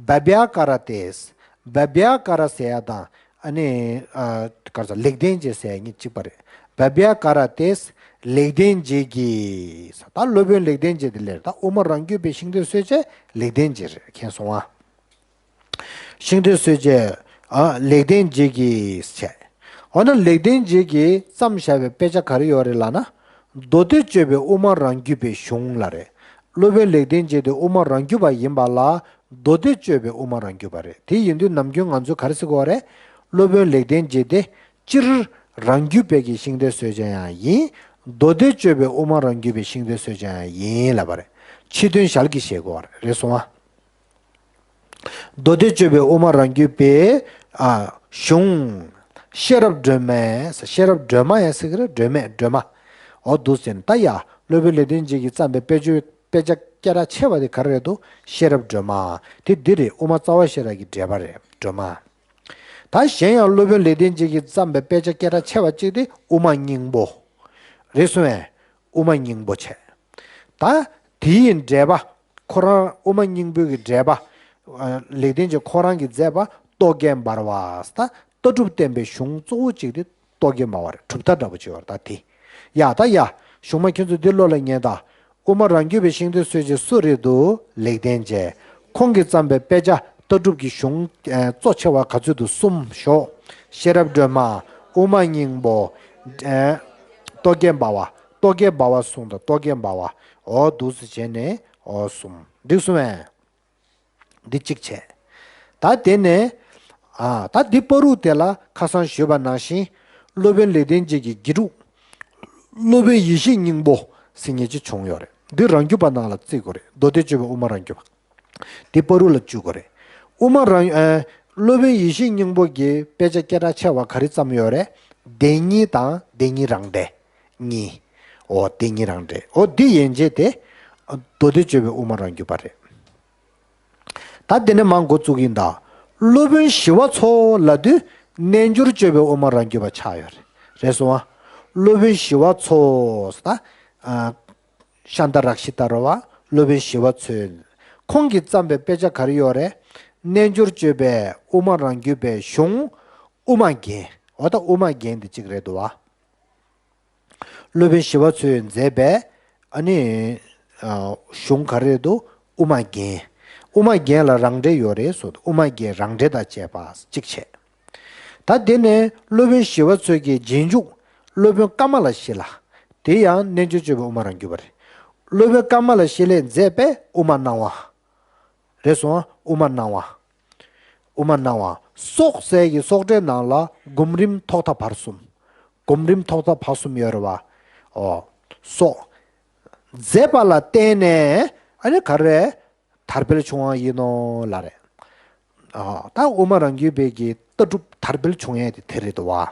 བྷ་བྱ་ཀ་ར་ཏེས། བྷ་བྱ་ཀ་ར་ཟེར་ཡ་དང་། ཨ་ནི། ཨ། ག་རེ་ཟ། ལེགས་ལྡན་འབྱེད་ཟེར་ཡ་གཉིས་གཅིག་པ་རེད། བྷ་བྱ་ཀ་ར་ཏེས་ལེགས་ལྡན་འབྱེད་ཀྱིས། ད་སློབ་དཔོན་ལེགས་ལྡན་འབྱེད་དེ་ལས། ད་དབུ་མ་རང་རྒྱུད་པའི་ཤིང་རྟས་གསོལ་བྱེད་ལེགས་ལྡན་འབྱེད་རེད། མཁྱེན་སོང་ཨ། ཤིང་རྟས་གསོལ་བྱེད། ཨ། ལེགས་ལྡན་འབྱེད་ཀྱིས་བྱས། འོ་ན་ལེགས་ལྡན་འབྱེད་ཀྱིས་བརྩམས་བཞག་པའི་དཔེ་ཆ་ག་རེ་ཡོད་རེད་ལབ་ན། མདོ་སྡེ་སྤྱོད་པའི་དབུ་མ་རང་རྒྱུད་པའི་གཞུང་ལ་རེད། སློབ་དཔོན་ལེགས་ལྡན་འབྱེད་དེ་དབུ་མ་རང་རྒྱུད་པ་ཡིན་པ་ལ་མདོ་སྡེ་སྤྱོད་པའི་དབུ་མ་རང་རྒྱུད་པ་རེད། དེ་ཡིན་དུས་ནམ་རྒྱུན་ང་ཚོས་ག་རེ་ཟེར་དགོས་པ་རེད། སློབ་དཔོན་ལེགས་ལྡན་འབྱེད་དེ་སྤྱིར་རང་རྒྱུད་པའི་གི་ཤིང་རྟས་གསོལ་བྱེད་ཡང་ཡིན། མདོ་སྡེ་སྤྱོད་པའི་དབུ་མ་རང་རྒྱུད་པའི་ཤིང་རྟས་གསོལ་བྱེད་ཡང་ཡིན་ལབ་པ་རེད། ཕྱི་དོན་ཞལ་གྱིས་བཞེས་དགོས་པ་རེད། རེད་སོང་ཨ། མདོ་སྡེ་སྤྱོད་པའི་དབུ་མ་རང་རྒྱུད་པའི། ཨ། གཞུང་། ཤེས་རབ་སྒྲོན་མ། ཤེས་རབ་སྒྲོན་མ་ཡང་ཟེར་གྱི་རེད། སྒྲོན་མེ། སྒྲོན་མ། འོ་འདུག་ཟེར་ནས། ད་ཡ། སློབ་དཔོན་ལེགས་ལྡན་འབྱེད་ཀྱིས་བརྩམས་པའི་དཔེ་ཆ། དཔེ་ཆ་སྐད་གྲགས་ཆེ་བ་དེ་ག་རེ་རེད་འདུག་ཤེས་རབ་སྒྲོན་མ། དེ་འདི་རེད། དབུ་མ་རྩ་བ་ཤེས་རབ་ཀྱི་འགྲེལ་པ་རེད། སྒྲོན་མ། ད་གཞན་ཡང་སློབ་དཔོན་ལེགས་ལྡན་འབྱེད་ཀྱིས་བརྩམས་པའི་དཔེ་ཆ་སྐད་གྲགས་ཆེ་བ་གཅིག་དེ་དབུ་མ་སྙིང་པོ། རེད་སོང་ངས། དབུ་མ་སྙིང་པོ་བྱས། ད་དེའི་འགྲེལ་པ། ཁོ་རང་དབུ་མ་སྙིང་པོའི་གི་འགྲེལ་པ། ཨ། ལེགས་ལྡན་འབྱེད་ཁོ་རང་གིས་མཛད་པ་རྟོག་གེ་འབར་བ། ད་ལྟ་གྲུབ་བསྟན་པའི་གཞུང་གཙོ་བོ་གཅིག་དེ་རྟོག་གེ་འབར་བ་རེད། གྲུབ་མཐའ་འདྲ་པོ་བྱས་པ་རེད། ད་དེ། ཡ། ད་ཡ། གཞུང་མ་ཁྱོད་ཚོ་འདི་བློ་ལ་ངེས་དང་། དབུ་མ་རང་རྒྱུད་པའི་ཤིང་རྟས་གསོལ་བྱེད་སུ་རེད་འདུག་ལེགས་ལྡན་འབྱེད། ཁོང་གིས་བརྩམས་པའི་དཔེ་ཆ་ལྟ་གྲུབ་ཀྱི་གཞུང་། ཨ། གཙོ་ཆེ་བ་ག་ཚོད་འདུག་གསུམ་ཞོག་ཤེས་རབ་སྒྲོན་མ། དབུ་མ་སྙིང་པོ། ཨ། རྟོག་གེ་འབར་བ། རྟོག་གེ་འབར་བ་གསུམ་དང་། རྟོག་གེ་འབར་བ། འོ་འདུག་སེ་བྱས་ནས། འོ་གསུམ། འགྲིག་སོང་ངས། འདི་གཅིག་བྱས། ད་དེ་ནས། ཨ། ད་འདི་བར་དུ་དེ་ལ་ཁ་སང་ཞུས་པ་ནང་བཞིན། སློབ་དཔོན་ལེགས་ལྡན་འབྱེད་ཀྱི་དགེ་ཕྲུག་སློབ་དཔོན་ཡེ་ཤེས་སྙིང་པོ་ཟེར་མཁན་ཅིག་བྱུང་ཡོད་རེད། འདི་རང་རྒྱུད་པ་ནང་ལ་བརྩི་དགོས་རེད། མདོ་སྡེ་སྤྱོད་པའི་དབུ་མ་རང་རྒྱུད་པ། འདི་བར་དུ་ལ་བཅུག་དགོས་རེད། དབུ་མ་རང་། ཨ། སློབ་དཔོན་ཡེ་ཤེས་སྙིང་པོ་གིས་དཔེ་ཆ་སྐད་གྲགས་ཆེ་བ་ག་རེ་བརྩམས་ཡོད་རེད། བདེན་གཉིས་དང་བདེན་གཉིས་རང་འགྲེལ་གཉིས། འོ་བདེན་གཉིས་རང་འགྲེལ། འོ་འདི་ཡན་ཆད་དེ་མདོ་སྡེ་སྤྱོད་པའི་དབུ་མ་རང་རྒྱུད་པ་རེད། ད་དེ་ནས་མར་འགོ་བཙུགས་ཡིན་ད། སློབ་དཔོན་ཞི་བ་འཚོ་ལབ་དུས་རྣལ་འབྱོར་སྤྱོད་པའི་དབུ་མ་རང་རྒྱུད་པ་ཆགས་ཡོད་རེད། རེད་སོང་ཨ། སློབ་དཔོན་ཞི་བ་འཚོ་ཟེར་ད། ཨ། ཤཱནྟ་རཀྵི་ཏ་ར་བ། སློབ་དཔོན་ཞི་བ་འཚོ། ཁོང་གིས་བརྩམས་པའི་དཔེ་ཆ་ག་རེ་ཡོད་རེད། རྣལ་འབྱོར་སྤྱོད་པའི་དབུ་མ་རང་རྒྱུད་པའི་གཞུང་དབུ་མ་རྒྱན། འོ་ད་དབུ་མ་རྒྱན་འདི་གཅིག་རེད་འདུག་བ། སློབ་དཔོན་ཞི་བ་འཚོས་མཛད་པའི། ཨ་ནི། ཨ། གཞུང་ག་རེ་འདུག་དབུ་མ་རྒྱན། དབུ་མ་རྒྱན་ལ་རང་འགྲེལ་ཡོད་རེད་ཟེར། དབུ་མ་རྒྱན་རང་འགྲེལ་དང་བཅས་པ་གཅིག་བྱས། ད་དེ་ནས་སློབ་དཔོན་ཞི་བ་འཚོ་གི་རྗེས་འཇུག་སློབ་དཔོན་ཀ་མ་ལ་ཤཱི་ལ། དེ་ཡང་རྣལ་འབྱོར་སྤྱོད་པའི་དབུ་མ་རང་རྒྱུད་པ་རེད། སློབ་དཔོན་ཀ་མ་ལ་ཤཱི་ལས་མཛད་པའི་དབུ་མ་སྣང་བ། རེད་སོང་ཨ། དབུ་མ་སྣང་བ། དབུ་མ་སྣང་བ། སོགས་ཟེར་གྱི་སོགས་གྲས་ནང་ལ་སྒོམ་རིམ་ཐོག་མཐའ་བར་གསུམ། སྒོམ་རིམ་ཐོག་མཐའ་བར་གསུམ་ཡོད་རེད་བ། འོ། སོགས། མཛད་པ་ལ་བརྟེན་ནས་ཨ་ནི་ག་རེ། དར་འཕེལ་བྱུང་བ་ཡིན་ནོ་ལབ་རེད། ཨ། ད་དབུ་མ་རང་རྒྱུད་པའི་གི་ལྟ་གྲུབ་དར་འཕེལ་བྱུང་ཡས་དེ་དེ་རེད་དོ་བ།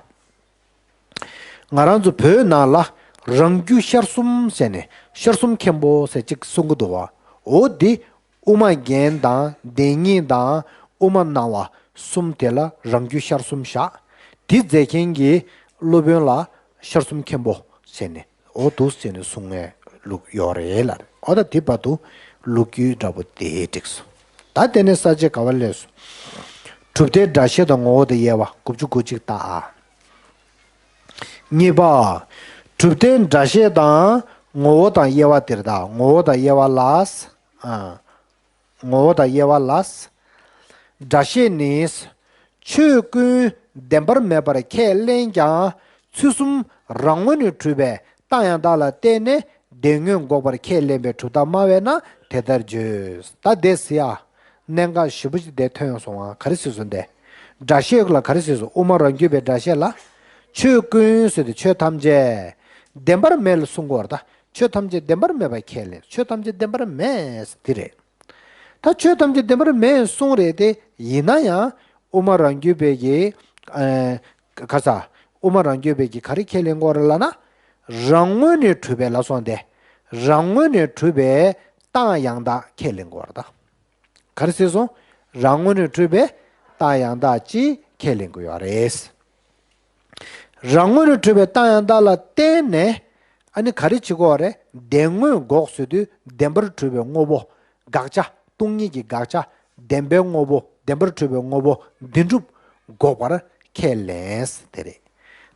ང་རང་ཚོ་བོད་ནང་ལ་ རང་རྒྱུད་ཤར་གསུམ་ཟེར་ནས་ཤར་གསུམ་མཁན་པོ་ཟེར་གཅིག་གསུང་གི་འདུག་བ། འོ་འདི་དབུ་མ་རྒྱན་དང་བདེན་གཉིས་དང་དབུ་མ་སྣང་བ་གསུམ་དེ་ལ་རང་རྒྱུད་ཤར་གསུམ་བཞག་དེ་མཛད་མཁན་གྱི་སློབ་དཔོན་ལ་ཤར་གསུམ་མཁན་པོ་ཟེར་ནས། འོ་འདུག་ཟེར་ནས་གསུང་ངེས་ལུགས་ཡོད་རེད་ལ། འོ་ད་དེ་བར་དུ་ལོ་རྒྱུས་འདྲ་པོ་དེ་འགྲིགས་སོ། ད་དེ་ནས་ས་བཅད་ག་བ་སླེབས་སོ། གྲུབ་མཐའི་སྒྲ་བཤད་དང་ངོ་བོ་དང་དབྱེ་བ་དགུ་བཅུ་གོ་གཅིག་ལྟ་ཨ། གཉིས་པ། གྲུབ་མཐའི་སྒྲ་བཤད་དང་ངོ་བོ་དང་དབྱེ་བ་དེར་ད་ངོ་བོ་དང་དབྱེ་བ་ལ། ཨ། ངོ་བོ་དང་དབྱེ་བ་ལ། སྒྲ་བཤད་ནི། ཆོས་ཀུན་བདེན་པར་མེད་པར་ཁས་ལེན་ཀྱང་ཚུལ་གསུམ་རང་ངོས་ནས་གྲུབ་པའི་རྟགས་ཡང་དག་ལ་བརྟེན་ནས་བདེན་དངོས་འགོག་པར་ཁས་ལེན་པའི་གྲུབ་མཐའ་སྨྲ་བས་ན་དེ་ལྟར་བརྗོད། ད་དེ་ཟེར་ཡ། གནད་འགག་ཞེ་པོ་ཅིག་དེ་ཐོན་སོང་ང་ག་རེ་ཟེར་སོང་དེ། སྒྲ་བཤད་ལ་ག་རེ་ཟེར་སོང་དབུ་མ་རང་རྒྱུད་པའི་སྒྲ་བཤད་ལ། ཆོས་ཀུན་ཟེར་ཏེ་ཆོས་ཐམས་ཅད། བདེན་པར་མེད་ལ་གསུང་གི་ཡོད་རེད་ད། ཆོས་ཐམས་ཅད་བདེན་པར་མེད་པ་ཁས་ལེན་ཆོས་ཐམས་ཅད་བདེན་པར་མེད་ཟེར་དེ་རེད། ད་ཆོས་ཐམས་ཅད་བདེན་པར་མེད་གསུང་རེད་དེ་ཡིན་ན་ཡང་དབུ་མ་རང་རྒྱུད་པའི་གི། ཨ། ག་ས། དབུ་མ་རང་རྒྱུད་པའི་གི་ག་རེ་ཁས་ལེན་དགོས་རེད་ལབ་ན། རང་ངོས་ནས་གྲུབ་པའི་ལབ་སོང་དེ། རང་ངོས་ནས་གྲུབ་པའི་རྟགས་ཡང་དག་ཁས་ལེན་དགོས་རེད་ད། ག་རེ་ཟེར་སོང་། རང་ངོས་ནས་གྲུབ་པའི་རྟགས་ཡང་དག་ཅིག་ཁས་ལེན་དགོས་ཡོད་རེད། རང་ངོས་ནས་གྲུབ་པའི་རྟགས་ཡང་དག་ལ་བརྟེན་ནས་ཨ་ནི་ག་རེ་བྱེད་དགོས་རེད། བདེན་དངོས་འགོག་ཟེར་དུས་བདེན་པར་གྲུབ་པའི་དངོས་པོ། དགག་བྱ། སྟོང་ཉིད་ཀྱི་དགག་བྱ། བདེན་པའི་དངོས་པོ་བདེན་པར་གྲུབ་པའི་དངོས་པོ་འདི་སྒྲུབ་འགོག་པར་ཁས་ལེན་དེ་རེད།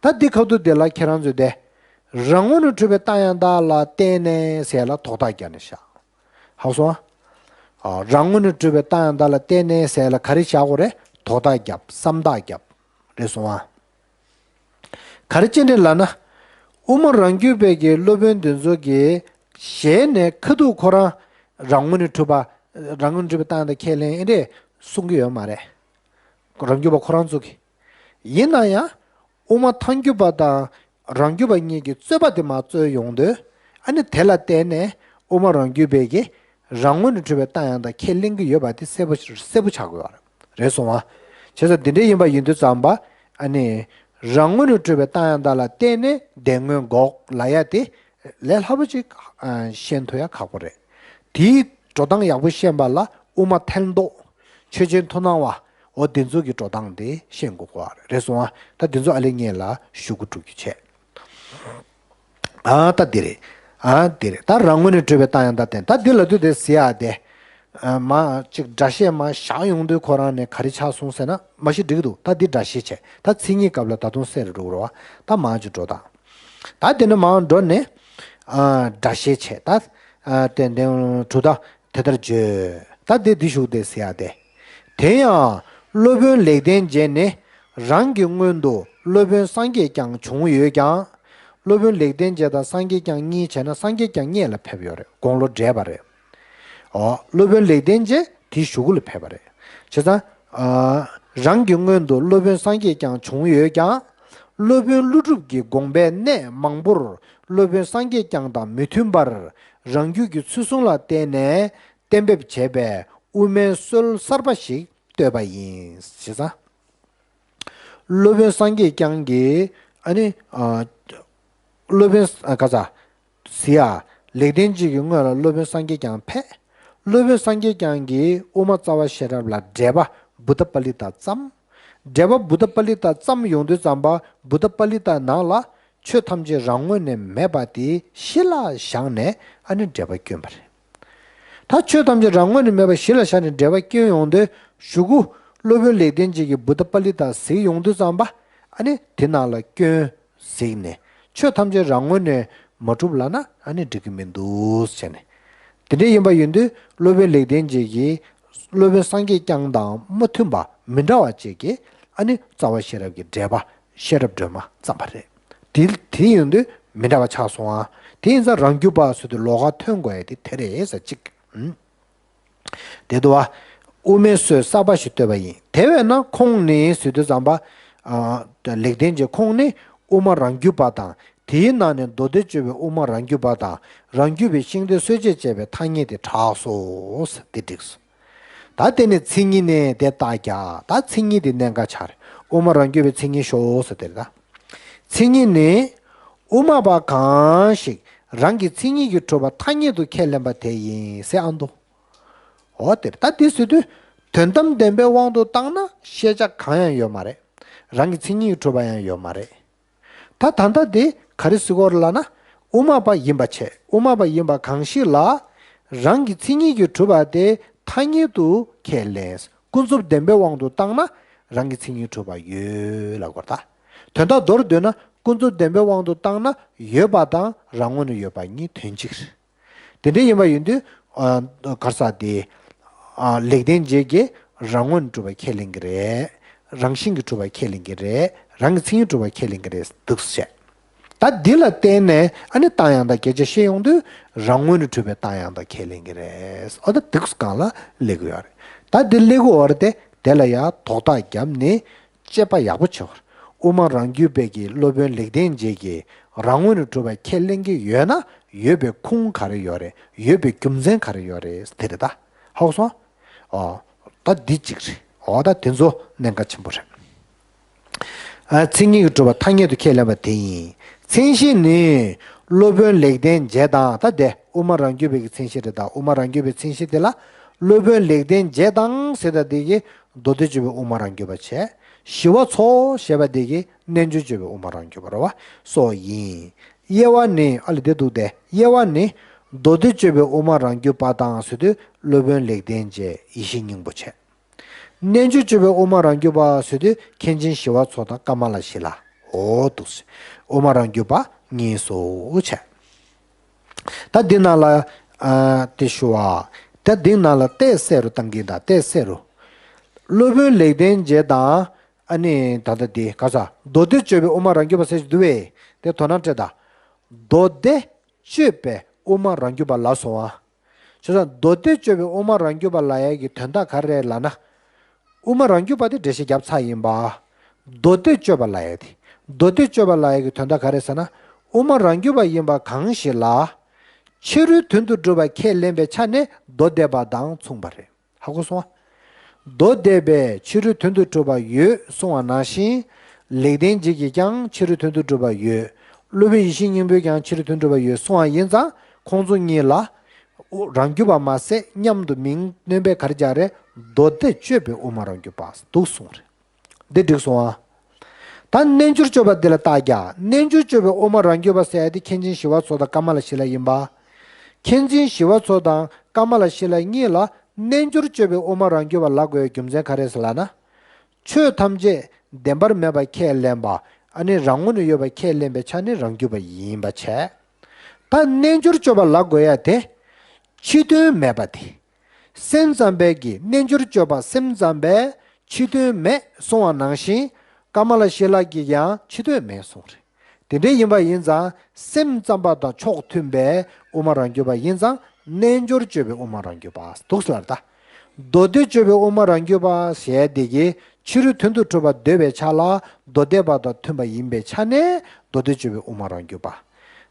ད་འདི་ཁ་ཐུག་དེ་ལ་ཁྱེད་རང་ཚོས་དེ། རང་ངོས་ནས་གྲུབ་པའི་རྟགས་ཡང་དག་ལ་བརྟེན་ནས་ཟེར་ལ་དོགས་པ་རྒྱག་ནས་བཞག་ཧ་གོ་སོང་ཨ། རང་ངོས་ནས་གྲུབ་པའི་རྟགས་ཡང་དག་ལ་བརྟེན་ནས་ཟེར་ལ་ག་རེ་བཞག་དགོས་རེད། དོགས་པ་རྒྱབ་བསམ་གཏན་རྒྱབ། རེད་སོང་ཨ། ག་རེ་ཅི་འདྲ་ལབ་ན། དབུ་མ་རང་རྒྱུད་པའི་གི་སློབ་དཔོན་འདི་ཚོ་གི་ཞལ་ནས་ཁ་ཐུག་ཁོ་རང་རང་ངོས་ནས་གྲུབ་པ། རང་ངོས་ནས་གྲུབ་པའི་རྟགས་ཡང་དག་ཁས་ལེན་ཨེ་འདྲས་གསུང་གི་ཡོད་མ་རེད། རང་རྒྱུད་པ་ཁོ་རང་ཚོ་གི། ཡིན་ན་ཡང་། དབུ་མ་ཐལ་འགྱུར་བ་དང་རང་རྒྱུད་པ་གཉིས་ཀྱི་རྩོད་པ་དེ་མར་རྩོད་ཡོང་དུས། ཨ་ནི་དེ་ལ་བརྟེན་ནས་དབུ་མ་རང་རྒྱུད་པའི་གི་རང་ངོས་ནས་གྲུབ་པའི་རྟགས་ཡང་དག་ཁས་ལེན་གྱི་ཡོད་པ་དེ་གསལ་པོ་གསལ་པོ་ཆགས་དགོས་པ་རེད་སོང་བ། བྱས་ཙང་འདི་འདྲའི་ཡིན་པ་ཡིན་དུས་ཙམ་པ། ཨ་ནི། རང་ངོས་ནས་གྲུབ་པའི་རྟགས་ཡང་དག་ལ་བརྟེན་ནས་བདེན་དངོས་འགོག་ལབ་ཡ་དེ། ལས་སླ་པོ་ཅིག་ཨ། ཤེས་ཐུབ་ཡ་ཁག་པོ་རེད། དེའི་འགྲོ་སྟངས་ཡག་པོ་ཤེས་པ་ལ་དབུ་མ་ཐལ་འདོགས། ཆོས་ཅན་མཐུན་སྣང་བ། འོ་དེ་ཚོ་གི་འགྲོ་སྟངས་དེ་ཤེས་དགོས་ཀྱི་རེད་སོང་ཨ། ད་དེ་ཚོ་ཨ་ལེ་ངེད་ལ་ཞུ་གི་འགྲོ་རྒྱུ་བྱས། ཨ་ད་འདི་རེད། ཨ་འདི་རེད། ད་རང་ངོས་ནས་གྲུབ་པའི་རྟགས་ཡང་དག་བསྟན། ད་འདི་ལ་དུས་དེ་ཟེར་ཡ་དེ། ཨ་མ་གཅིག་སྒྲ་བཤད་མ་བཞག་ཡོང་དུས་ཁོ་རང་ནས་ག་རེ་ཆགས་སོང་ཟེར་ན་མ་གཞི་འགྲིག་གི་འདུག་ད་འདི་སྒྲ་བཤད་བྱས་ད་མཚན་ཉིད་སྐབས་ལ་ད་དུང་གསལ་རུ་འགྲོ་གི་རེད་བ། ད་མ་གཅིག་འགྲོ་ད། ད་དེ་ནས་མར་འགྲོ་ནས། ཨ་སྒྲ་བཤད་བྱས་ད། ཨ་ཏན་ཏན་གྲུབ་མཐའ་དེ་ལྟར་བརྗོད། ད་དེ་འདི་ཞུགས་དེ་ཟེར་ཡ་དེ། དེ་ཡང་སློབ་དཔོན་ལེགས་ལྡན་འབྱེད་ནི་རང་གི་སྔོན་དུ་སློབ་དཔོན་སངས་རྒྱས་ཀྱང་བྱུང་ཡོད་ཀྱང་། སློབ་དཔོན་ལེགས་ལྡན་འབྱེད་དང་སངས་རྒྱས་ཀྱང་གཉིས་བྱས་ན་སངས་རྒྱས་ཀྱང་སྔོན་ལ་ཕེབས་ཡོད་རེད། དགུང་ལོ་བགྲེས་པ་རེད། ཨོ། སློབ་དཔོན་ལེགས་ལྡན་འབྱེད་དེའི་གཞུག་གུ་ལ་ཕེབས་པ་རེད། བྱས་ཙང་། ཨ། རང་གི་སྔོན་དུ་སློབ་དཔོན་སངས་རྒྱས་ཀྱང་བྱུང་ཡོད་ཀྱང་། སློབ་དཔོན་ཀླུ་སྒྲུབ་ཀྱི་དགོངས་པའི་གནས་མང་པོར་སློབ་དཔོན་སངས་རྒྱས་ཀྱང་དང་མི་མཐུན་པར་རང་རྒྱུད་ཀྱི་ཚུལ་གསུམ་ལ་བརྟེན་ནས་གཏན་འབེབས་བྱས་པའི་དབུ་མའི་སྲོལ་གསར་པ་ཞིག་བཏོད་པ་ཡིན། བྱས་ཙང་། སློབ་དཔོན་སངས་རྒྱས་ཀྱང་གིས་ཨ་ནི། ཨ། སློབ་དཔོན་ཨ་ག་ས། ཟེར་ཡ། ལེགས་ལྡན་འབྱེད་ཀྱི་སྔོན་ལ་སློབ་དཔོན་སངས་རྒྱས་ཀྱང་ཕེབས། སློབ་དཔོན་སངས་རྒྱས་ཀྱང་གིས་དབུ་མ་རྩ་བ་ཤེས་རབ་ལ་འགྲེལ་པ་བུདྡྷ་པཱ་ལི་ཏ་བརྩམས། འགྲེལ་པ་བུདྡྷ་པཱ་ལི་ཏ་བརྩམས་ཡོང་དུས་ཙམ་པ་བུདྡྷ་པཱ་ལི་ཏ་ནང་ལ་ཆོས་ཐམས་ཅད་རང་ངོས་ནས་མེད་པ་དེ་གཞི་ལ་བཞག་ནས་ཨ་ནི་འགྲེལ་པ་བསྐྱོན་པ་རེད། ད་ཆོས་ཐམས་ཅད་རང་ངོས་ནས་མེད་པ་གཞི་ལ་བཞག་ནས་འགྲེལ་པ་བསྐྱོན་ཡོང་དུས་གཞུག་གུ་སློབ་དཔོན་ལེགས་ལྡན་འབྱེད་ཀྱིས་བུདྡྷ་པཱ་ལི་ཏ་གཟིགས་ཡོང་དུས་ཙམ་པ་ཨ་ནི་དེ་ནང་ལ་སྐྱོན་གཟིགས་ནས་ཆོས་ཐམས་ཅད་རང་ངོས་ནས་མ་གྲུབ་ལབ་ན་ཨ་ནི་འགྲིག་གི་མི་འདུག་ཟེར་ནས། དེ་འདྲ་ཡིན་པ་ཡིན་དུས་སློབ་དཔོན་ལེགས་ལྡན་འབྱེད་ཀྱིས་སློབ་དཔོན་སངས་རྒྱས་བསྐྱངས་དང་མ་མཐུན་པ་མི་འདྲ་བ་བཅས་ཀྱི་ཨ་ནི་རྩ་བ་ཤེས་རབ་ཀྱི་འགྲེལ་པ་ཤེས་རབ་སྒྲོན་མ་བརྩམས་པ་རེད། དེ་དེ་ཡིན་དུས་མི་འདྲ་བ་ཆགས་སོང་ཨ། དེ་ཡིན་ཙང་རང་རྒྱུད་པ་ཟེར་དུས་ལོགས་ཀ་ཐོན་དགོས་ཡ་དེ་དེ་རེད་ཟེར་གཅིག་དེ་དུ་བ། དབུ་མའི་སྲོལ་གསར་པ་ཞིག་བཏོད་པ་ཡིན། དེ་བས་ན་ཁོང་ནི་ཟེར་དུས་ཙམ་པ། ཨ། ལེགས་ལྡན་གྱི་ཁོང་ནི་དབུ་མ་རང་རྒྱུད་པ་དང་དེའི་ནང་ནས་མདོ་སྡེ་སྤྱོད་པའི་དབུ་མ་རང་རྒྱུད་པ་དང་རང་རྒྱུད་པའི་ཤིང་རྟའི་སྲོལ་འབྱེད་ཅེས་པའི་ཐ་སྙད་དེ་གྲགས་སོ་ཟེར་དེ་འགྲིགས་སོ། ད་དེ་ནས་མཚན་ཉིད་ནི་དེ་རྟགས་ཀྱང་ད་མཚན་ཉིད་དེ་གནད་འགག་ཆགས་རེད། དབུ་མ་རང་རྒྱུད་པའི་མཚན་ཉིད་ཤོག་ཟེར་དེ་རེད་ད། མཚན་ཉིད་ནི། དབུ་མ་པ་གང་ཞིག་རང་གི་མཚན་ཉིད་ཀྱིས་གྲུབ་པ་ཐ་སྙད་དུ་ཁས་ལེན་པ་དེ་ཡིན་ཟེར་ཨ་འདུག་འོ་དེར་ད་འདི་ཟེར་དུས་དོན་དམ་བདེན་པའི་དབང་དུ་བཏང་ན་ཤེས་བྱ་གང་ཡང་ཡོད་མ་རེད། རང་གི་མཚན་ཉིད་ཀྱིས་གྲུབ་པ་ཡང་ཡོད་མ་རེད། ད་ད་ལྟ་དེ་ག་རེ་ཟེར་གྱི་ཡོད་རེད་ལབ་ན། དབུ་མ་པ་ཡིན་པ་བྱས། དབུ་མ་པ་ཡིན་པ་གང་ཞིག་ལ་རང་གི་མཚན་ཉིད་ཀྱིས་གྲུབ་པ་དེ་ཐ་སྙད་དུ་ཁས་ལེན། ཀུན་རྫོབ་བདེན་པའི་དབང་དུ་བཏང་ན་རང་གི་མཚན་ཉིད་གྲུབ་པ་ཡོད་ལབ་དགོས་རེད་ད། དོན་དག་མདོར་བསྡུས་ན་ཀུན་རྫོབ་བདེན་པའི་དབང་དུ་བཏང་ན་ཡོད་པ་དང་རང་ངོས་ནས་ཡོད་པ་གཉིས་དོན་གཅིག་རེད། དེ་འདྲ་ཡིན་པ་ཡིན་དུས། ཨ། ག་རེ་ཟེར་དེ། ཨ། ལེགས་ལྡན་འབྱེད་ཀྱིས་རང་ངོས་ནས་གྲུབ་པ་ཁས་ལེན་གྱི་རེད། རང་བཞིན་གྱིས་གྲུབ་པ་ཁས་ལེན་གྱི་རེད། རང་གི་མཚན་ཉིད་གྲུབ་པ་ཁས་ལེན་གྱི་རེད་འདུག་ཟེར། ད་འདི་ལ་བརྟེན་ནས་ཨ་ནི་རྟགས་ཡང་དག་སྐད་ཆ་བཤད་ཡོང་དུས་རང་ངོས་ནས་གྲུབ་པའི་རྟགས་ཡང་དག་ཁས་ལེན་གྱི་རེད། ཨོ་ད་འདུག་སྒང་ལ་སླེབས་ཀྱི་ཡོད་རེད། ད་འདི་སླེབས་ཀྱི་ཡོད་རེད་དེ། དེ་ལ་ཡང་དོགས་གཏམ་བརྒྱབ་ནས། དཔྱད་པ་ཡག་པོ་བྱེད་དགོས། དབུ་མ་རང་རྒྱུད་པའི་གི་སློབ་དཔོན་ལེགས་ལྡན་འབྱེད་ཀྱིས་རང་ངོས་ནས་གྲུབ་པ་ཁས་ལེན་གྱི་ཡོད་ན་ཡོད་པའི་ཁུངས་ག་རེ་ཡོད་རེད། ཡོད་པའི་རྒྱུ་མཚན་ག་རེ་ཡོད་རེད་དེ་རེད་ད། ཧ་གོ་སོང་། ཨོ། ད་འདི་གཅིག་རེད། ཨོ་ད་དེ་ཚོ་གནད་འགག་ཆེན་པོ་རེད། ཨ། མཚན་ཉིད་ཀྱིས་གྲུབ་པ་ཐ་སྙད་དུ་ཁས་ལེན་པ་དེ་ཡིན། མཚན་གཞི་ནི་སློབ་དཔོན་ལེགས་ལྡན་འབྱེད་དང་། ད་དེ་དབུ་མ་རང་རྒྱུད་པའི་གི་མཚན་གཞི་རེད་ད། དབུ་མ་རང་རྒྱུད་པའི་མཚན་གཞི་དེ་ལ་སློབ་དཔོན་ལེགས་ལྡན་འབྱེད་དང་ཟེར་ད་དེ་གི་མདོ་སྡེ་སྤྱོད་པའི་དབུ་མ་རང་རྒྱུད་པ་བྱས། ཞི་བ་འཚོ་ཞེས་པ་དེ་གི་རྣལ་འབྱོར་སྤྱོད་པའི་དབུ་མ་རང་རྒྱུད་པ་རེད་པ། སོགས་ཡིན། དབྱེ་བ་ནི། ཨ་ལས་དེ་འདུག་སྟེ། དབྱེ་བ་ནི། མདོ་སྡེ་སྤྱོད་པའི་དབུ་མ་རང་རྒྱུད་པ་དང་ཟེར་དུས་སློབ་དཔོན་ལེགས་ལྡན་འབྱེད་ཡིད་བཞིན་སྙིང་པོ་བྱས། རྣལ་འབྱོར་སྤྱོད་པའི་དབུ་མ་རང་རྒྱུད་པ་ཟེར་དུས་མཁན་ཆེན་ཞི་བ་འཚོ་དང་ཀ་མ་ལ་ཤཱི་ལ། འོ་འདུག་སེ། དབུ་མ་རང་རྒྱུད་པ་གཉིས་སུ་བྱས། ད་འདི་ནང་ལ། ཨ། དེ་ཞུ་བ། ད་འདི་ནང་ལ་ཏོག་ཙམ་རུ་བཏང་གི་ཡིན་ད། ཏོག་ཙམ་རུ། སློབ་དཔོན་ལེགས་ལྡན་འབྱེད་དང་། ཨ་ནི་ད་ལྟ་འདི་ག་རེ་ཟེར། མདོ་སྡེ་སྤྱོད་པའི་དབུ་མ་རང་རྒྱུད་པ་ཟེར་གྱི་འདུག་པས། དེ་དོ་སྣང་སྤྲད་ད། མདོ་སྡེ་སྤྱོད་པའི་དབུ་མ་རང་རྒྱུད་པ་ལབ་སོང་ཨ། བྱས་ཙང་མདོ་སྡེ་སྤྱོད་པའི་དབུ་མ་རང་རྒྱུད་པ་ལབ་ཡ་གི་དོན་དག་ག་རེ་རེད་ལབ་ན། དབུ་མ་རང་རྒྱུད་པ་དེ་འགྲེལ་བཤད་བརྒྱབ་ཚར་ཡིན་པ། མདོ་སྡེ་སྤྱོད་པ་ལབ་ཡ་དེ། མདོ་སྡེ་སྤྱོད་པ་ལབ་ཡ་གི་དོན་དག་ག་རེ་ཟེར་ན། དབུ་མ་རང་རྒྱུད་པ་ཡིན་པ་གང་ཞིག་ལ། ཕྱི་རོལ་དོན་དུ་གྲུབ་པ་ཁས་ལེན་པའི་ཆ་ནས་མདོ་སྡེ་པ་དང་མཚུངས་པ་རེད། ཧ་གོ་སོང་ཨ། མདོ་སྡེ་པས་ཕྱི་རོལ་དོན་དུ་གྲུབ་པ་ཡོད་གསུང་བ་ནང་བཞིན། ལེགས་ལྡན་འབྱེད་ཀྱིས་ཀྱང་ཕྱི་རོལ་དོན་དུ་གྲུབ་པ་ཡོད། སློབ་དཔོན་ཡིད་བཞིན་སྙིང་པོས་ཀྱང་ཕྱི་རོལ་དོན་དུ་གྲུབ་པ་ཡོད་གསུང་བ་ཡིན་ཙང་ཁོང་ཚོ་གཉིས་ལ། རང་རྒྱུད་པ་མ་ཟད་མཉམ་དུ་མིང་བཏོན་པའི་ག་རེ་རྒྱག་རེད། མདོ་སྡེ་སྤྱོད་པའི་དབུ་མ་རང་རྒྱུད་པ་འདུག་གསུངས་རེད། འདི་འགྲིག་སོང་ཨ། ད་རྣལ་འབྱོར་སྤྱོད་པ་འདི་ལ་བརྟག་རྒྱག་རྣལ་འབྱོར་སྤྱོད་པའི་དབུ་མ་རང་རྒྱུད་པ་ཟེར་ཡ་དེ་མཁན་ཆེན་ཞི་བ་འཚོ་དང་ཀ་མ་ལ་ཤཱི་ལ་ཡིན་པ། མཁན་ཆེན་ཞི་བ་འཚོ་དང་ཀ་མ་ལ་ཤཱི་ལ་གཉིས་ལ་རྣལ་འབྱོར་སྤྱོད་པའི་དབུ་མ་རང་རྒྱུད་པ་ལབ་དགོས་པའི་རྒྱུ་མཚན་ག་རེ་ཟེར་ལབ་ན། ཆོས་ཐམས་ཅད་བདེན་པར་མེད་པ་ཁས་ལེན་པ། ཨ་ནི་རང་ངོས་ནས་ཡོད་པ་ཁས་ལེན་པའི་ཆ་ནས་རང་རྒྱུད་པ་ཡིན་པ་བྱས། ད་རྣལ་འབྱོར་སྤྱོད་པ་ལབ་དགོས་ཡ་དེ། ཕྱི་དོན་མེད་པ་དེ། སེམས་ཙམ་པས་ཀྱི་རྣལ་འབྱོར་སྤྱོད་པ་སེམས་ཙམ་པས་ཕྱི་དོན་མེད་གསུང་བ་ནང་བཞིན། ཀ་མ་ལ་ཤཱི་ལ་གིས་ཀྱང་ཕྱི་དོན་མེད་གསུངས་རེད། དེ་འདྲ་ཡིན་པ་ཡིན་ཙང་སེམས་ཙམ་པ་དང་ཕྱོགས་མཐུན་པའི་དབུ་མ་རང་རྒྱུད་པ་ཡིན་ཙང་རྣལ་འབྱོར་སྤྱོད་པའི་དབུ་མ་རང་རྒྱུད་པ་འདུག་ཟེར་ད། མདོ་སྡེ་སྤྱོད་པའི་དབུ་མ་རང་རྒྱུད་པ་ཞེས་དེ་གིས་ཕྱི་རོལ་དོན་དུ་གྲུབ་པ་འདོད་པའི་ཆ་ལ་མདོ་སྡེ་པ་དང་མཐུན་པ་ཡིན་པའི་ཆ་ནས་མདོ་སྡེ་སྤྱོད་པའི་དབུ་མ་རང་རྒྱུད་པ།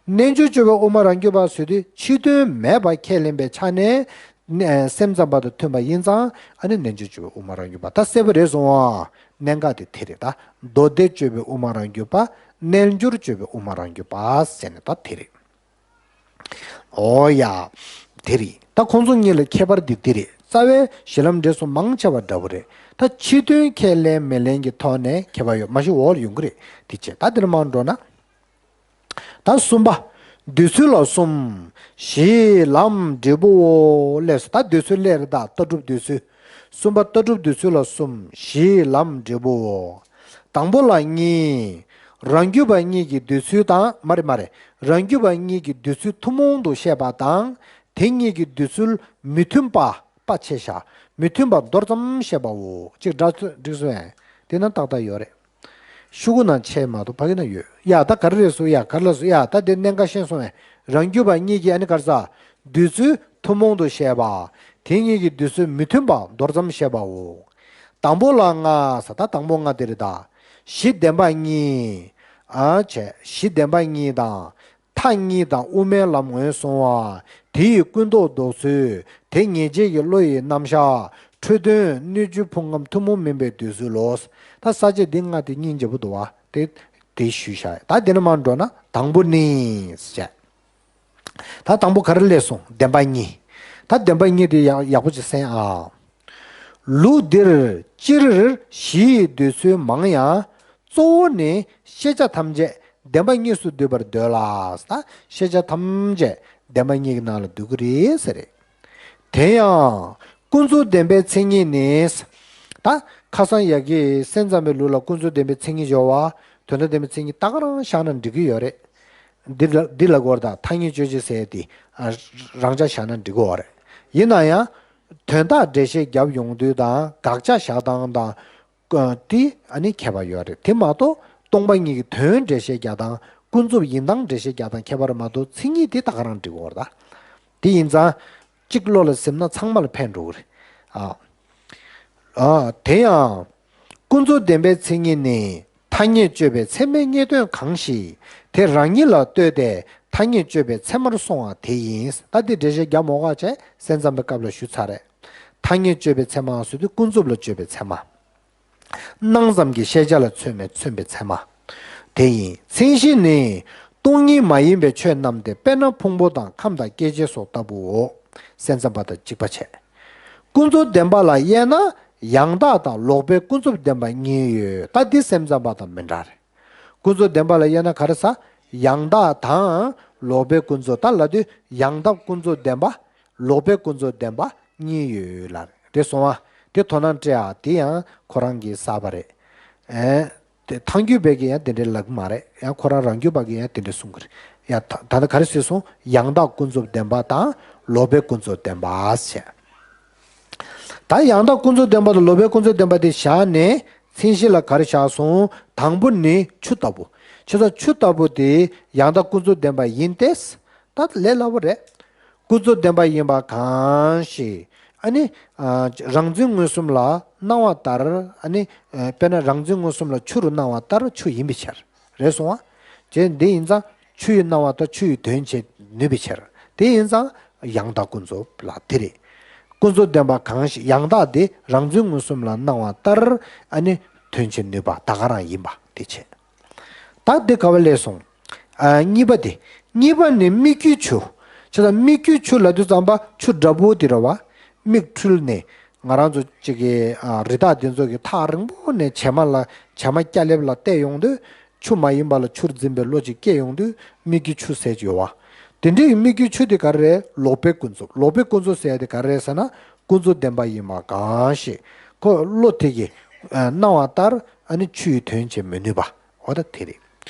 རྣལ་འབྱོར་སྤྱོད་པའི་དབུ་མ་རང་རྒྱུད་པ་ཟེར་དུས་ཕྱི་དོན་མེད་པ་ཁས་ལེན་པའི་ཆ་ནས། ནས་སེམས་ཙམ་པ་དང་མཐུན་པ་ཡིན་ཙང་ཨ་ནི་རྣལ་འབྱོར་སྤྱོད་པའི་དབུ་མ་རང་རྒྱུད་པ། ད་གསལ་པོ་རེད་སོང་ཨ། གནད་འགག་དེ་དེ་རེད་ད། མདོ་སྡེ་སྤྱོད་པའི་དབུ་མ་རང་རྒྱུད་པ། རྣལ་འབྱོར་སྤྱོད་པའི་དབུ་མ་རང་རྒྱུད་པ་ཟེར་ནས་ད་དེ་རེད། ཨོ་ཡ། དེ་རེད། ད་ཁོང་ཚོ་གཉིས་ལ་ཁྱད་པར་འདི་འདི་རེད། རྩ་བའི་གཞི་ལམ་འབྲས་གསུམ་མང་ཆེ་བ་འདྲ་བོ་རེད། ད་ཕྱི་དོན་ཁས་ལེན་མི་ལེན་གྱི་ཐོག་ནས་ཁྱད་པར་ཡོད་མ་གཞི་འོག་ལ་ཡོང་གི་རེད། དེ་བྱས་ད་འདིར་མར་འགྲོ་ན། ད་གསུམ་པ། འདོད་ཚུལ་ལ་གསུམ། གཞི་ལམ་འབྲས་བུའོ། ལས་སོ། ད་འདོད་ཚུལ་ལས་རེད་ད། ལྟ་གྲུབ་འདོད་ཚུལ། གསུམ་པ་ལྟ་གྲུབ་འདོད་ཚུལ་ལ་གསུམ། གཞི་ལམ་འབྲས་བུའོ། དང་པོ་ལ་གཉིས། རང་རྒྱུད་པ་གཉིས་ཀྱི་འདོད་ཚུལ་དང་། མ་རེད་མ་རེད། རང་རྒྱུད་པ་གཉིས་ཀྱི་འདོད་ཚུལ་ཐུན་མོང་དུ་བཤད་པ་དང་། དེ་གཉིས་ཀྱི་འདོད་ཚུལ་མི་མཐུན་པ། པ་ཆེ་བཞག་མི་མཐུན་པ་མདོར་ཙམ་བཤད་པའོ། གཅིག་འདྲ་ཚོད་འགྲིག་སོང་ངས། དེ་ན་ཏག་ཏག་ཡོད་རེད། ཤོག་གུ་ནང་ཆད་མ་གཏོགས་ཕ་གི་ན་ཡོད། ཡ་ད་ག་རེ་རེད་སོ། ཡ་ག་རེ་ལ་སོ། ཡ་ད་དེ་གནད་འགག་ཤེས་སོང་ངས། རང་རྒྱུད་པ་གཉིས་ཀྱི་ཨ་ནི་ག་རེ་ཟ། འདོད་ཚུལ་ཐུན་མོང་དུ་བཤད་པ། དེ་གཉིས་ཀྱི་འདོད་ཚུལ་མི་མཐུན་པ་མདོར་ཙམ་བཤད་པའོ། དང་པོ་ལ་ལྔ་ཟ། ད་དང་པོ་ལྔ་དེ་རེད་ད། གཞི་བདེན་པ་གཉིས། ཨ་བྱས་གཞི་བདེན་པ་གཉིས་དང་། མཐའ་གཉིས་དང་དབུ་མའི་ལམ་ངོས་བཟུང་བ། དེ་ཡི་ཀུན་རྟོག་ལྡོག་ཚུལ། དེ་ངེས་བྱེད་ཀྱི་བློ་ཡི་རྣམ་གཞག་འཕྲོས་དོན་སྣོད་བཅུད་ཕུང་ཁམས་ཐུན་མོང་མིན་པའི་འདོད་ཚུལ་ལོ། ད་ས་བཅད་འདི་ལྔ་དེ་སྙིང་རྗེ་པོ་འདུག་བ། དེ་ དེ་ཞུས་བཞག་ད་དེ་ནས་མར་འགྲོ་ན་དང་པོ་ནི་ཟེར། ད་དང་པོ་ག་རེ་སླེབས་སོང་། བདེན་པ་གཉིས། ད་བདེན་པ་གཉིས་དེ་ཡག་ཡག་པོ་ཅིག་གསན་ཨ། ལུགས་འདིར་སྤྱིར་གཞི་ཡི་འདོད་ཚུལ་མང་ཡང་། གཙོ་བོ་ནི་ཤེས་བྱ་ཐམས་ཅད་བདེན་པ་གཉིས་སུ་འདོད་པར་འདོད་ལ། ད་ཤེས་བྱ་ཐམས་ཅད་བདེན་པ་གཉིས་ཀྱི་ནང་ལ་འདུ་གི་རེད་ཟེར་རེད། དེ་ཡང་ཀུན་རྫོབ་བདེན་པའི་མཚན་ཉིད་ནི། ད་ཁ་སང་ཡ་གི་སེམས་ཙམ་པའི་ལུགས་ལ་ཀུན་རྫོབ་བདེན་པའི་མཚན་ཉིད་སྦྱོར་བ། དོན་དམ་བདེན་པའི་མཚན་ཉིད་ད་ག་རང་བཞག་ན་འགྲིག་གི་ཡོད་རེད། འདི་ལ་འདི་ལ་གོ་ར་ད་ཐ་སྙད་དཔྱོད་བྱེད་ཟེར་ཡ་དེ་ཨ་རང་འཇགས་བཞག་ན་འགྲིག་གི་ཡོད་རེད། ཡིན་ན་ཡང་དོན་དག་འགྲེལ་བཤད་རྒྱབ་ཡོང་དུས་དང་དགག་བྱ་བཞག་སྟངས་དང་། དེ་ཨ་ནི་ཁྱད་པར་ཡོད་རེད། དེ་མ་གཏོགས་སྟོང་པ་ཉིད་ཀྱི་དོན་འགྲེལ་བཤད་རྒྱག་སྟངས་ཀུན་རྫོབ་ཡིན་སྟངས་འགྲེལ་བཤད་རྒྱག་སྟངས་ཁྱད་པར་མ་གཏོགས་མཚན་ཉིད་དེ་ད་ག་རང་འགྲིག་གི་རེད་ད། དེ་ཡིན་ཙང་གཅིག་བློ་ལ་ཟིན་ན་ཚང་མ་ལ་ཕན་འགྲོ་གི་རེད། ཨ། ཨ། དེ་ཡང་ཀུན་རྫོབ་བདེན་པའི་མཚན་ཉིད་ནི་ཐ་སྙད་དཔྱོད་པའི་ཚད་མའི་ངེས་དོན་གང་ཞིག་དེ་རང་ཉིད་ལ་ལྟོས་ཏེ་ཐ་སྙད་དཔྱོད་པའི་ཚད་མར་སོང་བ་དེ་ཡིན། ད་འདི་འགྲེལ་བཤད་རྒྱབ་མོ་ག་བྱས་སེམས་ཙམ་པའི་སྐབས་ལ་ཞུས་ཚར་རེད། ཐ་སྙད་དཔྱོད་པའི་ཚད་མ་ཟེར་དུས་ཀུན་རྫོབ་ལ་དཔྱོད་པའི་ཚད་མ། སྣང་ཙམ་གྱི་ཤེས་བྱ་ལ་མཚོན་པའི་མཚོན་པའི་ཚད་མ། དེ་ཡིན། མཚན་གཞི་ནི་སྟོང་ཉིད་མ་ཡིན་པའི་ཆོས་རྣམས་ཏེ། དཔེར་ན་ཕུང་པོ་དང་ཁམས་དང་སྐྱེ་མཆེད་སོགས་ལྟ་བུའོ། སེམས་ཙམ་པ་དང་གཅིག་པ་བྱས། ཀུན་རྫོབ་བདེན་པ་ལ་དབྱེ་ན་ཡང་དག་དང་ལོག་པའི་ཀུན་རྫོབ་བདེན་པ་གཉིས་ཡོད། ད་འདི་སེམས་ཙམ་པ་དང་མི་འདྲ་རེད། ཀུན་རྫོབ་བདེན་པ་ལ་དབྱེ་ན་ག་རེ་ཟེར། ཡང་དག་དང་ལོག་པའི་ཀུན་རྫོབ། ད་ལབ་དུས་ཡང་དག་ཀུན་རྫོབ་བདེན་པ། ལོག་པའི་ཀུན་རྫོབ་བདེན་པ་གཉིས་ཡོད་ལ་རེད་སོང་བ། དེ་དོ་སྣང་སྤྲད་ཨ། དེ་ཡང་ཁོ་རང་གི་གསར་པ་རེད། ཨེ། དེ་ཐང་རྒྱུད་པས་ཀྱི་ཡང་དེ་འདྲའི་ལབ་ཀྱི་མ་རེད། ཡང་ཁོ་རང་རང་རྒྱུད་པ་གི་ཡང་དེ་འདྲའི་གསུང་གི་རེད། ཡང་ད་ད་ལྟ་ག་རེ་ཟེར་སོང་། ཡང་དག་ཀུན་རྫོབ་བདེན་པ་དང་ལོག་པའི་ཀུན་རྫོབ་བདེན་པ་ཟེར། ད་ཡང་དག་ཀུན་རྫོབ་བདེན་པ་དང་ལོག་པའི་ཀུན་རྫོབ་བདེན་པ་དེ་བཞག་ནས་མཚན་གཞི་ལ་ག་རེ་བཞག་སོང་། དང་པོ་ནི་ཆུ་ལྟ་བུ། ཆུ་ཚ་ཆུ་ལྟ་བུ་དེ་ཡང་དག་ཀུན་རྫོབ་བདེན་པ་ཡིན་ཏེ། ད་ལས་སླ་པོ་རེད། ཀུན་རྫོབ་བདེན་པ་ཡིན་པ་གང་ཞིག་ཨ་ནི། ཨ། རང་འཛིན་མངོན་སུམ་ལ་སྣང་བ་ལྟར་ཨ་ནི། ཨ། དཔེར་ན་རང་འཛིན་མངོན་སུམ་ལ་ཆུ་རུ་སྣང་བ་ལྟར་ཆུ་ཡིན་པའི་ཕྱིར། རེད་སོང་བ། ཅེས་འདི་ཡིན་ཙང་ཆུ་ཡི་སྣང་བ་ལྟར་ཆུ་ཡི་དོན་བྱེད་ནུས་པའི་ཕྱིར། དེ་ཡིན་ཙང་ཡང་དག་ཀུན་རྫོབ་ལ་དེ་རེད། ཀུན་རྫོབ་བདེན་པ་གང་ཞིག་ཡང་དག་དེ་རང་འཛིན་མངོན་སུམ་ལ་སྣང་བ་ལྟར་ཨ་ནི་དོན་བྱེད་ནུས་པ་ད་ག་རང་ཡིན་པ་དེ་བྱེད། ད་འདི་ག་བ་ལས་སོང་། ཨ། གཉིས་པ་དེ། གཉིས་པ་ནི་སྨིག་རྒྱུའི་ཆུ། ཆུ་དང་སྨིག་རྒྱུའི་ཆུ་ལབ་དུས་ཙམ་པ་ཆུ་འདྲ་པོ་དེ་རེད་བ། མིག་འཕྲུལ་ནས་ང་རང་ཚོ་གཅིག་གི་ཨ། རི་དྭགས་འདི་ཚོ་གི་ཐག་རིང་པོ་ནས་བྱེ་མ་ལ་བྱེ་མ་སྐྱ་ལེབ་ལ་བལྟས་ཡོང་དུས་ཆུ་མ་ཡིན་པ་ལ་ཆུར་འཛིན་པའི་བློ་ཅིག་སྐྱེ་ཡོང་དུས་སྨིག་རྒྱུའི་ཆུ་ཟེར་གྱི་ཡོད་བ། དེ་འདྲའི་སྨིག་རྒྱུའི་ཆུ་དེ་ག་རེ་རེད། ལོག་པའི་ཀུན་རྫོབ། ལོག་པའི་ཀུན་རྫོབ་ཟེར་ཡ་དེ་ག་རེ་རེད་ཟེར་ན་ཀུན་རྫོབ་བདེན་པ་ཡིན་པ་གང་ཞིག་ཁོ་བློ་དེ་གིས་ཨ། སྣང་བ་ལྟར་ཨ་ནི་ཆུ་ཡི་དོན་བྱེད་མི་ནུས་པ། འོ་ད་དེ་རེད།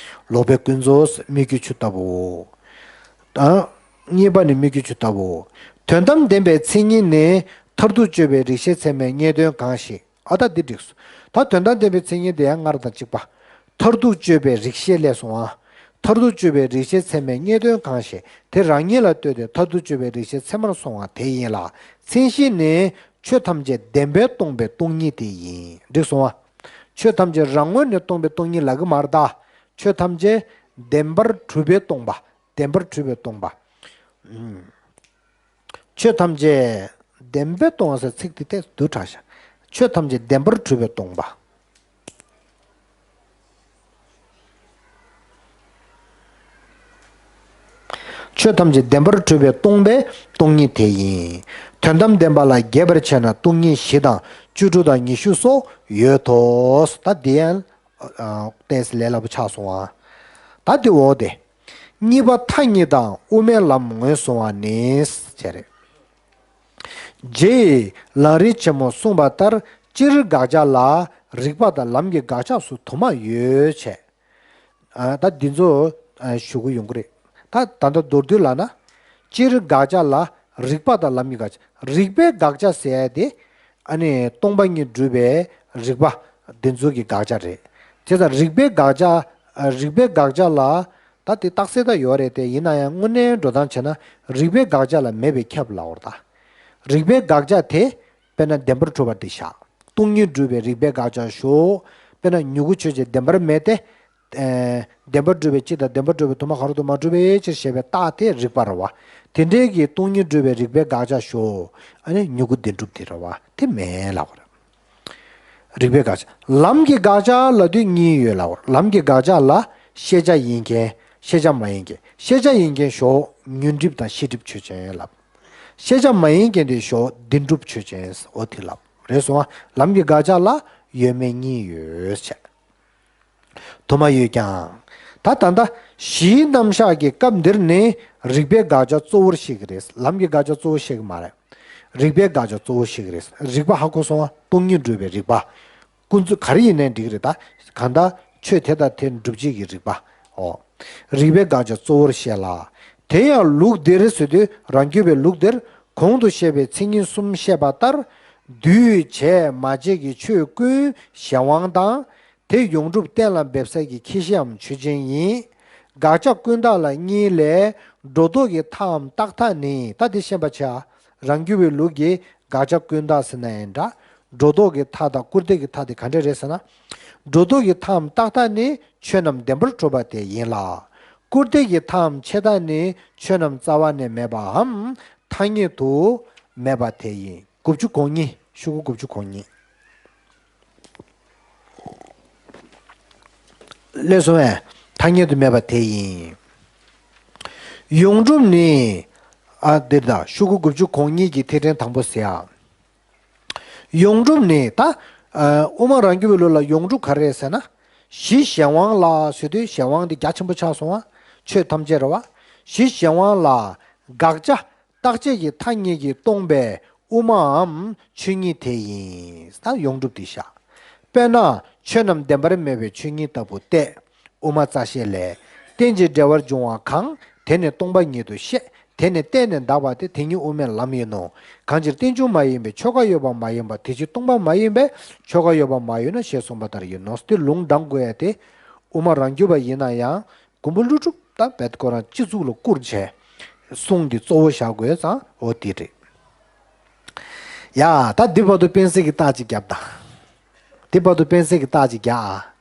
ལོག་པའི་ཀུན་རྫོབ་སྨིག་རྒྱུའི་ཆུ་ལྟ་བུའོ། ཨ། གཉིས་པ་ནི་སྨིག་རྒྱུའི་ཆུ་ལྟ་བུའོ། དོན་དམ་བདེན་པའི་མཚན་ཉིད་ནི་མཐར་ཐུག་དཔྱོད་པའི་རིགས་ཤེས་ཚད་མའི་ངེས་དོན་གང་ཞིག་འོ་ད་འདི་འགྲིགས་སོང་། ད་དོན་དམ་བདེན་པའི་མཚན་ཉིད་དེ་ཡང་སྔར་དང་གཅིག་པ། མཐར་ཐུག་དཔྱོད་པའི་རིགས་ཤེས་ལས་སོང་ཨ། མཐར་ཐུག་དཔྱོད་པའི་རིགས་ཤེས་ཚད་མའི་ངེས་དོན་གང་ཞིག་དེ་རང་ཉིད་ལ་ལྟོས་ཏེ་མཐར་ཐུག་དཔྱོད་པའི་རིགས་ཤེས་ཚད་མར་སོང་བ་དེ་ཡིན་ལ། མཚན་གཞི་ནི་ཆོས་ཐམས་ཅད་བདེན་པས་སྟོང་པའི་སྟོང་ཉིད་དེ་ཡིན། འགྲིགས་སོང་ཨ། ཆོས་ཐམས་ཅད་རང་ངོས་ནས་སྟོང་པའི་སྟོང་ཉིད་ལབ་ཀྱི་མ་རེད་ད། ཆོས་ཐམས་ཅད་བདེན་པར་གྲུབ་པས་སྟོང་པ། བདེན་པར་གྲུབ་པས་སྟོང་པ། ཨུམ། ཆོས་ཐམས་ཅད་བདེན་པས་སྟོང་བ་ཟེར་ཚིག་དེ་ཏོག་ཙམ་བསྡུས་དྲགས་ཤག་ཆོས་ཐམས་ཅད་བདེན་པར་གྲུབ་པས་སྟོང་པ། ཆོས་ཐམས་ཅད་བདེན་པར་གྲུབ་པས་སྟོང་པའི་སྟོང་ཉིད་དེ་ཡིན། དོན་དམ་བདེན་པ་ལ་རྒྱས་པར་བྱས་ན་སྟོང་ཉིད་བཞི་དང་བཅུ་དྲུག་དང་ཉི་ཤུ་སོགས་ཡོད་དོ། ད་འདི་ཡང་ཏོག་ཙམ་ལས་སླ་པོ་ཆགས་སོང་ཨ། ད་འདི་འོག་དེ། གཉིས་པ་མཐའ་གཉིས་དང་དབུ་མའི་ལམ་ངོས་བཟུང་བ་ནི། ཞེས་རེད། རྗེ་ཡིས་ལམ་རིམ་ཆེན་མོར་གསུངས་པ་ལྟར་སྤྱིར་དགག་བྱ་ལ་རིགས་པ་དང་ལམ་གྱི་དགག་བྱ་སོགས་དུ་མ་ཡོད་བྱས། ཨ། ད་འདི་ཚོ་ཨ་ཞུ་གི་ཡོང་གི་རེད། ད་ད་ལྟ་མདོར་བསྡུས་ལབ་ན། སྤྱིར་དགག་བྱ་ལ་རིགས་པ་དང་ལམ་གྱི་དགག་བྱ། རིགས་པའི་དགག་བྱ་ཟེར་ཡ་དེ། ཨ་ནི་སྟོང་པ་ཉིད་སྒྲུབ་པའི་རིགས་པ་འདི་ཚོ་གི་དགག་བྱ་རེད། བྱས་ཙང་རིགས་པའི་དགག་བྱ། ཨ། རིགས་པའི་དགག་བྱ་ལ། ད་དེ་རྟགས་གསལ་ད་ཡོད་རེད་དེ། ཡིན་ན་ཡང་དངོས་གནས་འགྲོ་སྟངས་བྱས་ན་རིགས་པའི་དགག་བྱ་ལ་མེད་པས་ཁྱབ་ལབ་པ་རེད་ད། རིགས་པའི་དགག་བྱ་དེ། དཔེར་ན་བདེན་པར་གྲུབ་པ་འདི་བཞག་སྟོང་ཉིད་སྒྲུབ་པའི་རིགས་པའི་དགག་བྱ་ཞོག་དཔེར་ན་མྱུ་གུ་ཆོས་ཅན་བདེན་པར་མེད་དེ། ཨེ། བདེན་པར་གྲུབ་པའི་སྤྱི་དང་བདེན་པར་གྲུབ་པའི་དུ་མ་གང་རུང་དུ་མ་གྲུབ་པའི་ཕྱིར་ཞེས་པའི་རྟགས་དེ་རིགས་པ་རེད་བ། དེ་འདྲའི་གི་སྟོང་ཉིད་སྒྲུབ་པའི་རིགས་པའི་དགག་བྱ་ཞོག་ཨ་ནི་མྱུ་གུ་བདེན་གྲུབ་དེ་རེད་བ། དེ་མེད་ལབ་པ་རེད། རིགས་པའི་དགག་བྱ། ལམ་གྱི་དགག་བྱ་ལབ་དུས་གཉིས་ཡོད་ལབ་པ་རེད། ལམ་གྱི་དགག་བྱ་ལ། ཤེས་བྱ་ཡིན་མཁན་ཤེས་བྱ་མ་ཡིན་མཁན། ཤེས་བྱ་ཡིན་མཁན་ཞོག་ཉོན་སྒྲིབ་དང་ཤེས་སྒྲིབ་ཆོས་ཅན་ལབ། ཤེས་བྱ་མ་ཡིན་མཁན་དེ་ཞོག་བདེན་གྲུབ་ཆོས་ཅན། འོ་དེ་ལབ་རེད་སོང་ང་། ལམ་གྱི་དགག་བྱ་ལ་ཡོད་མེད་གཉིས་ཡོད་བྱས། དུ་མ་ཡོད་ཀྱང་། ད་ད་ལྟ་གཞིའི་རྣམ་གཞག་གི་སྐབས་འདིར་ནི་རིགས་པའི་དགག་བྱ་གཙོ་བོར་བཤད་ཀྱི་རེད། ལམ་གྱི་དགག་བྱ་གཙོ་བོ་བཤད་ཀྱི་མ་རེད། རིགས་པའི་དགག་བྱ་གཙོ་བོ་བཤད་ཀྱི་རེད། རིགས་པ་ཧ་གོ་སོང་ང་། སྟོང་ཉིད་སྒྲུབ་པའི་རིགས་པ། ཀུན་རྫོབ་ག་རེ་ཡིན་ནའི་འགྲིག་གི་རེད་ད། གང་ལྟར་ཆོས་དེ་དང་དེ་སྒྲུབ་བྱེད་ཀྱི་རིགས་པ། འོ། རིགས་པའི་དགག་བྱ་གཙོ་བོར་བཤད་ལ། དེ་ཡང་ལུགས་འདིར་ཟེར་དུས་རང་རྒྱུད་པའི་ལུགས་འདིར་གོང་དུ་བཤད་པའི་མཚན་ཉིད་གསུམ་བཤད་པ་ལྟར། འདུས་བྱས་མ་བྱས་ཀྱི་ཆོས་ཀུན་གཞན་དབང་དང་། དེ་ཡོངས་གྲུབ་གཏན་ལ་འབེབས་ས་ཀྱི་ཁྱད་གཞིའམ་ཆོས་ཅན་ཡིན། དགག་བྱ་ཀུན་བཏགས་ལ་གཉིས་ལས། སྒྲོ་འདོགས་ཀྱི་མཐའམ་རྟག་མཐའ་ནི། ད་དེ་ཤེས་པ་བྱ། རང་རྒྱུད་པའི་ལུགས་ཀྱི་དགག་བྱ་ཀུན་བཏགས་ཟེར་ན་ཡང་འདྲ། སྒྲོ་འདོགས་ཀྱི་མཐའ་དང་སྐུར་འདེབས་ཀྱི་མཐའ་དེ་ག་འདྲ་རེད་ཟེར་ན། སྒྲོ་འདོགས་ཀྱི་མཐའམ་རྟག་མཐའ་ནི་ཆོས་རྣམས་བདེན་པར་གྲུབ་པ་དེ་ཡིན་ལ། སྐུར་འདེབས་ཀྱི་མཐའམ་ཆད་མཐའ་ནི་ཆོས་རྣམས་རྩ་བ་ནས་མེད་པའམ་ཐ་སྙད་དུ་མེད་པ་དེ་ཡིན། དགུ་བཅུ་གོ་གཉིས། ཤོག་གུ་དགུ་བཅུ་གོ་གཉིས། ལས་སོང་བས་ཐ་སྙད་དུ་མེད་པ་དེ་ཡིན། ཡོངས་གྲུབ་ནི། ཨ་འདིར་ད་ཤོག་གུ་དགུ་བཅུ་གོ་གཉིས་ཀྱི་ཐིག་ཕྲེང་དང་པོ་ཟེར་ཡ། ཡོངས་གྲུབ་ནི་ད། ཨ་དབུ་མ་རང་རྒྱུད་པའི་ལུགས་ལ་ཡོངས་གྲུབ་ག་རེ་རེད་ཟེར་ན། གཞི་གཞན་དབང་ལ་ཟེར་དུས་གཞན་དབང་འདི་རྒྱ་ཆེན་པོ་ཆགས་སོང་བ། ཆོས་ཐམས་ཅད་རེད་བ། གཞི་གཞན་དབང་ལ་དགག་བྱ། རྟག་ཆད་ཀྱི་མཐའ་གཉིས་ཀྱིས་སྟོང་པའི་དབུ་མའམ་ཆོས་ཉིད་དེ་ཡིན། ད་ཡོངས་གྲུབ་འདི་བཞག་དཔེར་ན་ཆོས་རྣམས་བདེན་པར་མེད་པའི་ཆོས་ཉིད་ལྟ་བུ་སྟེ། དབུ་མ་རྩ་ཤེ་ལས། རྟེན་ཅིང་འབྲེལ་བར་འབྱུང་བ་གང་། དེ་ནི་སྟོང་པ་ཉིད་དུ་ཤེས། དེ་ནི་གཏན་ནས་འདག་པ་སྟེ། དེ་ཉིད་དབུ་མའི་ལམ་ཡིན་ནོ། གང་ཕྱིར་རྟེན་འབྱུང་མ་ཡིན་པའི་ཆོས་འགའ་ཡོད་པ་མ་ཡིན་པ་དེ་ཕྱིར་སྟོང་པ་མ་ཡིན་པས་ཆོས་འགའ་ཡོད་པ་མ་ཡིན་ནོ་ཞེས་གསུངས་པ་ལྟར་ཡིན་ནོ། དེ་ལུང་དྲངས་དགོས་ཡ་དེ། དབུ་མ་རང་རྒྱུད་པ་ཡིན་ན་ཡང་། མགོན་པོ་ཀླུ་སྒྲུབ་དང་རྦད་ཁོ་རང་སྤྱི་གཙུག་ལ་བཀུར་བྱས། གསུང་གི་གཙོ་བོ་བཞག་དགོས་ཙང་འོ་དེ་རེད། ཡ་ད་འདི་བར་དུ་སྤེན་སྲིད་ཀྱི་རྟགས་ཅིག་རྒྱབ་དང་། འདི་བར་དུ་སྤེན་སྲིད་ཀྱི་རྟགས་ཅིག་རྒྱག་ཨ།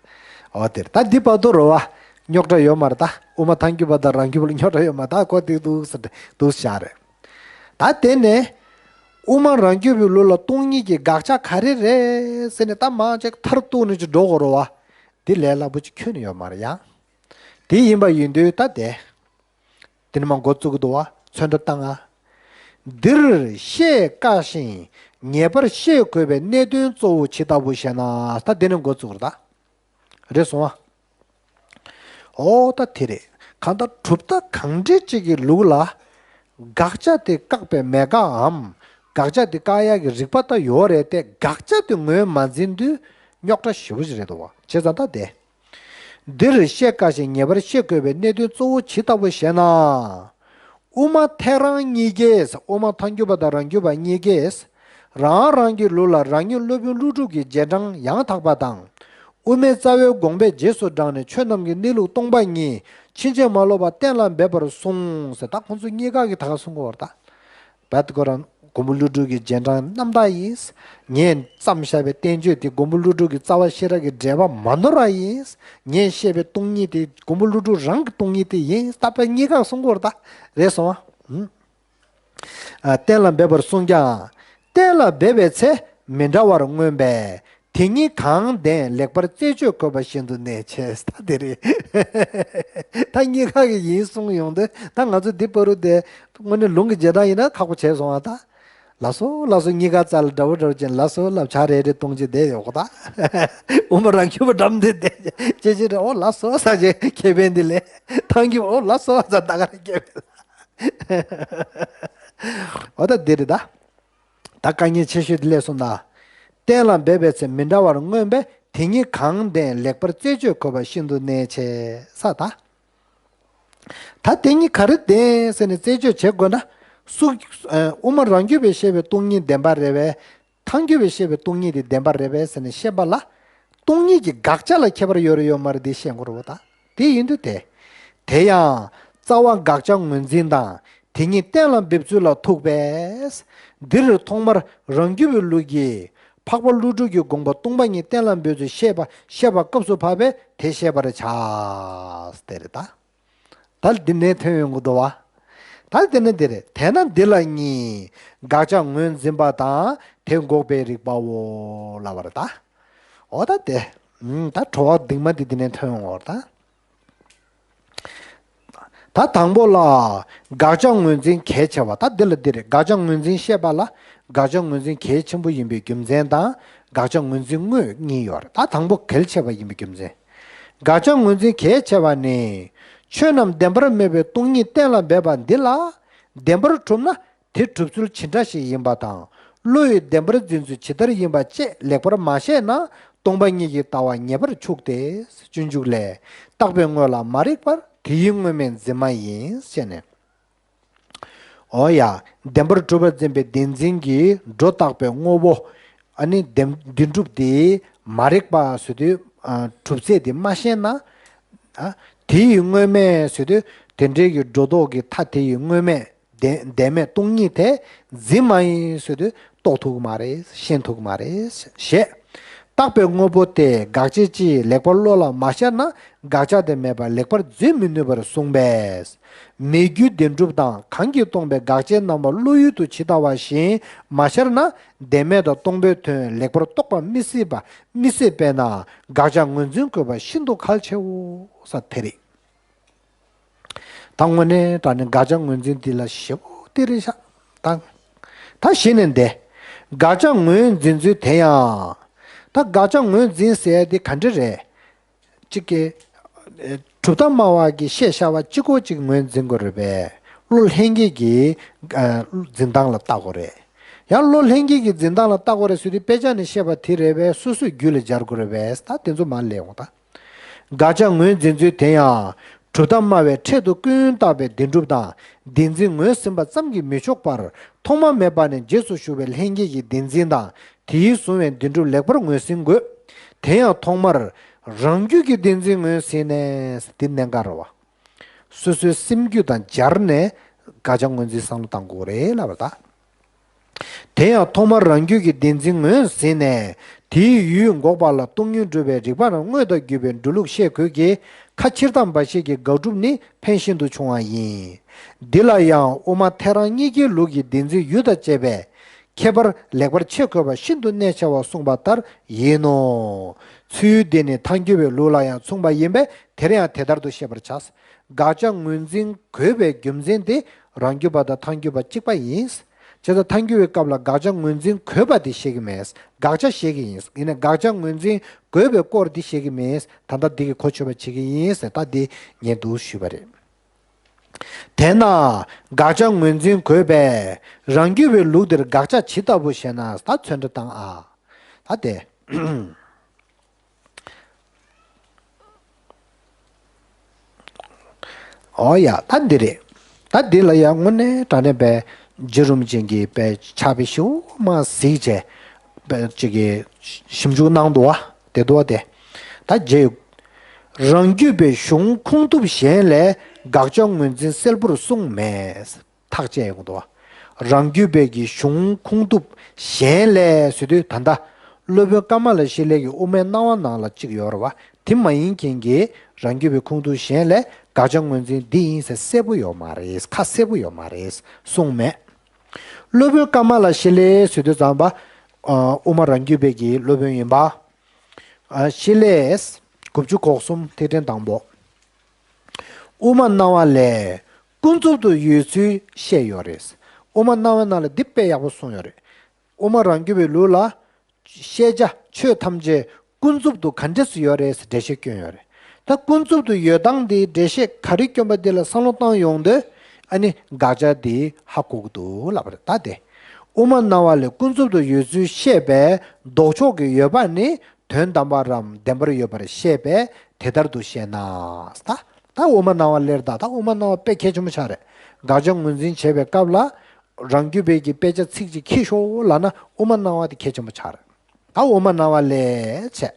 འོ་དེ་རེད། ད་འདི་བར་དུ་རོ་བ། རྙོག་དྲ་ཡོད་མ་རེད་ད། དབུ་མ་ཐལ་འགྱུར་བ་དང་རང་རྒྱུད་པ་ལ་རྙོག་དྲ་ཡོད་མ་རེད་ད། གོ་དེ་འདུག་ཟེར་འདུག་བཞག་རེད། ད་དེ་ནས། དབུ་མ་རང་རྒྱུད་པའི་ལུགས་ལ་སྟོང་ཉིད་ཀྱི་དགག་བྱ་ག་རེ་རེད་ཟེར་ནས་ད་མང་ཆེ་མཐར་གཏུགས་ནས་ཅིག་འགྲོ་དགོས་རོ་བ། འདི་ལས་སླ་པོ་ཅིག་ཁྱོན་ནས་ཡོད་མ་རེད་ཡ། དེ་ཡིན་པ་ཡིན་དུས་ད་དེ། དེ་ནི་མ་འགོ་བཙུགས་ཀྱི་འདུག་བ། ཚོན་ཁྲ་བཏང་ང་། འདིར་བཤད་དཀའ་ཞིང་ངེས་པར་བཤད་དགོས་པའི་གནད་དོན་གཙོ་བོ་ཇི་ལྟ་བུ་ཞེ་ན། ད་དེ་ནི་འགོ་བཙུགས་རེད་ད། རེད་སོང་བ། ཨོ་ད་དེ་རེད། གང་ལྟར་གྲུབ་མཐའ་གང་འདྲ་ཅིག་གི་ལུགས་ལ། དགག་བྱ་དེ་བཀག་པའི་མེད་དགག་གམ། དགག་བྱ་དེ་བཀག་ཡག་གི་རིགས་པ་ད་ཡོད་རེད་དེ། དགག་བྱ་དེ་ངོས་མ་འཛིན་དུས་རྙོག་དྲ་ཞེ་པོ་ཅིག་རེད་འདུག་བ། བྱས་ཙང་ད་དེ། འདིར་བཤད་དཀའ་ཞིང་ངེས་པར་བཤད་དགོས་པའི་གནད་དོན་གཙོ་བོ་ཇི་ལྟ་བུ་ཞེ་ན། དབུ་མ་ཐལ་རང་གཉིས་ཀས། དབུ་མ་ཐལ་འགྱུར་བ་དང་རང་རྒྱུད་པ་གཉིས་ཀས། རང་རང་གི་ལུགས་ལ་རང་ཉིད་སློབ་དཔོན་ཀླུ་སྒྲུབ་ཀྱི་རྗེས་འབྲང་ཡང་དག་པ་དང་། དབུ་མའི་རྩ་བའི་དགོངས་པས་རྗེས་སུ་འབྲངས་ནས་ཆོས་རྣམས་ཀྱི་གནས་ལུགས་སྟོང་པ་ཉིད་ཕྱིན་ཅི་མ་ལོག་པ་གཏན་ལ་འབེབས་པར་གསུངས་ཟེར། ད་ཁོང་ཚོ་གཉིས་ཀ་གིས་ད་ག་གསུང་གི་ཡོད་རེད་ད། རྦད་ཁོ་རང་མགོན་པོ་ཀླུ་སྒྲུབ་ཀྱི་རྗེས་འབྲང་རྣམ་དག་ཡིན། ངས་བརྩམས་བཞག་པའི་བསྟན་བཅོས་དེ་མགོན་པོ་ཀླུ་སྒྲུབ་ཀྱི་རྩ་བ་ཤེས་རབ་ཀྱི་འགྲེལ་པ་མ་ནོར་བ་ཡིན། ངས་བཤད་པའི་སྟོང་ཉིད་དེ་མགོན་པོ་ཀླུ་སྒྲུབ་རང་གི་སྟོང་ཉིད་དེ་ཡིན། ད་དཔེ་གཉིས་ཀ་གསུང་གི་ཡོད་རེད་ད། རེད་སོང་ཨ། ཨ། གཏན་ལ་འབེབས་པར་གསུངས་ཀྱང་། གཏན་ལ་འབེབས་པའི་ཚེ་མི་འདྲ་བར་མངོན་པས། དེ་ཉིད་གང་བདེན་ལེགས་པར་རྩད་གཅོད་དགོས་པ་ཤིན་ཏུ་གནད་ཆེ། ད་དེ་རེད། ད་གཉིས་ཀ་གི་ཡིན་གསུངས་ཡོང་དུས་ད་ང་ཚོ་འདི་བར་དུ་དེ་དངོས་གནས་ལུང་གི་རྗེས་འབྲང་ཡིན་ན་ཁག་པོ་བྱས་སོང་བ་ད། ལགས་སོ་ལགས་སོ། གཉིས་ཀ་རྩ་ལ་འདྲ་བོ་འདྲ་བོ་ཅན་ལགས་སོ་ལབ་ཕྱག་རེ་རེ་གཏོང་རྒྱུ་བསྡད་ཡོད་གོ་ད། དབུ་མ་རང་རྒྱུད་པ་འགྲམ་དེ་བསྡད་ཅེས་ཅེས་རེད། ཨོ་ལགས་སོ་ས་ཅེས་ཁེ་ཕན་འདི་ལས་ཐང་གི་ཨོ་ལགས་སོ་ས་ད་ག་རེ་སྐྱེ་བས། ཨོ་ད་འདི་རེད་ད། ད་དཀའ་ངལ་ཆེ་ཤོས་དེ་སླེབས་སོང་ད། གཏན་ལ་འབེབས་པའི་ཚེ་མི་འདྲ་བར་མངོན་པས་དེ་ཉིད་གང་བདེན་ལེགས་པར་རྩད་གཅོད་དགོས་པ་ཤིན་ཏུ་གནད་ཆེ་ས་ད། ད་དེ་ཉིད་ག་རེ་བདེན་ཟེར་ནས་རྩད་གཅོད་བྱེད་དགོས་ན། སུ། ཨ། དབུ་མ་རང་རྒྱུད་པས་བཤད་པའི་སྟོང་ཉིད་བདེན་པ་རེད་པས། ཐལ་འགྱུར་བས་བཤད་པའི་སྟོང་ཉིད་དེ་བདེན་པ་རེད་པས་ཟེར་ནས་བཤད་པ་ལ། སྟོང་ཉིད་ཀྱི་དགག་བྱ་ལ་ཁྱད་པར་ཡོད་རེད་ཡོད་མ་རེད་དེ་བཤད་དགོས་རེད་པ་ད། དེ་ཡིན་དུས་དེ། དེ་ཡང་རྩ་བ་དགག་བྱ་ངོས་འཛིན་དང་དེ་ཉིད་གཏན་ལ་འབེབས་ཚུལ་ལ་ཐུག་པས། འདིར་ཐོག་མར་རང་རྒྱུད་པའི་ལུགས་ཀྱི་འཕགས་པ་ཀླུ་སྒྲུབ་ཀྱི་དགོངས་པ་སྟོང་པ་ཉིད་གཏན་ལ་འབེབས་ཚུལ་བཤད་པ་བཤད་པ་སྐབས་སུ་བབ་པས་དེ་བཤད་པར་བྱ། དེ་རེད་ད། ད་འདི་ནས་ཐོན་ཡོང་གི་འདུག་བ། ད་དེ་ནི་འདི་རེད། དེས་ན་འདི་ལ་གཉིས། དགག་བྱ་ངོས་འཛིན་པ་དང་དེ་འགོག་པའི་རིགས་པའོ་ལབ་པ་རེད་ད། འོ་ད་དེ། ད་གྲོ་བ་གདིང་མ་འདི་འདི་ནས་ཐོན་ཡོང་བ་རེད་ད། ད་དང་པོ་ལ། དགག་བྱ་ངོས་འཛིན་གལ་ཆེ་བ། ད་འདི་ལ་འདི་རེད། དགག་བྱ་ངོས་འཛིན་བཤད་པ་ལ། དགག་བྱ་ངོས་འཛིན་གལ་ཆེན་པོ་ཡིན་པའི་རྒྱུ་མཚན་དང་། དགག་བྱ་ངོས་འཛིན་དངོས་གཉིས་ཡོད་རེད། ད་དང་པོ་གལ་ཆེ་བ་ཡིན་པའི་རྒྱུ་མཚན། དགག་བྱ་ངོས་འཛིན་གལ་ཆེ་བ་ནི། ཆོས་རྣམས་བདེན་པར་སྨྲས་པའི་སྟོང་ཉིད་གཏན་ལ་འབེབས་པ་འདི་ལ། བདེན་པར་གྲུབ་ན། དེ་གྲུབ་ཚུལ་ཇི་འདྲ་ཞིག་ཡིན་པ་དང་། བློ་ཡིས་བདེན་པར་འཛིན་ཚུལ་ཇི་ལྟར་ཡིན་པ་བཅས་ལེགས་པར་མ་བཤད་ན། སྟོང་པ་ཉིད་ཀྱི་ལྟ་བ་ཉེས་པར་འཆུགས་ཏེ། སྤྱོད་འཇུག་ལས། བརྟགས་པའི་དངོས་ལ་མ་རིག་པར། དེ་ཡི་དངོས་མེད་འཛིན་མ་ཡིན། ཞེས་ནས། འོ་ཡ། བདེན་པར་གྲུབ་པར་འཛིན་པའི་བདེན་འཛིན་གྱིས་སྒྲོ་བཏགས་པའི་དངོས་པོ། ཨ་ནི་བདེན་བདེན་གྲུབ་དེ་མ་རིག་པ་ཟེར་དུས། ཨ། གྲུབ་ཚད་དེ་མ་ཤེས་ན། ཨ། དེ་ཡི་དངོས་མེད་ཟེར་དུས། དེ་འདྲའི་གི་སྒྲོ་འདོགས་ཀྱི་མཐའ་དེ་ཡི་དངོས་མེད། བདེན་བདེན་མེད་སྟོང་ཉིད་དེ་འཛིན་མ་ཡིན་ཟེར་དུས་རྟོགས་ཐུབ་ཀྱི་མ་རེད། ཤེས་ཐུབ་ཀྱི་མ་རེད། ཞེས། བརྟགས་པའི་དངོས་པོ་དེ་དགག་བྱའི་སྤྱི་ལེགས་པར་བློ་ལ་མ་ཤར་ན། དགག་བྱ་དེ་མེད་པར་ལེགས་པར་འཛིན་མི་ནུས་པར་གསུངས་པས། མེད་རྒྱུའི་བདེན་གྲུབ་དང་གང་གིས་སྟོང་པའི་དགག་བྱའི་རྣམ་པ་བློ་ཡུལ་དུ་ཇི་ལྟ་བ་བཞིན་མ་ཤར་ན། བདེན་མེད་དང་སྟོང་པའི་དོན་ལེགས་པར་རྟོགས་པ་མི་སྲིད་པ། མི་སྲིད་པས་ན། དགག་བྱ་ངོས་འཛིན་དགོས་པ་ཤིན་ཏུ་གལ་ཆེའོ། ས་དེ་རེད། ད་དངོས་གནས་དྲང་གནས་དགག་བྱ་ངོས་འཛིན་འདི་ལ་ཞེ་པོ་དེ་རེད་ཤག་ད། ད་གཞི་ནས་འདི། དགག་བྱ་ངོས་འཛིན་ཚུལ་དེ་ཡང་། ད་དགག་བྱ་ངོས་འཛིན་ཟེར་ཡ་དེ་ག་འདྲ་རེད། གཅིག་གི། ཨེ། གྲུབ་མཐའ་སྨྲ་བ་གིས་བཤད་བྱ་བ་གཅིག་པོ་གཅིག་ངོས་འཛིན་དགོས་རེད་པས། བློ་ལྷན་སྐྱེས་ཀྱི། ཨ། འཛིན་སྟངས་ལ་བལྟ་དགོས་རེད། ཡང་བློ་ལྷན་སྐྱེས་ཀྱི་འཛིན་སྟངས་ལ་བལྟ་དགོས་རེད་ཟེར་དུས་དཔེ་ཆ་ནས་བཤད་པ་དེ་རེད་པས། སོ་སོའི་རྒྱུད་ལ་སྦྱར་དགོས་རེད་པས། ད་དེ་ཚོ་མར་ལས་འོང་ད། དགག་བྱ་ངོས་འཛིན་ཚུལ་དེ་ཡང་། གྲུབ་མཐའ་སྨྲ་བས་འཕྲལ་དུ་ཀུན་བརྟགས་པའི་བདེན་གྲུབ་དང་བདེན་འཛིན་ངོས་ཟིན་པ་ཙམ་གྱིས་མི་ཆོག་པར། ཐོག་མ་མེད་པ་ནས་རྗེས་སུ་ཞུགས་པའི་ལྷན་སྐྱེས་ཀྱི་བདེན་འཛིན་དང་། དེས་བཟུང་བའི་བདེན་གྲུབ་ལེགས་པར་ངོས་ཟིན་དགོས། དེ་ཡང་ཐོག་མར་རང་རྒྱུད་ཀྱི་བདེན་འཛིན་ངོས་ཟིན་ནས། འདི་གནད་འགག་རེད་བ། སོ་སོའི་སེམས་རྒྱུད་དང་སྦྱར་ནས་དགག་བྱ་ངོས་འཛིན་བསམ་བློ་བཏང་དགོས་རེད་ལབ་པ་ད། དེ་ཡང་ཐོག་མར་རང་རྒྱུད་ཀྱི་བདེན་འཛིན་ངོས་ཟིན་ནས། དེའི་ཡུལ་འགོག་པ་ལ་སྟོང་ཉིད་སྒྲུབ་པའི་རིགས་པ་རྣམས་དངོས་དང་བརྒྱུད་པའི་འགྲོ་ལུགས་བཤད་དགོས་ཀྱི། ཁ་ཕྱིར་དང་འབའ་ཞིག་གི་དགག་སྒྲུབ་ནི་ཕན་ཤིན་ཏུ་ཆུང་བ་ཡིན། འདི་ལ་ཡང་དབུ་མ་ཐལ་རང་གཉིས་ཀའི་ལུགས་ཀྱི་བདེན་འཛིན་ཡུལ་དང་བཅས་པས་ཁྱད་པར་ལེགས་པར་ཕྱེ་དགོས་པ་ཤིན་ཏུ་གནད་ཆེ་བར་གསུངས་པ་ལྟར་ཡིན་ནོ། ཚུལ་འདི་ནི་ཐལ་འགྱུར་བའི་ལུགས་ལ་ཡང་མཚུངས་པ་ཡིན་པས། དེར་ཡང་དེ་ལྟར་དུ་ཤེས་པར་བྱ། དགག་བྱ་ངོས་འཛིན་དགོས་པའི་རྒྱུ་མཚན་དེ་རང་རྒྱུད་པ་དང་ཐལ་འགྱུར་བ་གཅིག་པ་ཡིན། བྱས་ཙང་ཐལ་འགྱུར་བའི་སྐབས་ལ་དགག་བྱ་ངོས་འཛིན་དགོས་པ་དེ་བཤད་ཀྱི་མེད། དགག་བྱ་བཤད་ཀྱི་ཡིན། ཡིན་ནའི་དགག་བྱ་ངོས་འཛིན་དགོས་པའི་སྐོར་དེ་བཤད་ཀྱི་མེད། ད་ལྟ་འདི་གི་གོ་ཆོད་པ་བྱེད་ཀྱི་ཡིན་ཟེར། ད་འདི་ངས་འདུག་ཞུས་པ་རེད། དེས་ན་དགག་བྱ་ངོས་འཛིན་དགོས་པས། རང་རྒྱུད་པའི་ལུགས་འདིར་དགག་བྱ་ཇི་ལྟ་བུ་ཞེ་ན། ད་ཚོན་ཁྲ་བཏང་ཨ། ད་དེ། འོ་ཡ། ད་འདི་རེད། ད་འདི་ལ་ཡང་དངོས་གནས་དྲང་གནས་པའི་བརྒྱུད་རིམ་ཅན་གྱི་དཔེ་ཕྱག་དཔེ་ཞིབ་མོ་གཟིགས་བྱས། དཔེ་གཅིག་གི་ཞིབ་འཇུག་གནང་འདུག་བ། དེ་འདུག་བ་དེ། ད་རྗེས། རང་རྒྱུད་པའི་གཞུང་ཁུངས་ཐུབ་གཞན་ལས་དགག་བྱ་ངོས་འཛིན་གསལ་པོར་གསུངས་མེད། ཐག་བཅད་ཡོང་གི་འདུག་བ། རང་རྒྱུད་པའི་གི་གཞུང་ཁུངས་ཐུབ་གཞན་ལས་ཟེར་དུས་ད་ལྟ་སློབ་དཔོན་ཀ་མ་ལ་ཤཱི་ལའི་གི་དབུ་མའི་སྣང་བ་ནང་ལ་གཅིག་ཡོད་རེད་བ། དེ་མ་ཡིན་མཁན་གྱི་རང་རྒྱུད་པའི་ཁུངས་ཐུབ་གཞན་ལས་དགག་བྱ་ངོས་འཛིན་འདི་ཡིན་ཟེར་གསལ་པོ་ཡོད་མ་རེད། ཁ་གསལ་པོ་ཡོད་མ་རེད། གསུངས་མེད། སློབ་དཔོན་ཀ་མ་ལ་ཤཱི་ལའི་ཟེར་དུས་ཙམ་པ། ཨ། དབུ་མ་རང་རྒྱུད་པའི་གི་སློབ་དཔོན་ཡིན་པ། ཨ། ཤཱི་ལའི། དགུ་བཅུ་གོ་གསུམ་ཐིག་ཕྲེང་དང་པོ། དབུ་མ་སྣང་བ་ལས་ཀུན་རྫོབ་ཏུ་ཡོད་ཚུལ་བཤད་ཡོད་རེད། དབུ་མ་སྣང་བའི་ནང་ལ་འདི་དཔེ་ཡག་པོ་གསུངས་ཡོད་རེད། དབུ་མ་རང་རྒྱུད་པའི་ལུགས་ལ། ཤེས་བྱ་ཆོས་ཐམས་ཅད་ཀུན་རྫོབ་ཏུ་ག་འདྲས་སུ་ཡོད་རེད་ཟེར་འགྲེལ་བཤད་བསྐྱོན་ཡོད་རེད། ད་ཀུན་རྫོབ་ཏུ་ཡོད་སྟངས་འདིའི་འགྲེལ་བཤད་ག་རེ་བསྐྱོན་པ་འདི་ལ་བསམ་བློ་བཏང་ཡོང་དུས། ཨ་ནི་དགག་བྱ་འདི་ཧ་གོ་གི་འདུག་ལབ་པ་རེད། ད་དེ། དབུ་མ་སྣང་བ་ལས་ཀུན་རྫོབ་ཏུ་ཡོད་ཚུལ་བཤད་པའི་ལྡོག་ཕྱོགས་ཀྱི་ཡོད་པ་ནི། དོན་དམ་པར་རམ་བདེན་པར་ཡོད་པར་བཤད་པས་དེ་ལྟར་དུ་བཤད་ན། ད་ད་དབུ་མ་སྣང་བ་ལས་ད་ད་དབུ་མ་སྣང་བ་དཔེ་གལ་ཆེན་པོ་ཆགས་རེད། དགག་བྱ་ངོས་འཛིན་བྱེད་པའི་སྐབས་ལ། རང་རྒྱུད་པའི་གི་དཔེ་ཆ་ཚིག་གཅིག་ཁྱེར་ཤོག་ལབ་ན་དབུ་མ་སྣང་བ་དེ་གལ་ཆེན་པོ་ཆགས་རེད། ད་དབུ་མ་སྣང་བ་ལས་བྱས།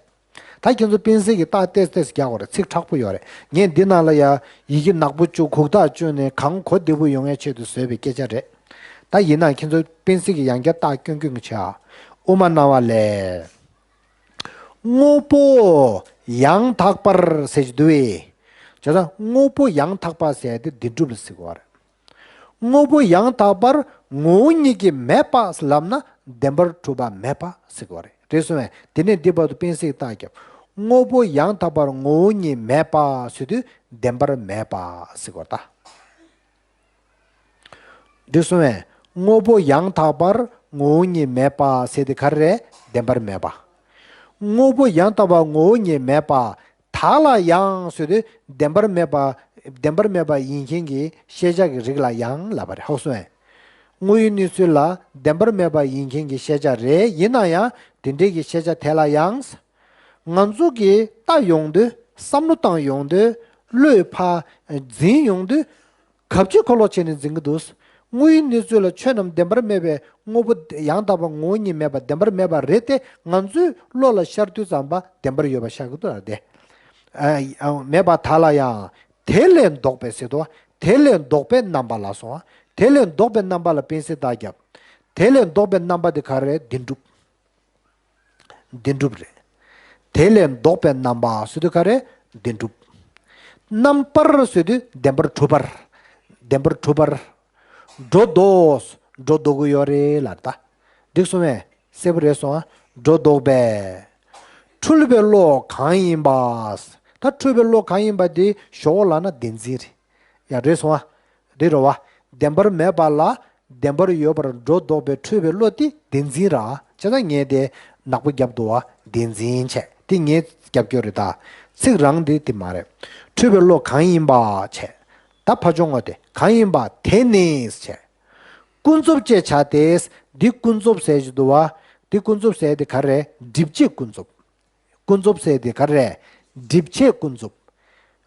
ད་ཁྱེད་ཚོ་དཔེ་གཟིགས་ཀྱི་རྟགས་ཏོག་ཙམ་རྒྱག་དགོས་རེད། ཚིག་དྲག་པོ་ཡོད་རེད། ངས་འདི་ནང་ལ་ཡ་ཡི་གེ་ནག་པོ་བཅུག་གུག་རྟགས་བཅུག་ནས་གང་གོ་བདེ་པོ་ཡོང་ཡའི་ཆེད་དུ་བཟོས་པའི་སྐད་ཆ་རེད། ད་ཡིན་ནའང་ཁྱེད་ཚོ་དཔེ་གཟིགས་ཀྱི་ཡང་བསྐྱར་རྟགས་སྐྱོན་སྐྱོན་གྱི་བྱ། དབུ་མ་སྣང་བ་ལས། དངོས་པོ་ཡང་དག་པར་ཟེར་གྱི་འདུག་བས། བྱས་ཙང་དངོས་པོ་ཡང་དག་པ་ཟེར་དེ་བདེན་གྲུབ་ལ་ཟེར་གྱི་ཡོད་རེད། དངོས་པོ་ཡང་དག་པར་ངོ་བོ་ཉིད་ཀྱིས་མེད་པ་ལབ་ན་བདེན་པར་གྲུབ་པ་མེད་པ་ཟེར་གྱི་ཡོད་རེད། རེད་སོང་བས། དེ་ནས་འདི་བར་དུ་དཔེ་གཟིགས་རྟགས་རྒྱབ། དངོས་པོ་ཡང་དག་པར་ངོ་བོ་ཉིད་མེད་པ་ཟེར་དུས་བདེན་པར་མེད་པ་ཟེར་གྱི་ཡོད་རེད་ད། འགྲིག་སོང་བས། དངོས་པོ་ཡང་དག་པར་ངོ་བོ་ཉིད་མེད་པ་ཟེར་དེ་ག་རེ་རེད། བདེན་པར་མེད་པ། དངོས་པོ་ཡང་དག་པར་ངོ་བོ་ཉིད་མེད་པ། དག་ལ་ཡང་ཟེར་དུས་བདེན་པར་མེད་པ། བདེན་པར་མེད་པ་ཡིན་མཁན་གྱི་ཤེས་བྱ་གི་རིགས་ལ་ཡང་ལབ་པ་རེད། ཧ་གོ་སོང་ངས། དངོས་ཡོད་གནས་ཚུལ་ལ་བདེན་པར་མེད་པ་ཡིན་མཁན་གྱི་ཤེས་བྱ་རེད། ཡིན་ན་ཡང་དེ་འདྲའི་གི་ཤེས་བྱ་དེ་ལ་ཡང་། ང་ཚོ་གིས་ལྟ་ཡོང་དུས། བསམ་བློ་བཏང་ཡོང་དུས། བློས་ཕར་འཛིན་ཡོང་དུས། གབ་ཅིག་ཁོ་ལོག་བྱས་ནས་འཛིན་གྱི་འདུག་དངོས་ཡོད་གནས་ཚུལ་ལ་ཆོས་རྣམས་བདེན་པར་མེད་པའི་དངོས་པོ་ཡང་དག་པ་ངོ་བོ་ཉིད་མེད་པ་བདེན་པར་མེད་པ་རེད་དེ། ང་ཚོའི་བློ་ལ་ཤར་དུས་ཙམ་པ་བདེན་པར་ཡོད་པ་ཤར་གྱི་འདུག་ལ་དེ། ཨ་ཨ་མེད་པ་དག་ལ་ཡང་། དེ་ལས་ལྡོག་པའི་ཟེར་དུས། དེ་ལས་ལྡོག་པའི་རྣམ་པ་ལ་སོང་བ། དེ་ལས་ལྡོག་པའི་རྣམ་པ་ལ་དཔེ་སྲིད་བརྡ་བརྒྱབ། དེ་ལས་ལྡོག་པའི་རྣམ་པ་དེ་ག་རེ་རེད། བདེན་གྲུབ། བདེན་གྲུབ་རེད། དེ་ལས་ལྡོག་པའི་རྣམ་པ་ཟེར་དུས་ག་རེ། བདེན་གྲུབ། རྣམ་པར་ཟེར་དུས་བདེན་པར་གྲུབ་པར། བདེན་པར་གྲུབ་པར། སྒྲོ་འདོགས། སྒྲོ་འདོགས་ཀྱི་ཡོད་རེད་ལ་ད། འགྲིག་སོང་བས། གསལ་པོ་རེད་སོང་ཨ། སྒྲོ་འདོགས་པས། འཁྲུལ་པའི་བློ་གང་ཡིན་པ། ད་འཁྲུལ་པའི་བློ་གང་ཡིན་པ་དེ་ཞོག་ལབ་ན་བདེན་འཛིན་རེད། ཡ་རེད་སོང་ཨ། རེད་རོ་བ། བདེན་པར་མེད་པ་ལ། བདེན་པར་ཡོད་པར་སྒྲོ་འདོགས་པའི་འཁྲུལ་པའི་བློ་དེ་བདེན་འཛིན་ར། བྱས་ཙང་ངས་དེ་ནག་པོ་བརྒྱབ་འདུག་བ། བདེན་འཛིན་བྱས། དེ་ངས་བརྒྱབ་རྒྱུ་རེད་ད། ཚིག་རང་དེ་དེ་མ་རེད། འཁྲུལ་པའི་བློ་གང་ཡིན་པ་བྱས། ད་ཕ་ཆུང་ངོ་དེ་གང་ཡིན་པ་དེ་ནི་བྱས། ཀུན་རྫོབ་ཅེས་བྱ་སྟེ། འདི་ཀུན་རྫོབ་ཟེར་གྱི་འདུག་བ། འདི་ཀུན་རྫོབ་ཟེར་དེ་ག་རེ། སྒྲིབ་བྱེད་ཀུན་རྫོབ། ཀུན་རྫོབ་ཟེར་དེ་ག་རེ། སྒྲིབ་བྱེད་ཀུན་རྫོབ།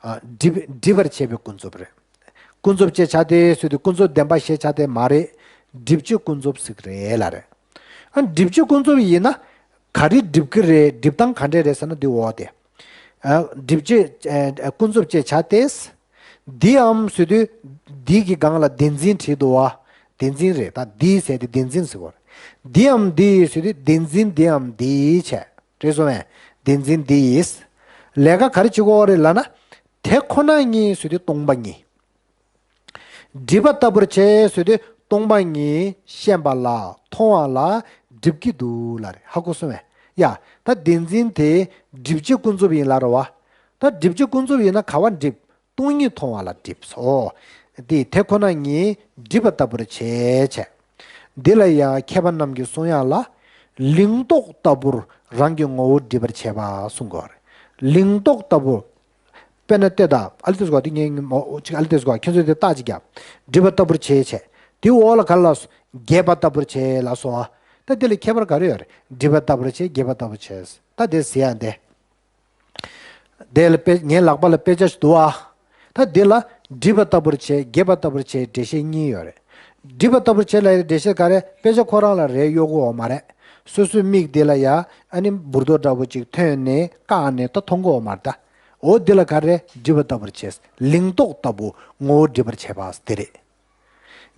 ཨ་སྒྲིབ་སྒྲིབ་པར་བྱེད་པའི་ཀུན་རྫོབ་རེད། ཀུན་རྫོབ་ཅེས་བྱ་སྟེ་ཟེར་དུས་ཀུན་རྫོབ་བདེན་པ་ཞེས་བྱ་སྟེ་མ་རེད། སྒྲིབ་བྱེད་ཀུན་རྫོབ་ཟེར་གི་རེད་ལ་རེད། ཨ་སྒྲིབ་བྱེད་ཀུན་རྫོབ་ཡིན་ན། ག་རེ་སྒྲིབ་གི་རེད། སྒྲིབ་སྟངས་ག་འདྲས་རེད་ཟེར་ན་འདི་འོག་དེ། ཨ་སྒྲིབ་བྱེད་ཨ་ཀུན་རྫོབ་ཅེས་བྱ་སྟེ། འདིའམ་ཟེར་དུས། འདི་གི་སྒང་ལ་བདེན་འཛིན་བྲིས་འདུག་བ། བདེན་འཛིན་རེད་ད། འདི་ཟེར་དེ་བདེན་འཛིན་ཟེར་གོ། འདིའམ་འདི་ཟེར་དུས་བདེན་འཛིན་འདིའམ་འདི་བྱས། རེད་སོང་བས། བདེན་འཛིན་འདི་ཡིས། ལས་ཀ་ག་རེ་བྱེད་དགོས་རེད་ལབ་ན། དེ་ཁོ་ན་ཉིད་ཟེར་དུས་སྟོང་པ་ཉིད། སྒྲིབ་པ་ལྟ་བུར་བྱེད་ཟེར་དུས་སྟོང་པ་ཉིད་ཤེས་པ་ལ་མཐོང་བ་ལ་སྒྲིབ་ཀྱི་འདུག་ལ་རེད། ཧ་གོ་སོང་བས། ཡ། ད་བདེན་འཛིན་དེ་སྒྲིབ་བྱེད་ཀུན་རྫོབ་ཡིན་ལ་རེད་བ། ད་སྒྲིབ་བྱེད་ཀུན་རྫོབ་ཡིན་ན་ག་བ་སྒྲིབ། སྟོང་ཉིད་མཐོང་བ་ལ་སྒྲིབ་སོ། འདི་དེ་ཁོ་ན་ཉིད་སྒྲིབ་པ་ལྟ་བུར་བྱེད་བྱས། འདི་ལ་ཡང་མཁས་པ་རྣམས་ཀྱི་གསུང་ཡག་ལ། ལིང་ཏོག་ལྟ་བུར་རང་གི་ངོ་བོ་སྒྲིབ་པར་བྱེད་པ་གསུང་གི་ཡོད་རེད། ལིང་ཏོག་ལྟ་བུ། དཔེར་ན་ལྟོས་དང་། ཨ་ལི་ཏེས་གོ་དེ་ངས་མོ་ཅིག་ཨ་ལི་ཏེས་གོ་ཁྱོད་ཚོས་དེ་རྟགས་ཅིག་རྒྱབ། སྒྲིབ་པ་ལྟ་བུར་བྱེད་བྱས། དེའི་འོག་ལ་ག་ལ་སོ། རྒྱས་པ་ལྟ་བུར་བྱེད་ལ་སོང་ཨ། ད་འདི་ལ་ཁྱད་པར་ག་རེ་ཡོད་རེད། སྒྲིབ་པ་ལྟ་བུར་བྱེད། རྒྱས་པ་ལྟ་བུར་བྱེད། ད་དེ་ཟེར་ཡག་འདི། དེ་ལ་དཔེ་ངའི་ལག་པ་ལ་དཔེ་ཆ་ཞིག་འདུག་ཨ། ད་འདི་ལ་སྒྲིབ་པ་ལྟ་བུར་བྱེད། རྒྱས་པ་ལྟ་བུར་བྱེད། འགྲེལ་བཤད་གཉིས་ཡོད་རེད། སྒྲིབ་པ་ལྟ་བུར་བྱེད་ལ་ཡི་འགྲེལ་བཤད་ག་རེ། དཔེ་ཆ་ཁོ་རང་ལ་རས་གཡོག་གི་ཡོད་མ་རེད། སོ་སོའི་མིག་འདི་ལ་ཡ་ཨ་ནི་འབུར་རྡོག་འདྲ་བོ་ཅིག་ཐོན་ནས་བཀག་ནས་ད་མཐོང་གི་ཡོད་མ་རེད་ད། འོ་འདི་ལ་ག་རེ། སྒྲིབ་པ་ལྟ་བུར་བྱེད། ལིང་ཏོག་ལྟ་བུ་ངོ་བོ་སྒྲིབ་པར་བྱེད་པ་དེ་རེད།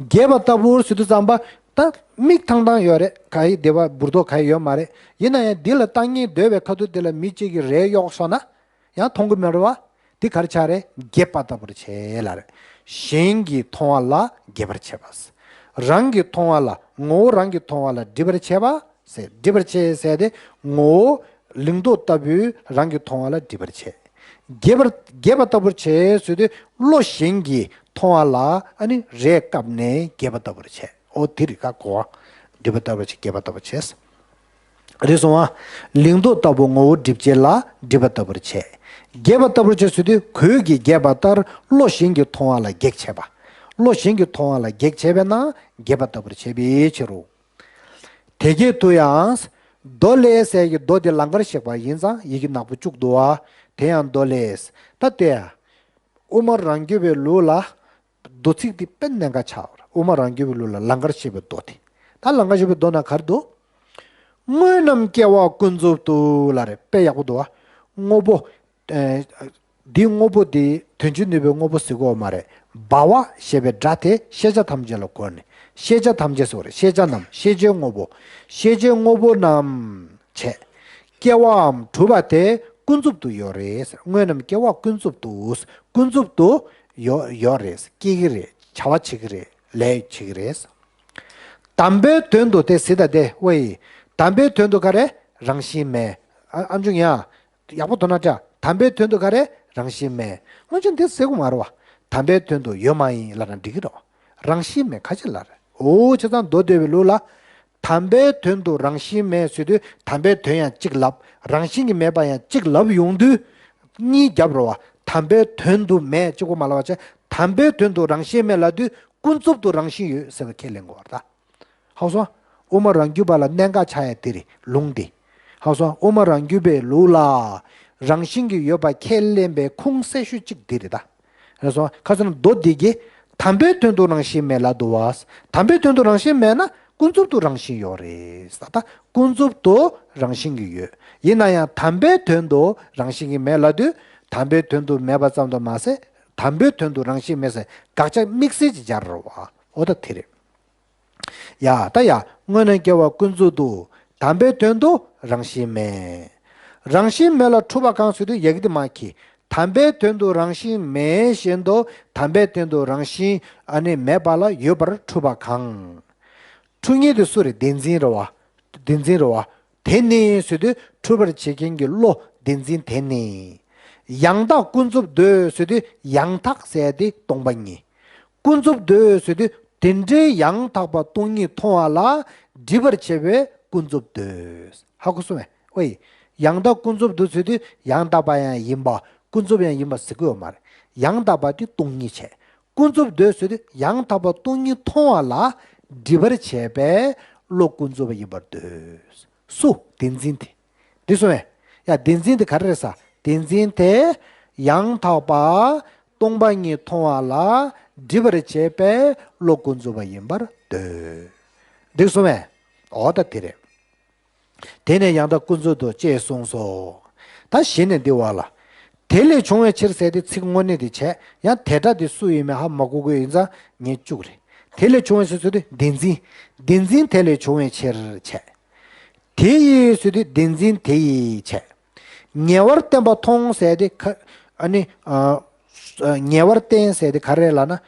རྒྱས་པ་ལྟ་བུར་ཟེར་དུས་ཙམ་པ། ད་མིག་ཐང་ཐང་ཡོད་རེད། ག་ཡི་དེ་བ་འབུར་རྡོག་ག་ཡི་ཡོད་མ་རེད། ཡིན་ན་ཡང་འདི་ལ་ལྟ་སྙིང་འདོད་པའི་ཁ་ཐུག་འདི་ལ་མི་གཅིག་གིས་རས་གཡོགས་སོང་ན་ཡང་མཐོང་གི་མེད་རེད་བ། འདི་ག་རེ་ཆགས་རེད། རྒྱས་པ་ལྟ་བུར་བྱེད་ལ་རེད། གཞན་གྱིས་མཐོང་བ་ལ་རྒྱས་པར་བྱེད་པ། རང་གིས་མཐོང་བ་ལ། ངོ་བོ་རང་གིས་མཐོང་བ་ལ་སྒྲིབ་པར་བྱེད་པ། ཟེར། སྒྲིབ་པར་བྱེད་ཟེར་ཏེ་ངོ་བོ་ལིང་ཏོག་ལྟ་བུའི་རང་གི་མཐོང་བ་ལ་སྒྲིབ་པར་བྱེད། རྒྱས་པར། རྒྱས་པ་ལྟ་བུར་བྱེད་ཟེར་དུས་བློ་གཞན་གྱིས་མཐོང་བ་ལ་ཨ་ནི་རས་བཀབ་ནས་རྒྱས་པ་ལྟ་བུར་བྱེད། འོ་དེ་རིགས་ཀ་གོ་བ། སྒྲིབ་པ་ལྟ་བུར་བྱེད། རྒྱས་པ་ལྟ་བུར་བྱེད། རེད་སོང་ཨ། ལིང་ཏོག་ལྟ་བུ་ངོ་བོ་སྒྲིབ་བྱེད་ལ་སྒྲིབ་པ་ལྟ་བུར་བྱེད། རྒྱས་པ་ལྟ་བུར་བྱེད་ཟེར་དུས་གོས་ཀྱིས་རྒྱས་པ་ལྟར་བློ་གཞན་གྱིས་མཐོང་བ་ལ་གེགས་བྱེད་པ། བློ་གཞན་གྱིས་མཐོང་བ་ལ་གེགས་བྱེད་པས་ན་རྒྱས་པ་ལྟ་བུར་བྱེད་པའི་ཕྱིར་རོ། དེ་སྐད་དུ་ཡང་། མདོ་ལས་ཟེར་གྱི་མདོ་དེ་ལང་ཀར་གཤེགས་པ་ཡིན་ཙང་ཡི་གེ་ནག་པོ་བཅུག་འདུག་བ། དེ་ཡང་མདོ་ལས། ད་ལྟ་ཡ། དབུ་མ་རང་རྒྱུད་པའི་ལུགས་ལ། མདོ་ཚིག་འདི་དཔེ་གནད་འགག་ཆགས་པ་རེད། དབུ་མ་རང་རྒྱུད་པའི་ལུགས་ལ་ལང་ཀར་གཤེགས་པའི་མདོ་དེ། ད་ལང་ཀར་གཤེགས་པའི་མདོ་ན་ག་རེ་འདུག་དངོས་རྣམས་སྐྱེ་བ་ཀུན་རྫོབ་ཏུ་ལ་རེད། དཔེ་ཡག་པོ་འདུག་བ། དངོས་པོ། ཨེ། འདིའི་དངོས་པོ་འདི་དོན་གཅིག་ནུས་པའི་དངོས་པོ་ཟེར་གོ་མ་རེད། སྦ་བ་ཞེས་པའི་སྒྲ་དེ་ཤེས་བྱ་ཐམས་ཅད་ལ་གོ་ནས། ཤེས་བྱ་ཐམས་ཅད་ཟེར་བ་རེད། ཤེས་བྱ་རྣམས། ཤེས་བྱའི་དངོས་པོ། ཤེས་བྱའི་དངོས་པོ་རྣམས་བྱས། སྐྱེ་བའམ་གྲུབ་པ་དེ་ཀུན་རྫོབ་ཏུ་ཡོད་རེད། དངོས་རྣམས་སྐྱེ་བ་ཀུན་རྫོབ་ཏུ། ཀུན་རྫོབ་ཏུ་ཡོད་ཡོད་རེད། སྐྱེ་གི་རེད། བྱ་བ་བྱེད་ཀྱི་རེད། ལས་བྱེད་ཀྱི་རེད། དམ་པའི་དོན་དུ་དེ་ཟེར་ད་དེ་ཝེ། དམ་པའི་དོན་དུ་ག་རེ། རང་བཞིན་མེད། ཨ་ཨ་མཆོག་ཡ། ཡག་པོ་མཐོང་ན་འདྲ། དམ་པའི་དོན་དུ་ག་རེ། རང་བཞིན་མེད། སྔོན་ཆད་འདི་ཟེར་གོ་མ་རེད་བ། དམ་པའི་དོན་དུ་ཡོད་མ་ཡིན་ལབ་ན་འགྲིག་གི་རེད། རང་བཞིན་མེད་ཁ་ཅིག་ལ་རེད། འོ་བྱས་ཙང་མདོ་སྡེ་པའི་ལུགས་ལ། དམ་པའི་དོན་དུ་རང་བཞིན་མེད་ཟེར་དུས་དམ་པའི་དོན་ཡང་གཅིག་ལབ། རང་བཞིན་གྱིས་མེད་པ་ཡང་གཅིག་ལབ་ཡོང་དུས། གཉིས་རྒྱབ་རེད་བ། དམ་པའི་དོན་དུ་མེད་གཅིག་པོ་མ་ལབ་པ་བྱས། དམ་པའི་དོན་དུ་རང་བཞིན་མེད་ལབ་དུས་ཀུན་རྫོབ་ཏུ་རང་བཞིན་ཡོད་ཟེར་བ་ཁས་ལེན་དགོས་པ་རེད་ད། ཧ་གོ་སོང་། དབུ་མ་རང་རྒྱུད་པ་ལ་གནད་འགག་ཆགས་ཡ་དེ་རེད་ལུང་འདི། ཧ་གོ་སོང་། དབུ་མ་རང་རྒྱུད་པའི་ལུགས་ལ་རང་བཞིན་གྱིས་ཡོད་པ་ཁས་ལེན་པའི་ཁུངས་གསལ་ཤོས་གཅིག་འདི་རེད་ད། རེད་སོང་། ཁ་སང་མདོ་འདི་གིས་དམ་པའི་དོན་དུ་རང་བཞིན་མེད་ལབ་འདུག་བ། དམ་པའི་དོན་དུ་རང་བཞིན་མེད་ན་ཀུན་རྫོབ་ཏུ་རང་བཞིན་ཡོད་རེད་ད། ཀུན་རྫོབ་ཏུ་རང་བཞིན་གྱིས་ཡོད། ཡིན་ན་ཡང་དམ་པའི་དོན་དུ་རང་བཞིན་གྱིས་མེད་ལབ་དུས་དམ་པའི་དོན་དུ་མེད་པ་ཙམ་དུ་མ་ཟད། དམ་པའི་དོན་དུ་རང་བཞིན་མེད་ཟེར་དགག་བྱ་དམིགས་བསལ་གྱི་སྦྱར་རེད་བ། འོ་ད་དེ་རེད། ཡ་ད་ཡ། དངོས་གནས་སྐྱེ་བ་ཀུན་རྫོབ་ཏུ། དམ་པའི་དོན་དུ་རང་བཞིན་མེད། རང་བཞིན་མེད་ལ་འཁྲུལ་པ་གང་ཟེར་དུས་ཡ་གི་དེ་མ་ཁྱི། དམ་པའི་དོན་དུ་རང་བཞིན་མེད་བཞིན་དུ་དམ་པའི་དོན་དུ་རང་བཞིན་ཨ་ནི་མེད་པ་ལ་ཡོད་པར་འཁྲུལ་པ་གང་། འཁྲུལ་ངེས་དེ་སུ་རེད། བདེན་འཛིན་རེད་བ། བདེན་འཛིན་རེད་བ། དེ་ནི་ཟེར་དུས་འཁྲུལ་པར་བྱེད་མཁན་གྱི་བློ་བདེན་འཛིན་དེ་ནི། ཡང་དག་ཀུན་རྫོབ་འདོད་ཟེར་དུས་ཡང་དག་ཟེར་དེ་སྟོང་པ་ཉིད། ཀུན་རྫོབ་འདོད་ཟེར་དུས་དེ་འདྲའི་ཡང་དག་པ་སྟོང་ཉིད་མཐོང་བ་ལ་སྒྲིབ་པར་བྱེད་པའི་ཀུན་རྫོབ་འདོད། ཧ་གོ་སོང་ངས། ཨོ་ཡི། ཡང་དག་ཀུན་རྫོབ་འདོད་ཟེར་དུས་ཡང་དག་པ་ཡང་ཡིན་པ་ཀུན་རྫོབ་ཡང་ཡིན་པ་ཟེར་གི་ཡོད་མ་རེད། ཡང་དག་པ་དེ་སྟོང་ཉིད་བྱས། ཀུན་རྫོབ་འདོད་ཟེར་དུས་ཡང་དག་པ་སྟོང་ཉིད་མཐོང་བ་ལ་སྒྲིབ་པར་བྱེད་པའི་བློ་ཀུན་རྫོབ་ཡིན་པར་འདོད། སུ། བདེན་འཛིན་དེ། འགྲིག་སོང་ངས། ཡ་བདེན་འཛིན་དེ་ག་རེ་རེད་ཟེར། བདེན་འཛིན་དེ་ཡང་དག་པ་སྟོང་པ་ཉིད་མཐོང་བ་ལ་སྒྲིབ་པར་བྱེད་པའི་བློ་ཀུན་རྫོབ་པ་ཡིན་པར་འདོད། འགྲིག་སོང་ངས། འོ་ད་དེ་རེད། དེ་ནས་ཡང་དག་ཀུན་རྫོབ་ཏུ་ཅེས་གསུངས་སོ། ད་གཞི་ནས་འདི་བ་ལ། དེ་ལས་བྱུང་བའི་ཕྱིར་ཟེར་དེ་ཚིག་དངོས་གནས་དེ་བྱས། ཡང་དེ་སྒྲ་དེ་སུ་ཡིན་མིན་ཧ་མ་གོ་གི་ཡིན་ཙང་ངས་བཅུག་རེད། དེ་ལས་བྱུང་བའི་ཕྱིར་ཟེར་དུས་བདེན་འཛིན། བདེན་འཛིན་དེ་ལས་བྱུང་བའི་ཕྱིར་བྱས། དེ་ཡིས་ཟེར་དུས་བདེན་འཛིན་དེ་ཡིས་བྱས། ཉེ་བར་བསྟན་པ་མཐོང་ཟེར་དེ་ཁ་ཨ་ནི་ཨ་ཉེ་བར་བསྟན་ཟེར་དེ་ག་རེ་ལབ་ན།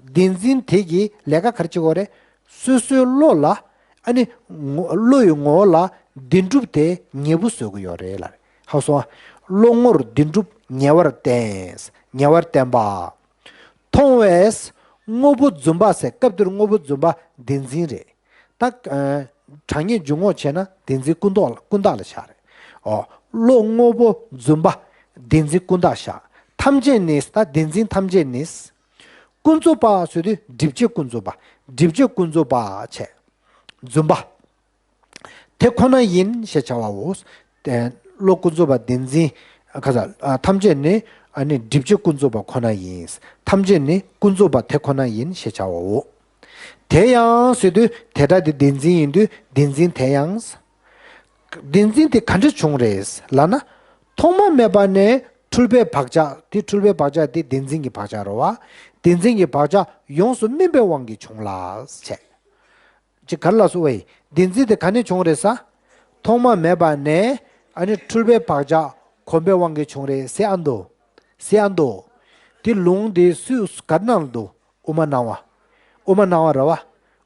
བདེན་འཛིན་དེ་གིས་ལས་ཀ་ག་རེ་བྱེད་དགོས་རེད། སོ་སོའི་བློ་ལ་ཨ་ནི་ངོ་བློ་ཡི་ངོ་བོ་ལ་བདེན་གྲུབ་དེ་ཉེ་བོ་བཟོ་གི་ཡོད་རེད་ལབ་རེད། ཧ་གོ་སོང་། བློ་ངོར་བདེན་གྲུབ་ཉེ་བར་བསྟན། ཉེ་བར་བསྟན་པ། མཐོང་བས་དངོས་པོ་རྫུན་པ་ཟེར། སྐབས་འདིར་དངོས་པོ་རྫུན་པ་བདེན་འཛིན་རེད། ད་ཨ་དྲང་ངེས་འཇུག་ངོགས་བྱས་ན་བདེན་འཛིན་ཀུན་བཏགས་ལ་ཀུན་བཏགས་ལ་བཞག་རེད། ཨོ། བློ་དངོས་པོ་རྫུན་པ་བདེན་འཛིན་ཀུན་བཏགས་བཞག་ཐམས་ཅད་ནི། ད་བདེན་འཛིན་ཐམས་ཅད་ནི། ཀུན་རྫོབ་པ་ཟེར་དུས་སྒྲིབ་བྱེད་ཀུན་རྫོབ་པ། སྒྲིབ་བྱེད་ཀུན་རྫོབ་པ་བྱས། རྫུན་པ། དེ་ཁོ་ན་ཡིན་ཞེས་བྱ་བའོ། བློ་ཀུན་རྫོབ་པ་བདེན་འཛིན། ཁ་ས་ཨ་ཐམས་ཅད་ནི་ཨ་ནི་སྒྲིབ་བྱེད་ཀུན་རྫོབ་པ་ཁོ་ན་ཡིན། ཐམས་ཅད་ནི་ཀུན་རྫོབ་པ་དེ་ཁོ་ན་ཡིན་ཞེས་བྱའོ། དེ་ཡང་ཟེར་དུས་དེ་སྒྲ་དེ་བདེན་འཛིན་ཡིན་དུས་བདེན་འཛིན་དེ་ཡང་། བདེན་འཛིན་དེ་ག་འདྲ་བྱུང་རེད་ལབ་ན། ཐོག་མ་མེད་པ་ནས་འཁྲུལ་པའི་བག་ཆགས་དེ། འཁྲུལ་པའི་བག་ཆགས་དེ་བདེན་འཛིན་གྱི་བག་ཆགས་རེད་བ། བདེན་འཛིན་གྱི་བག་ཆགས་ཡོངས་སུ་སྨིན་པའི་དབང་གིས་བྱུང་ལ་བྱས། ཅིག་ག་རེ་ལབ་སོང་བས། བདེན་འཛིན་དེ་ག་ནས་བྱུང་རེད་ཟེར། ཐོག་མ་མེད་པ་ནས་ཨ་ནི་འཁྲུལ་པའི་བག་ཆགས་གོམས་པའི་དབང་གིས་བྱུང་རེད་ཟེར་ཨ་འདུག་ཟེར་ཨ་འདུག་དེ་ལུང་དེ་སུས་ག་རེ་གནང་ལ་འདུག་དབུ་མ་སྣང་བ། དབུ་མ་སྣང་བ་རེད་བ།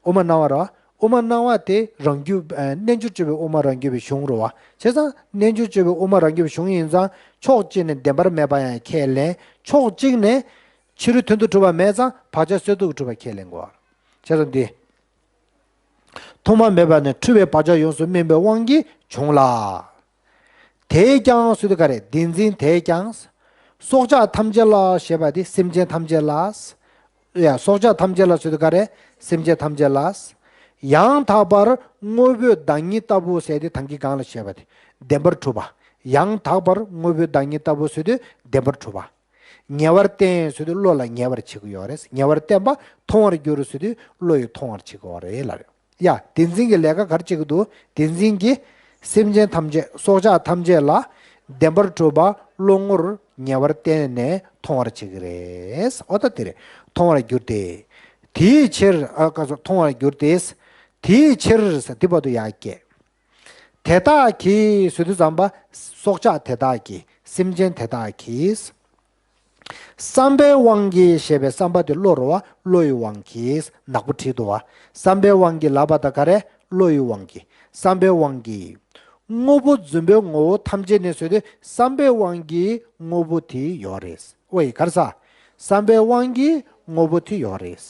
དབུ་མ་སྣང་བ་རེད་བ། དབུ་མ་སྣང་བ་དེ་རང་རྒྱུད་ཨ་རྣལ་འབྱོར་སྤྱོད་པའི་དབུ་མ་རང་རྒྱུད་པའི་གཞུང་རེད་བ། བྱས་ཙང་རྣལ་འབྱོར་སྤྱོད་པའི་དབུ་མ་རང་རྒྱུད་པའི་གཞུང་ཡིན་ཙང་ཕྱོགས་གཅིག་ནས་བདེན་པར་མེད་པ་ཡང་ཁས་ལེན། ཕྱོགས་གཅིག་ནས་ཕྱི་རོལ་དོན་དུ་གྲུབ་པ་མེད་ཙང་བག་ཆགས་སོལ་ཐུབ་ཀྱི་གྲུབ་པ་ཁས་ལེན་དགོས། བྱས་ཙང་འདི། ཐོག་མ་མེད་པ་ནས་འཁྲུལ་པའི་བག་ཆགས་ཡོངས་སུ་སྨིན་པའི་དབང་གིས་བྱུང་ལ། དེས་ཀྱང་ཟེར་དུས་ག་རེ། བདེན་འཛིན་དེས་ཀྱང་། སྲོག་ཆགས་ཐམས་ཅད་ལ་ཞེས་པ་དེ་སེམས་ཅན་ཐམས་ཅད་ལ། ཡ་སྲོག་ཆགས་ཐམས་ཅད་ལ་ཟེར་དུས་ག་རེ། སེམས་ཅན་ཐམས་ཅད་ལ། ཡང་དག་པར་དངོས་པོའི་བདག་ཉིད་ལྟ་བུ་ཟེར་དེ་ཐང་གི་གང་ལ་ཞེས་པ་དེ་བདེན་པར་གྲུབ་པ། ཡང་དག་པར་དངོས་པོའི་བདག་ཉིད་ལྟ་བུ་ཟེར་དུས་བདེན་པར་གྲུབ་པ། ཉེ་བར་བསྟན་ཟེར་དུས་བློ་ལ་ཉེ་བར་བྱེད་ཀྱི་ཡོད་རེད། ཉེ་བར་བསྟན་པ་མཐོང་བར་འགྱུར་ཟེར་དུས་བློ་ཡིས་མཐོང་བར་བྱེད་ཀྱི་ཡོད་རེད་ལབ་རེད། ཡ་བདེན་འཛིན་གྱི་ལས་ཀ་ག་རེ་བྱེད་ཀྱི་འདུག་བདེན་འཛིན་གྱིས་སེམས་ཅན་ཐམས་ཅད་སྲོག་ཆགས་ཐམས་ཅད་ལ་བདེན་པར་གྲུབ་པ་བློ་ངོར་ཉེ་བར་བསྟན་ནས་མཐོང་བར་བྱེད་ཀྱི་རེད། འོ་ད་དེ་རེད། མཐོང་བར་འགྱུར་ཏེ། དེའི་ཕྱིར་ཨ་ཀ་སོ་མཐོང་བར་འགྱུར་ཏེ། དེའི་ཕྱིར་ཟེར་དེ་བར་དུ་ཡར་སྐྱེས། དེ་དག་གིས་ཟེར་དུས་ཙམ་པ་སྲོག་ཆགས་དེ་དག་གིས། སེམས་ཅན་དེ་དག་གིས། བསམ་པའི་དབང་གིས་ཞེས་པའི་བསམ་པ་དེ་བློ་རུ་བ། བློ་ཡི་དབང་གིས་ནག་པོ་བྲིས་འདུག་བ། བསམ་པའི་དབང་གིས་ལབ་པ་དང་ག་རེ། བློ་ཡི་དབང་གིས། བསམ་པའི་དབང་གིས། དངོས་པོ་རྫུན་པའི་ངོ་བོ་ཐམས་ཅད་ནི་ཟེར་དུས་བསམ་པའི་དབང་གིས་དངོས་པོ་དེ་ཡོད་རེད། ཨོ་ཡི་ག་རེ་ཟ། བསམ་པའི་དབང་གིས་དངོས་པོ་དེ་ཡོད་རེད།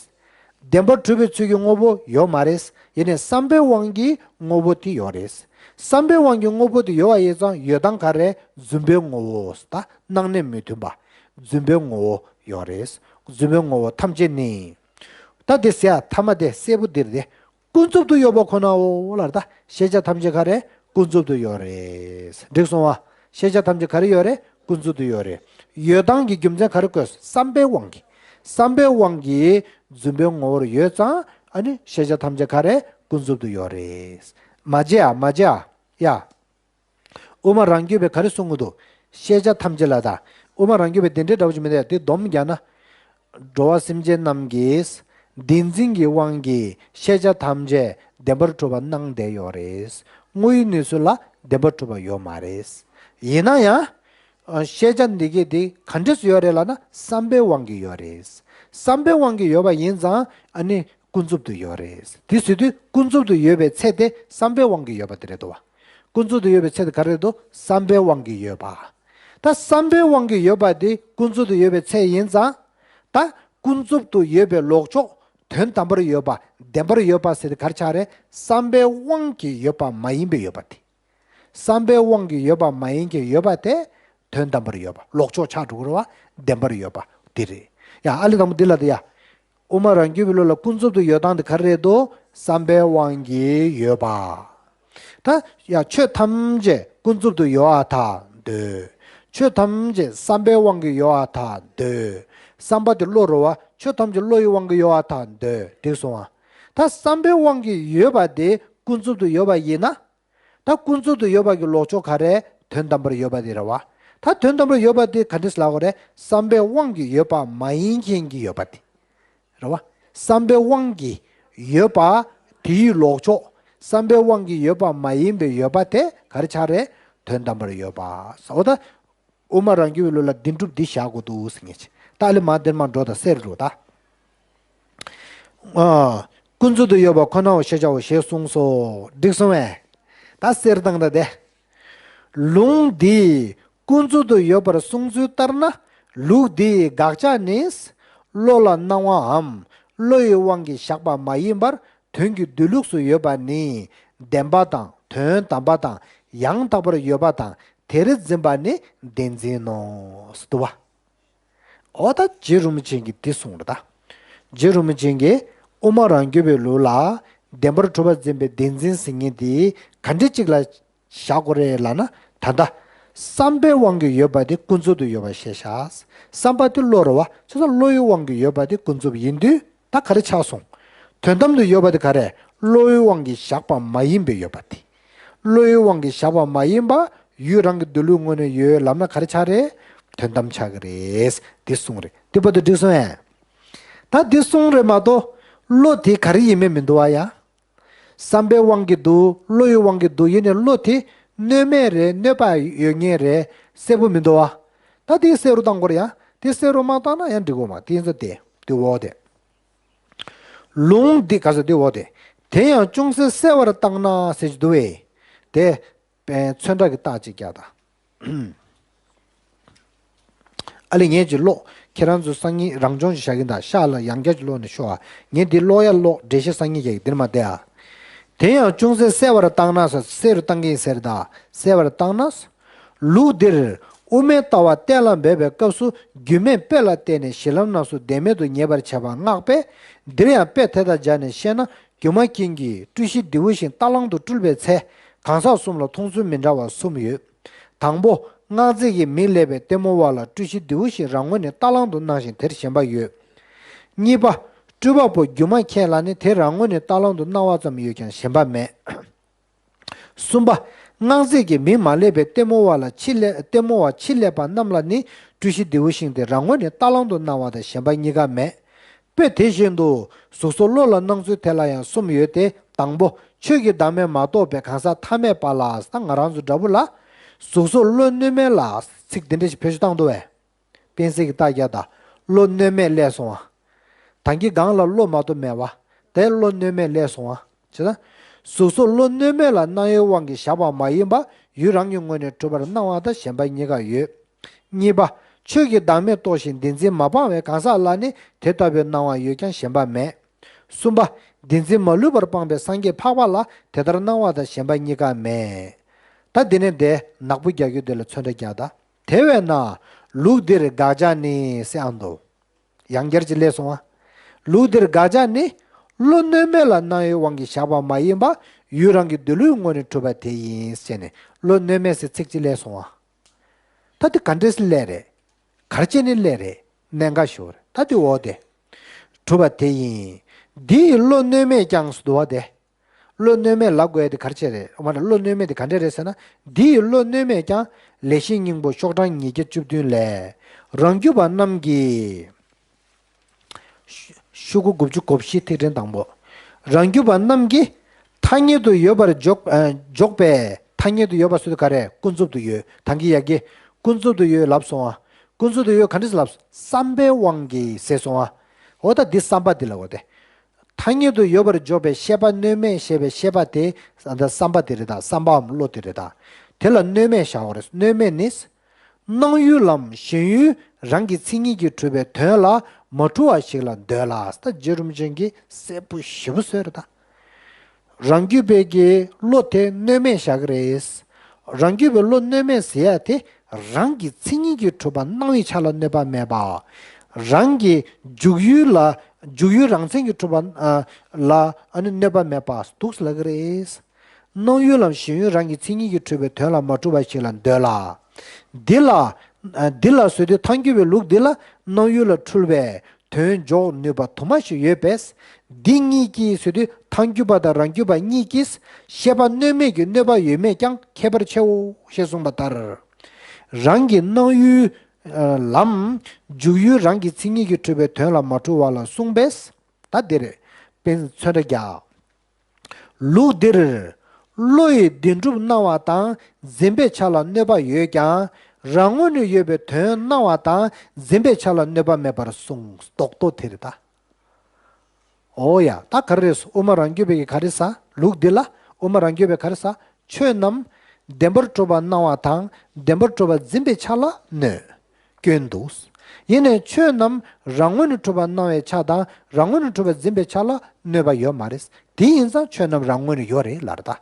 བདེན་པར་གྲུབ་པའི་ཚུལ་གྱི་དངོས་པོ་ཡོད་མ་རེད། ཡིན་ནའི་བསམ་པའི་དབང་གིས་དངོས་པོ་དེ་ཡོད་རེད། བསམ་པའི་དབང་གིས་དངོས་པོ་དེ་ཡོད་པ་ཡིན་ཙང་ཡོད་སྟངས་ག་རེ། རྫུན་པའི་ངོ་བོ། ད་སྣང་གནས་མི་མཐུན་པ། རྫུན་པའི་ངོ་བོ་ཡོད་རེད། རྫུན་པའི་ངོ་བོ་ཐམས་ཅད་ནི། ད་དེ་ཟེར་ཡ་ཐ་མ་དེ་གསལ་པོ་འདིར་དེ། ཀུན་རྫོབ་ཏུ་ཡོད་པ་ཁོ་ནའོ་ལབ་ད། ཤེས་བྱ་ཐམས་ཅད་ག་རེ། ཀུན་རྫོབ་ཏུ་ཡོད་རེད། འགྲིག་སོང་བ། ཤེས་བྱ་ཐམས་ཅད་ག་རེ་ཡོད་རེད། ཀུན་རྫོབ་ཏུ་ཡོད་རེད། ཡོད་སྟངས་ཀྱི་རྒྱུ་མཚན་ག་རེ་བཀོད། བསམ་པའི་དབང་གིས། བསམ་པའི་དབང་གིས་རྫུན་པའི་ངོ་བོར་ཡོད་ཙང་ཨ་ནི་ཤེས་བྱ་ཐམས་ཅད་ག་རེ། ཀུན་རྫོབ་ཏུ་ཡོད་རེད། མ་བརྗེད་ཨ། མ་བརྗེད་ཨ། ཡ། དབུ་མ་རང་རྒྱུད་པས་ག་རེ་གསུང་གི་འདུག་ཤེས་བྱ་ཐམས་ཅད་ལ་ད། དབུ་མ་རང་རྒྱུད་པས་དེ་འདྲའི་འདྲ་བོ་ཅིག་མི་འདུག་དེ་སྡོམ་རྒྱག་ན། འགྲོ་བ་སེམས་ཅན་རྣམས་ཀྱིས་བདེན་འཛིན་གྱི་དབང་གིས་ཤེས་བྱ་ཐམས་ཅད་བདེན་པར་གྲུབ་པར་སྣང་བསྡད་ཡོད་རེད། དངོས་ཡོད་གནས་ཚུལ་ལ་བདེན་པར་གྲུབ་པ་ཡོད་མ་རེད། ཡིན་ན་ཡང་། ཤེས་བྱ་འདི་གས་དེ་ག་འདྲས་སུ་ཡོད་རེད་ལབ་ན་བསམ་པའི་དབང་གིས་ཡོད་རེད། བསམ་པའི་དབང་གིས་ཡོད་པ་ཡིན་ཙང་ཨ་ནི་ཀུན་རྫོབ་ཏུ་ཡོད་རེད། དེ་ཟེར་དུས་ཀུན་རྫོབ་ཏུ་ཡོད་པའི་ཚད་དེ་བསམ་པའི་དབང་གིས་ཡོད་པ་དེ་རེད་དོ། ཀུན་རྫོབ་ཏུ་ཡོད་པའི་ཚད་དེ་ག་རེ་རེད་དོ། བསམ་པའི་དབང་གིས་ཡོད་པ། ད་བསམ་པའི་དབང་གིས་ཡོད་པ་དེ་ཀུན་རྫོབ་ཏུ་ཡོད་པའི་ཚད་ཡིན་ཙང་། ད་ཀུན་རྫོབ་ཏུ་ཡོད་པའི་ལོག་ཕྱོགས་དོན་དམ་པར་ཡོད་པ། བདེན་པར་ཡོད་པ་ཟེར་དེ་ག་རེ་ཆགས་རེད། བསམ་པའི་དབང་གིས་ཡོད་པ་མ་ཡིན་པའི་ཡོད་པ་དེ། བསམ་པའི་དབང་གིས་ཡོད་པ་མ་ཡིན་གྱི་ཡོད་པ་དེ། དོན་དམ་པར་ཡོད་པ། ལོག་ཕྱོགས་ཆགས་འགྲོ་གི་རེད་བ། བདེན་པར་ཡོད་པ་དེ་རེད། ཡ་ཨ་ལས་དང་པོ་འདི་ལ་དེ་ཡ། དབུ་མ་རང་རྒྱུད་པའི་ལུགས་ལ་ཀུན་རྫོབ་ཏུ་ཡོད་སྟངས་དེ་ག་རེ་རེད་དོ། བསམ་པའི་དབང་གིས་ཡོད་པ། ད་ཡ་ཆོས་ཐམས་ཅད་ཀུན་རྫོབ་ཏུ་ཡོད་པར་ཐལ་འདོད། ཆོས་ཐམས་ཅད་བསམ་པའི་དབང་གིས་ཡོད་པར་ཐལ་འདོད། བསམ་པ་དེ་བློ་རེད་བ། ཆོས་ཐམས་ཅད་བློ་ཡི་དབང་གིས་ཡོད་པར་ཐལ་འདོད། འགྲིག་སོང་ང་། ད་བསམ་པའི་དབང་གིས་ཡོད་པ་དེ་ཀུན་རྫོབ་ཏུ་ཡོད་པ་ཡིན་ན། ད་ཀུན་རྫོབ་ཏུ་ཡོད་པ་གི་ལོག་ཕྱོགས་ག་རེ། དོན་དམ་པར་ཡོད་པ་དེ་རེད་བ། ད་དོན་དམ་པར་ཡོད་པ་དེ་ག་འདྲས་ལབ་དགོས་རེད། བསམ་པའི་དབང་གིས་ཡོད་པ་མ་ཡིན་མཁན་གྱི་ཡོད་པ་དེ། རེད་བ། བསམ་པའི་དབང་གིས་ཡོད་པ་དེའི་ལོག་ཕྱོགས། བསམ་པའི་དབང་གིས་ཡོད་པ་མ་ཡིན་པའི་ཡོད་པ་དེ་ག་རེ་ཆགས་རེད། དོན་དམ་པར་ཡོད་པ། འོ་ད། དབུ་མ་རང་རྒྱུད་པའི་ལུགས་ལ་བདེན་གྲུབ་འདི་བཞག་དགོས་འདུག་ཟེར་མཁན་ཅིག་ད་ཨ་ལས་མ་འདིར་མ་འགྲོ་དང་གསེར་འགྲོ་ད། ཨ། ཀུན་རྫོབ་ཏུ་ཡོད་པ་ཁོ་ནའོ་ཤེས་བྱའོ་ཞེས་གསུངས་སོ། འགྲིག་སོང་བས། ད་གསེར་བཏང་ད་དེ། ལུང་འདིས་ཀུན་རྫོབ་ཏུ་ཡོད་པར་གསུངས་ཚུལ་ལྟར་ན། ལུགས་འདིའི་དགག་བྱ་ནི། བློ་ལ་སྣང་བའམ། བློ་ཡི་དབང་གིས་བཞག་པ་མ་ཡིན་པར། དོན་གྱི་སྡོད་ལུགས་སུ་ཡོད་པ་ནི། བདེན་པ་དང་དོན་དམ་པ་དང་ཡང་དག་པར་ཡོད་པ་དང་དེར་འཛིན་པ་ནི་བདེན་འཛིན་ནོ། འདུག་བ། འོ་ད་རྗེ་རིན་པོ་ཆེ་གིས་འདི་གསུངས་རེད་ད། རྗེ་རིན་པོ་ཆེ་གིས་དབུ་མ་རང་རྒྱུད་པའི་ལུགས་ལ་བདེན་པར་གྲུབ་པར་འཛིན་པའི་བདེན་འཛིན་ཟེར་མཁན་དེ་ག་འདྲ་ཅིག་ལ་བཞག་དགོས་རེད་ལབ་ན། ད་ལྟ་བསམ་པའི་དབང་གིས་ཡོད་པ་དེ་ཀུན་རྫོབ་ཏུ་ཡོད་པ་ཞེས་བཞག་བསམ་པ་དེ་བློ་རེད་བ། བྱས་ཙང་བློ་ཡི་དབང་གིས་ཡོད་པ་དེ་ཀུན་རྫོབ་ཡིན་དུས། ད་ག་རེ་ཆགས་སོང་། དོན་དམ་དུ་ཡོད་པ་དེ་ག་རེ། བློ་ཡི་དབང་གིས་བཞག་པ་མ་ཡིན་པའི་ཡོད་པ་དེ། བློ་ཡི་དབང་གིས་བཞག་པ་མ་ཡིན་པ། ཡུལ་རང་གི་སྡོད་ལུགས་ངོས་ནས་ཡོད་ལབ་ན་ག་རེ་ཆགས་རེད། དོན་དམ་ཆགས་ཀྱི་རེད། འདི་གསུངས་རེད། དེ་བར་དུ་འགྲིག་སོང་ངས། ད་འདི་གསུངས་རེད་མ་གཏོགས། བློ་དེ་ག་རེ་ཡིན་མིན་མི་འདུག་བ་ཡ། བསམ་པའི་དབང་གིས་འདུག་བློ་ཡི་དབང་གིས་འདུག་ཡིན་ནའི་བློ་དེ་གནོད་མེད་རེད། གནོད་པ་ཡོད་མཁན་རེད། གསལ་པོ་མི་འདུག་བ། ད་དེ་གསལ་རུ་བཏང་དགོས་རེད་ཡ། དེ་གསལ་རུ་མ་བཏང་ན་ཡང་འགྲིག་གི་མ་རེད། དེ་ཡིན་ཙང་དེ་དེ་འོག་དེ། ལུང་འདི་ག་ས་འདི་འོག་དེ། དེ་ཡང་ཅུང་ཟད་གསལ་བར་བཏང་ན་ཟེར་གྱི་འདུག་བས། དེ། པའི་ཚོན་ཁྲ་གི་རྟགས་ཅིག་རྒྱག་དང་། ཨ་ལས་ངས་ཅིག་ཀློག་ཁྱེད་རང་ཚོ་སང་ཉིན་རང་སྦྱོང་ཅིག་བྱ་གིན་དང་ཤག་ལ་ཡང་བསྐྱར་ཅིག་ཀློག་ནས་ཤོག་ཨ། ངས་འདི་ཀློག་ཡ་ཀློག་འགྲེལ་བཤད་སང་ཉིན་རྒྱག་གི་འདིར་མ་བསྡད་ཨ། དེ་ཡང་ཅུང་ཟད་གསལ་བར་བཏང་ན་ཟེར་གསལ་རུ་བཏང་གིན་ཟེར་ད་གསལ་བར་བཏང་ན། ལུགས་འདིར་དབུ་མའི་ལྟ་བ་གཏན་ལ་འབེབས་པའི་སྐབས་སུ་རྒྱུ་མེད་དཔེ་ལ་བརྟེན་ནས་གཞི་ལམ་རྣམས་སུ་བདེན་མེད་དུ་ངེས་པར་བྱེད་པ་བསྔགས་པས། འདིར་ཡང་དཔེ་དེ་དང་སྦྱར་ནས་བཤད་ན། སྒྱུ་མ་མཁན་གྱིས་སྤྲུལ་གཞི་འདི་འོ་ཞིང་རྟ་གླང་དུ་སྤྲུལ་པའི་ཚེ། གང་ཟག་གསུམ་ལ་མཐོང་ཚུལ་མི་འདྲ་བ་གསུམ་ཡོད། དང་པོ། སྔགས་རྫས་ཀྱི་མིང་ལས་པའི་ལྟད་མོ་བ་ལ་སྤྲུལ་གཞི་འདི་འོ་ཞིང་རང་ངོས་ནས་རྟ་གླང་དུ་སྣང་ཞིང་དེར་ཞེན་པ་ཡོད། གཉིས་པ། སྤྲུལ་པ་པོ་སྒྱུ་མ་མཁན་ལ་ནི་དེ་རང་ངོས་ནས་རྟ་གླང་དུ་སྣང་བ་ཙམ་ཡོད་ཀྱང་ཞེན་པ་མེད། གསུམ་པ། སྔགས་རྫས་ཀྱི་མིང་མ་ལས་པའི་ལྟད་མོ་བ་ལ་ཕྱི་ལས་ལྟད་མོ་བ་ཕྱི་ལས་པ་རྣམས་ལ་ནི་སྤྲུལ་གཞི་འདི་འོ་ཞིང་དེ་རང་ངོས་ནས་རྟ་གླང་དུ་སྣང་བ་དང་ཞེན་པ་གཉིས་ཀ་མེད། དཔེ་དེ་བཞིན་དུ་གཟུགས་སོགས་བློ་ལ་སྣང་ཚུལ་དེ་ལ་ཡང་གསུམ་ཡོད་དེ། དང་པོ། ཆོས་ཀྱི་བདག་མེད་མ་རྟོགས་པའི་གང་ཟག་ཐ་མལ་པ་ལ་ད་ང་རང་ཚོ་འདྲ་པོ་ལ། གཟུགས་སོགས་བློ་གནོད་མེད་ལ་ཚིག་འདི་འདྲ་ཞིག་བེད་སྤྱོད་བཏང་འདུག་བས། དཔེ་གསལ་གྱི་རྟགས་རྒྱག་དང་། བློ་གནོད་མེད་སླེབས་སོང་བ། ད་གིན་སྒང་ལ་བློ་མ་གཏོགས་མེད་བ། དེ་བློ་གནོད་མེད་སླེབས་སོང་བ། བྱས་ཙང་། གཟུགས་སོགས་བློ་གནོད་མེད་ལ་སྣང་ཡུལ་དབང་གིས་བཞག་པ་མ་ཡིན་པ་ཡུལ་རང་གི་ངོས་ནས་གྲུབ་པར་སྣང་བ་དང་ཞེན་པ་གཉིས་ཀ་ཡོད། གཉིས་པ། ཆོས་ཀྱི་བདག་མེད་རྟོགས་ཤིང་བདེན་འཛིན་མ་སྤངས་པའི་གང་ཟག་ལ་ནི་དེ་ལྟ་བུའི་སྣང་བ་ཡོད་ཀྱང་ཞེན་པ་མེད། གསུམ་པ། བདེན་འཛིན་མ་ལུས་པར་སྤངས་པའི་སངས་རྒྱས་འཕགས་པ་ལ་དེ་ལྟར་སྣང་བ་དང་ཞེན་པ་གཉིས་ཀ་མེད། ད་འདི་ནས་འདི་ནག་པོ་རྒྱག་རྒྱུ་འདི་ལ་ཚོན་ཁྲ་རྒྱག་ད། དེ་བས་ན་ལུགས་འདིར་དགག་བྱ་ནི་ཟེར་ཨ་འདུག་ཡང་བསྐྱར་ཅིག་སླེབས་སོང་ཨ། ལུགས་འདིར་དགག་བྱ་ནི། བློ་གནོད་མེད་ལ་སྣང་བའི་དབང་གིས་བཞག་པ་མ་ཡིན་པ། ཡུལ་རང་གི་འདོད་ལུགས་ངོས་ནས་གྲུབ་པ་དེ་ཡིན་ཟེར་ནས་བློ་གནོད་མེད་ཟེར་ཚིག་ཅིག་སླེབས་སོང་ཨ། ད་དེ་ག་འདྲས་སེ་སླེབས་རེད། ག་རེ་བྱས་ནས་སླེབས་རེད། གནད་འགག་ཤོར་རེད། ད་དེ་འོ་དེ། གྲུབ་པ་དེ་ཡིན། འདི་ཡི་བློ་གནོད་མེད་ཀྱང་ཟེར་འདུག་བ་དེ། བློ་གནོད་མེད་ལབ་དགོས་ཡ་དེ་ག་རེ་བྱས་རེད། འོ་མ་རེད། བློ་གནོད་མེད་དེ་ག་འདྲས་རེད་ཟེར་ན། འདི་ཡི་བློ་གནོད་མེད་ཀྱང་། ལེགས་བཤད་སྙིང་པོ་ཤོག་གྲངས་ཉིས་བརྒྱ་བཅུ་བདུན་ལས། རང་རྒྱུད་པ་རྣམས་ཀྱིས། ཤོག་གུ་དགུ་བཅུ་གོ་བཞི་ཐིག་ཕྲེང་དང་པོ། རང་རྒྱུད་པ་རྣམས་ཀྱིས་ཐ་སྙད་དུ་ཡོད་པར་འཇོག་ཨ། འཇོག་པས། ཐ་སྙད་དུ་ཡོད་པ་ཟེར་དུས་ག་རེ། ཀུན་རྫོབ་ཏུ་ཡོད། ད་གིན་ཡ་གི། ཀུན་རྫོབ་ཏུ་ཡོད་ལབ་སོང་ཨ། ཀུན་རྫོབ་ཏུ་ཡོད་ག་འདྲས་ལབ། བསམ་པའི་དབང་གིས་ཟེར་སོང་ཨ། འོ་ད་འདི་བསམ་པ་འདི་ལ་འོ་དེ། ཐ་སྙད་དུ་ཡོད་པར་འཇོག་པའི་ཤེས་པ་གནོད་མེད་ཞེས་པའི་ཤེས་པ་དེ། བསམ་པ་དེ་རེད་ད། བསམ་པའམ་བློ་དེ་རེད་ད། དེ་ལ་གནོད་མེད་བཞག་པ་རེད། གནོད་མེད་ནི། སྣང་ཡུལ་ལམ་ཞེན་ཡུལ་རང་གི་མཚན་ཉིད་ཀྱིས་གྲུབ་པའི་དོན་ལ་མ་འཁྲུལ་བ་ཞིག་ལ་འདོད་ལ། ད་རྗེ་རིན་པོ་ཆེ་གིས་གསལ་པོ་ཞེ་པོ་བཟོས་རེད་ད། རང་རྒྱུད་པའི་གི་བློ་དེ་གནོད་མེད་བཞག་གི་རེད། རང་རྒྱུད་པའི་བློ་གནོད་མེད་ཟེར་ཡ་དེ། རང་གི་མཚན་ཉིད་ཀྱིས་གྲུབ་པ་སྣང་བའི་ཆ་ལ་གནོད་པ་མེད་པ། རང་གི་འཇུག་ཡུལ་ལ། འཇུག་ཡུལ་རང་མཚན་གྱིས་གྲུབ་པ་ལ་ཨ་ནི་གནོད་པ་མེད་པ་འདུག་ལབ་ཀྱི་རེད། སྣང་ཡུལ་ལམ་ཞེན་ཡུལ་རང་གི་མཚན་ཉིད་ཀྱིས་གྲུབ་པའི་དོན་ལ་མ་གྲུབ་པ་ཞིག་ལ་འདོད་ལ། འདི་ལ། འདི་ལ་ཟེར་དུས་ཐལ་འགྱུར་བའི་ལུགས་འདི་ལ་སྣང་ཡུལ་ལ་འཁྲུལ་བའི་དོན་འཇོག་ནུས་པ་དུ་མ་ཞིག་ཡོད་པས། འདི་གཉིས་ཀྱིས་ཟེར་དུས་ཐལ་འགྱུར་བ་དང་རང་རྒྱུད་པ་གཉིས་ཀྱིས་ཤེས་པ་གནོད་མེད་ཀྱི་གནོད་པ་ཡོད་མེད་ཀྱང་ཁྱད་པར་ཆེའོ་ཞེས་གསུངས་པ་ལྟར། རང་གི་སྣང་ཡུལ་ལམ་འཇུག་ཡུལ་རང་གི་མཚན་ཉིད་ཀྱིས་གྲུབ་པའི་དོན་ལ་མ་འཁྲུལ་བ་ལ་གསུངས་པས། ད་འདིར་དཔེ་མཚོན་ཆ་རྒྱག་ལུགས་འདིར། བློ་ཡིས་བདེན་གྲུབ་སྣང་བ་དང་འཛིན་པའི་ཆ་ལ་གནོད་པ་ཡོད་ཀྱང་། རང་ངོས་ནས་ཡོད་པའི་དོན་སྣང་བ་དང་འཛིན་པའི་ཆ་ལ་གནོད་པ་མེད་པར་གསུངས། རྡོག་རྡོག་དེ་རེད་ད། འོ་ཡ། ད་ག་རེ་རེད། དབུ་མ་རང་རྒྱུད་པའི་གི་ག་རེ་ཟེར། ལུགས་འདི་ལ་དབུ་མ་རང་རྒྱུད་པའི་ག་རེ་ཟེར། ཆོས་རྣམས་བདེན་པར་གྲུབ་པ་སྣང་བ་དང་བདེན་པར་གྲུབ་པ་འཛིན་པའི་ཆ་ལ་གནོད། སྐྱོན་འདུག་ཡིན་ནའི་ཆོས་རྣམས་རང་ངོས་ནས་གྲུབ་པ་སྣང་བའི་ཆ་དང་རང་ངོས་ནས་གྲུབ་པ་འཛིན་པའི་ཆ་ལ་གནོད་པ་ཡོད་མ་རེད། དེ་ཡིན་ཙང་ཆོས་རྣམས་རང་ངོས་ནས་ཡོད་རེད་ལབ་རེད་ད།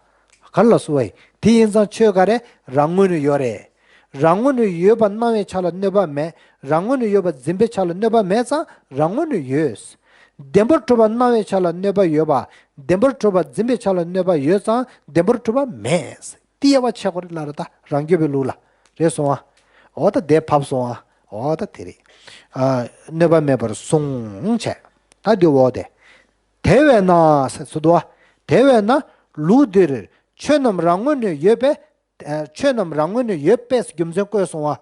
ག་རེ་ལབ་སོང་བས། དེ་ཡིན་ཙང་ཆོས་ག་རེ་རང་ངོས་ནས་ཡོད་རེད། རང་ངོས་ནས་ཡོད་པ་སྣང་བའི་ཆ་ལ་གནོད་པ་མེད། རང་ངོས་ནས་ཡོད་པ་འཛིན་པའི་ཆ་ལ་གནོད་པ་མེད་ཙང་རང་ངོས་ནས་ཡོད། བདེན་པར་གྲུབ་པ་སྣང་བའི་ཆ་ལ་གནོད་པ་ཡོད་པ། བདེན་པར་གྲུབ་པ་འཛིན་པའི་ཆ་ལ་གནོད་པ་ཡོད་ཙང་བདེན་པར་གྲུབ་པ་མེད། དེ་དབྱེ་བ་ཕྱེ་དགོས་རེད་ལབ་རེད་ད། རང་རྒྱུད་པའི་ལུགས་ལ། རེད་སོང་ཨ། འོ་ད་དེ་ཕབ་སོང་ཨ། འོ་ད་དེ་རེད། ཨ། གནོད་པ་མེད་པར་གསུངས་བྱས། ད་འདི་འོ་དེ། དེ་བས་ན་ཟེར་སོ་འདུག་ཨ། དེ་བས་ན་ལུགས་འདིར་ཆོས་རྣམས་རང་ངོས་ནས་ཡོད་པས། ཨ། ཆོས་རྣམས་རང་ངོས་ནས་ཡོད་པས་རྒྱུ་མཚན་བཀོད་སོང་ཨ།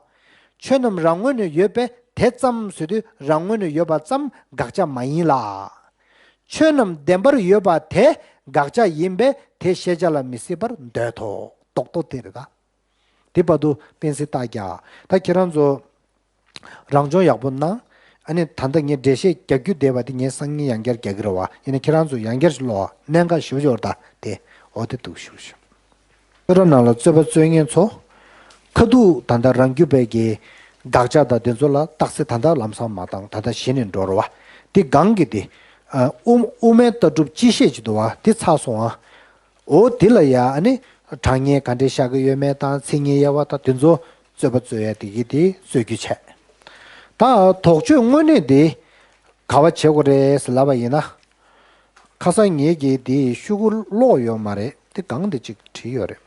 ཆོས་རྣམས་རང་ངོས་ནས་ཡོད་པས་དེ་ཙམ་ཟེར་དུས་རང་ངོས་ནས་ཡོད་པ་ཙམ་དགག་བྱ་མ་ཡིན་ལ། ཆོས་རྣམས་བདེན་པར་ཡོད་པ་དེ་དགག་བྱ་ཡིན་པས་དེ་ཤེས་བྱ་ལ་མི་སྲིད་པར་འདོད་དོ། རྡོག་རྡོག་དེ་རེད་ད། དེ་བར་དུ་དཔེ་གཟིགས་བལྟ་རྒྱག་ད་ཁྱེད་རང་ཚོ་རང་སྦྱོང་ཡག་པོ་གནང་། ཨ་ནི་ད་ལྟ་ངས་འགྲེལ་བཤད་རྒྱག་རྒྱུ་བསྡད་པ་དེ་ངས་སང་ཉིན་ཡང་བསྐྱར་རྒྱག་གི་རེད་བ། ཡིན་ན་ཁྱེད་རང་ཚོ་ཡང་བསྐྱར་ཀློག་གནད་འགག་ཞེ་པོ་ཅིག་ཡོད་རེད་ད། དེ་འོ་དེ་འདུག་ཞུ་ཞུ། ཁྱོད་རང་ནང་ལ་རྩོད་པ་རྩོད་མཁན་ཚོ། ཁ་ཐུག་ད་ལྟ་རང་རྒྱུད་པའི་གི་དགག་བྱ་དང་དེ་ཚོ་ལ་རྟགས་གསལ་ད་ལྟ་ལམ་སང་མ་བཏང་། ད་ལྟ་གཞི་ནས་འགྲོ་རེད་བ། དེ་སྒང་གི་དེ། ཨ། དབུ་དབུ་མའི་ལྟ་གྲུབ་སྤྱི་བཤད་ཅིག་འདུག་བ། དེ་ཚར་སོང་ཨ། འོ་དེ་ལ་ཡ་ཨ་ནི་གྲངས་ངེས་ག་འདྲས་བཞག་གི་ཡོད་མེད་དང་མཚན་ཉིད་དབྱེ་བ་དང་དེ་ཚོ་རྩོད་པ་རྩོད་ཡ་དེ་གི་དེ་རྩོད་རྒྱུ་བྱས། ད་དོགས་གཅོད་དངོས་གནས་དེ་ག་བ་བྱེད་དགོས་རེད་ཟེར་ལབ་པ་ཡིན་ན། ཁ་སང་ངེད་ཀྱིས་དེ་ཤོག་གུ་ཀློག་ཡོད་མ་རེད། དེ་སྒང་དེ་གཅིག་བྲིས་ཡོད་རེད།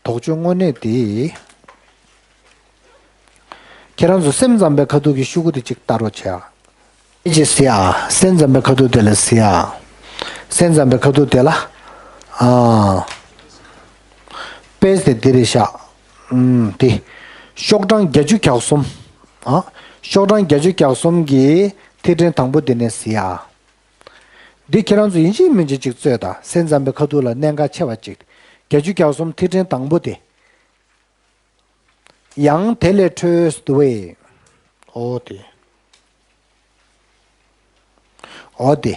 དོགས་གཅོད་དངོས་གནས་དེ། ཁྱེད་རང་ཚོ་སེམས་ཙམ་པའི་ཁ་ཐུག་གི་ཤོག་གུ་དེ་གཅིག་ལྟ་རོགས་བྱེད་ཨ། དེ་གཅིག་གཟིགས་ཨ། སེམས་ཙམ་པའི་ཁ་ཐུག་དེ་ལ་གཟིགས་ཨ། སེམས་ཙམ་པའི་ཁ་ཐུག་དེ་ལ། ཨ། དཔེ་དེ་འདི་རེད་ཤག་ཨུམ། དེ། ཤོག་གྲངས་བརྒྱད་ཅུ་གྱ་གསུམ། ཨ། ཤོག་གྲངས་བརྒྱད་ཅུ་གྱ་གསུམ་གྱི་ཐིག་ཕྲེང་དང་པོ་དེ་ནས་གཟིགས་ཨ། འདི་ཁྱེད་རང་ཚོ་ཡིན་གཅིག་མིན་གཅིག་ཅིག་རྩོད་དང་། སེམས་ཙམ་པའི་ཁ་ཐུག་ལ་གནད་འགག་ཆེ་བ་ཅིག་བརྒྱད་ཅུ་གྱ་གསུམ་ཐིག་ཕྲེང་དང་པོ་དེ། ཡང་དེ་ལས་འཕྲོས་སུ་འདུག་བས། འོ་དེ། འོ་དེ།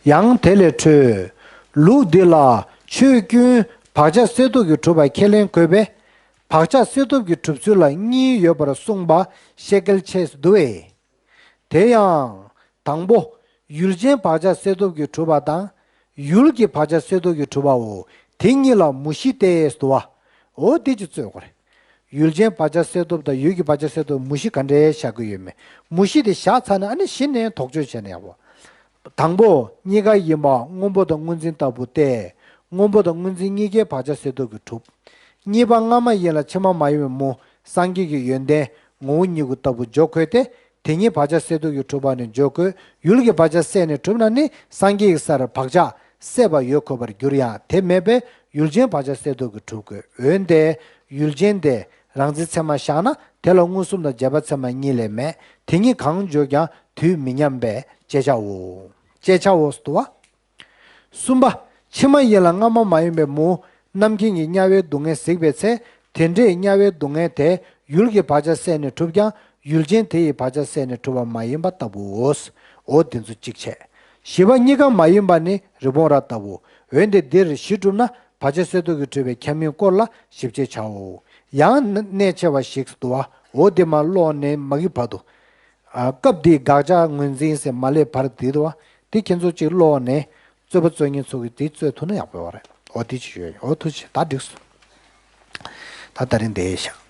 ཡང་དེ་ལས་འཕྲོས། ལུགས་འདི་ལ་ཆོས་ཀུན་བག་ཆགས་སྲེད་སྟོབས་ཀྱིས་གྲུབ་པ་ཁས་ལེན་དགོས་པས། བག་ཆགས་སྲེད་སྟོབས་ཀྱིས་གྲུབ་ཚུལ་ལ་གཉིས་ཡོད་པར་གསུངས་པ་ཤེས་གལ་ཆེ་སུ་འདུག་བས། དེ་ཡང་། དང་པོ། ཡུལ་ཅན་བག་ཆགས་སད་སྟོབས་ཀྱིས་གྲུབ་པ་དང་། ཡུལ་གྱི་བག་ཆགས་སད་སྟོབས་ཀྱིས་གྲུབ་པའོ། དེ་གཉིས་ལ་མུ་བཞི་སྟེ་ཟེར་དུས། འོ་དེ་ཅིག་རྩོད་དགོས་རེད། ཡུལ་ཅན་བག་ཆགས་སད་སྟོབས་དང་ཡུལ་གྱི་བག་ཆགས་སད་སྟོབས་མུ་བཞི་ག་འདྲས་བཞག་གི་ཡོད་མེད། མུ་བཞི་དེ་བཞག་ཚར་ན་ཨ་ནི་གཞི་ནས་དོགས་གཅོད་བྱས་ན་ཡག་པོ། དང་པོ་གཉིས་ཀ་ཡིན་པ་སྔོན་པོ་དང་སྔོ་འཛིན་ལྟ་བུ་སྟེ། སྔོན་པོ་དང་སྔོ་འཛིན་གཉིས་ཀའི་བག་ཆགས་སད་སྟོབས་ཀྱིས་གྲུབ། གཉིས་པ་སྔ་མ་ཡིན་ལ་ཕྱི་མ་མ་ཡིན་པའི་མུ། སངས་རྒྱས་ཀྱི་ཡོན་ཏན་ངོ་བོ་ཉིད་ཀྱི་ལྟ་བུ་འཇོག་དགོས་ཏེ། དེ་གཉིས་བག་ཆགས་སད་སྟོབས་ཀྱིས་གྲུབ་པ་ནི་འཇོག་དགོས། ཡུལ་གྱི་བག་ཆགས་སད་ནས་གྲུབ་ན་ནི་སངས་རྒྱས་ཀྱི་སར་བག་ཆགས་སད་པ་ཡོད་དགོས་པར་འགྱུར་ཡང་དེ་མེད་པས་ཡུལ་ཅན་བག་ཆགས་སད་སྟོབས་ཀྱིས་གྲུབ་དགོས། འོན་ཏེ་ཡུལ་ཅན་དེ་རང་འཛིན་ཚད་མར་བཞག་ན་དེ་ལ་མངོན་སུམ་དང་རྗེས་དཔག་ཚད་མ་གཉིས་ལས་མེད། དེ་གཉིས་གང་འཇོག་ཀྱང་དུས་མི་མཉམ་པས་ཅེས་བྱའོ། ཅེས་བྱའོ་ཟེར་དུས། གསུམ་པ། ཕྱི་མ་ཡིན་ལ་སྔ་མ་མ་ཡིན་པའི་མུ། རྣམ་མཁྱེན་གྱིས་དམྱལ་བའི་སྡུག་བསྔལ་གཟིགས་པའི་ཚེ། དེ་འདྲའི་དམྱལ་བའི་སྡུག་བསྔལ་དེ་ཡུལ་གྱི་བག་ཆགས་སད་ནས་གྲུབ་ཀྱང་ཡུལ་ཅན་དེ་ཡི་བག་ཆགས་སད་ནས་གྲུབ་པ་མ་ཡིན་པ་ལྟ་བུའོ། འོ་དེ་ཚོ་གཅིག་བྱས། བཞི་པ་གཉིས་ཀ་མ་ཡིན་པ་ནི་རི་བོང་རྭ་ལྟ་བུ། འོན་ཏེ་འདིར་བཞི་གྲུབ་ན་བག་ཆགས་སད་སྟོབས་ཀྱིས་གྲུབ་པའི་ཁྱབ་མིན་སྐོར་ལ་ཞིབ་དཔྱད་བྱའོ། ཡང་ན་གནད་ཆེ་བ་ཞིག་ཏུ་བ། འོ་དེ་མ་ཀློག་ནས་མ་གི་བར་དུ། ཨ། སྐབས་འདིའི་དགག་བྱ་ངོས་འཛིན་ཟེར་མ་སླེབས་བར་དེ་དུ་བ། དེ་ཁྱེད་ཚོ་གཅིག་ཀློག་ནས་རྩོད་པ་རྩོད་མཁན་ཚོ་གིས་དེ་རྩོད་ཐུབ་ན་ཡག་པོ་ཡོད་རེད། འོ་དེ་ཅིག་ཡོད། འོ་ཐུགས་རྗེ་ཆེ། ད་འགྲིག་སོང་། ད་ད་རིང་འདིར་བཞག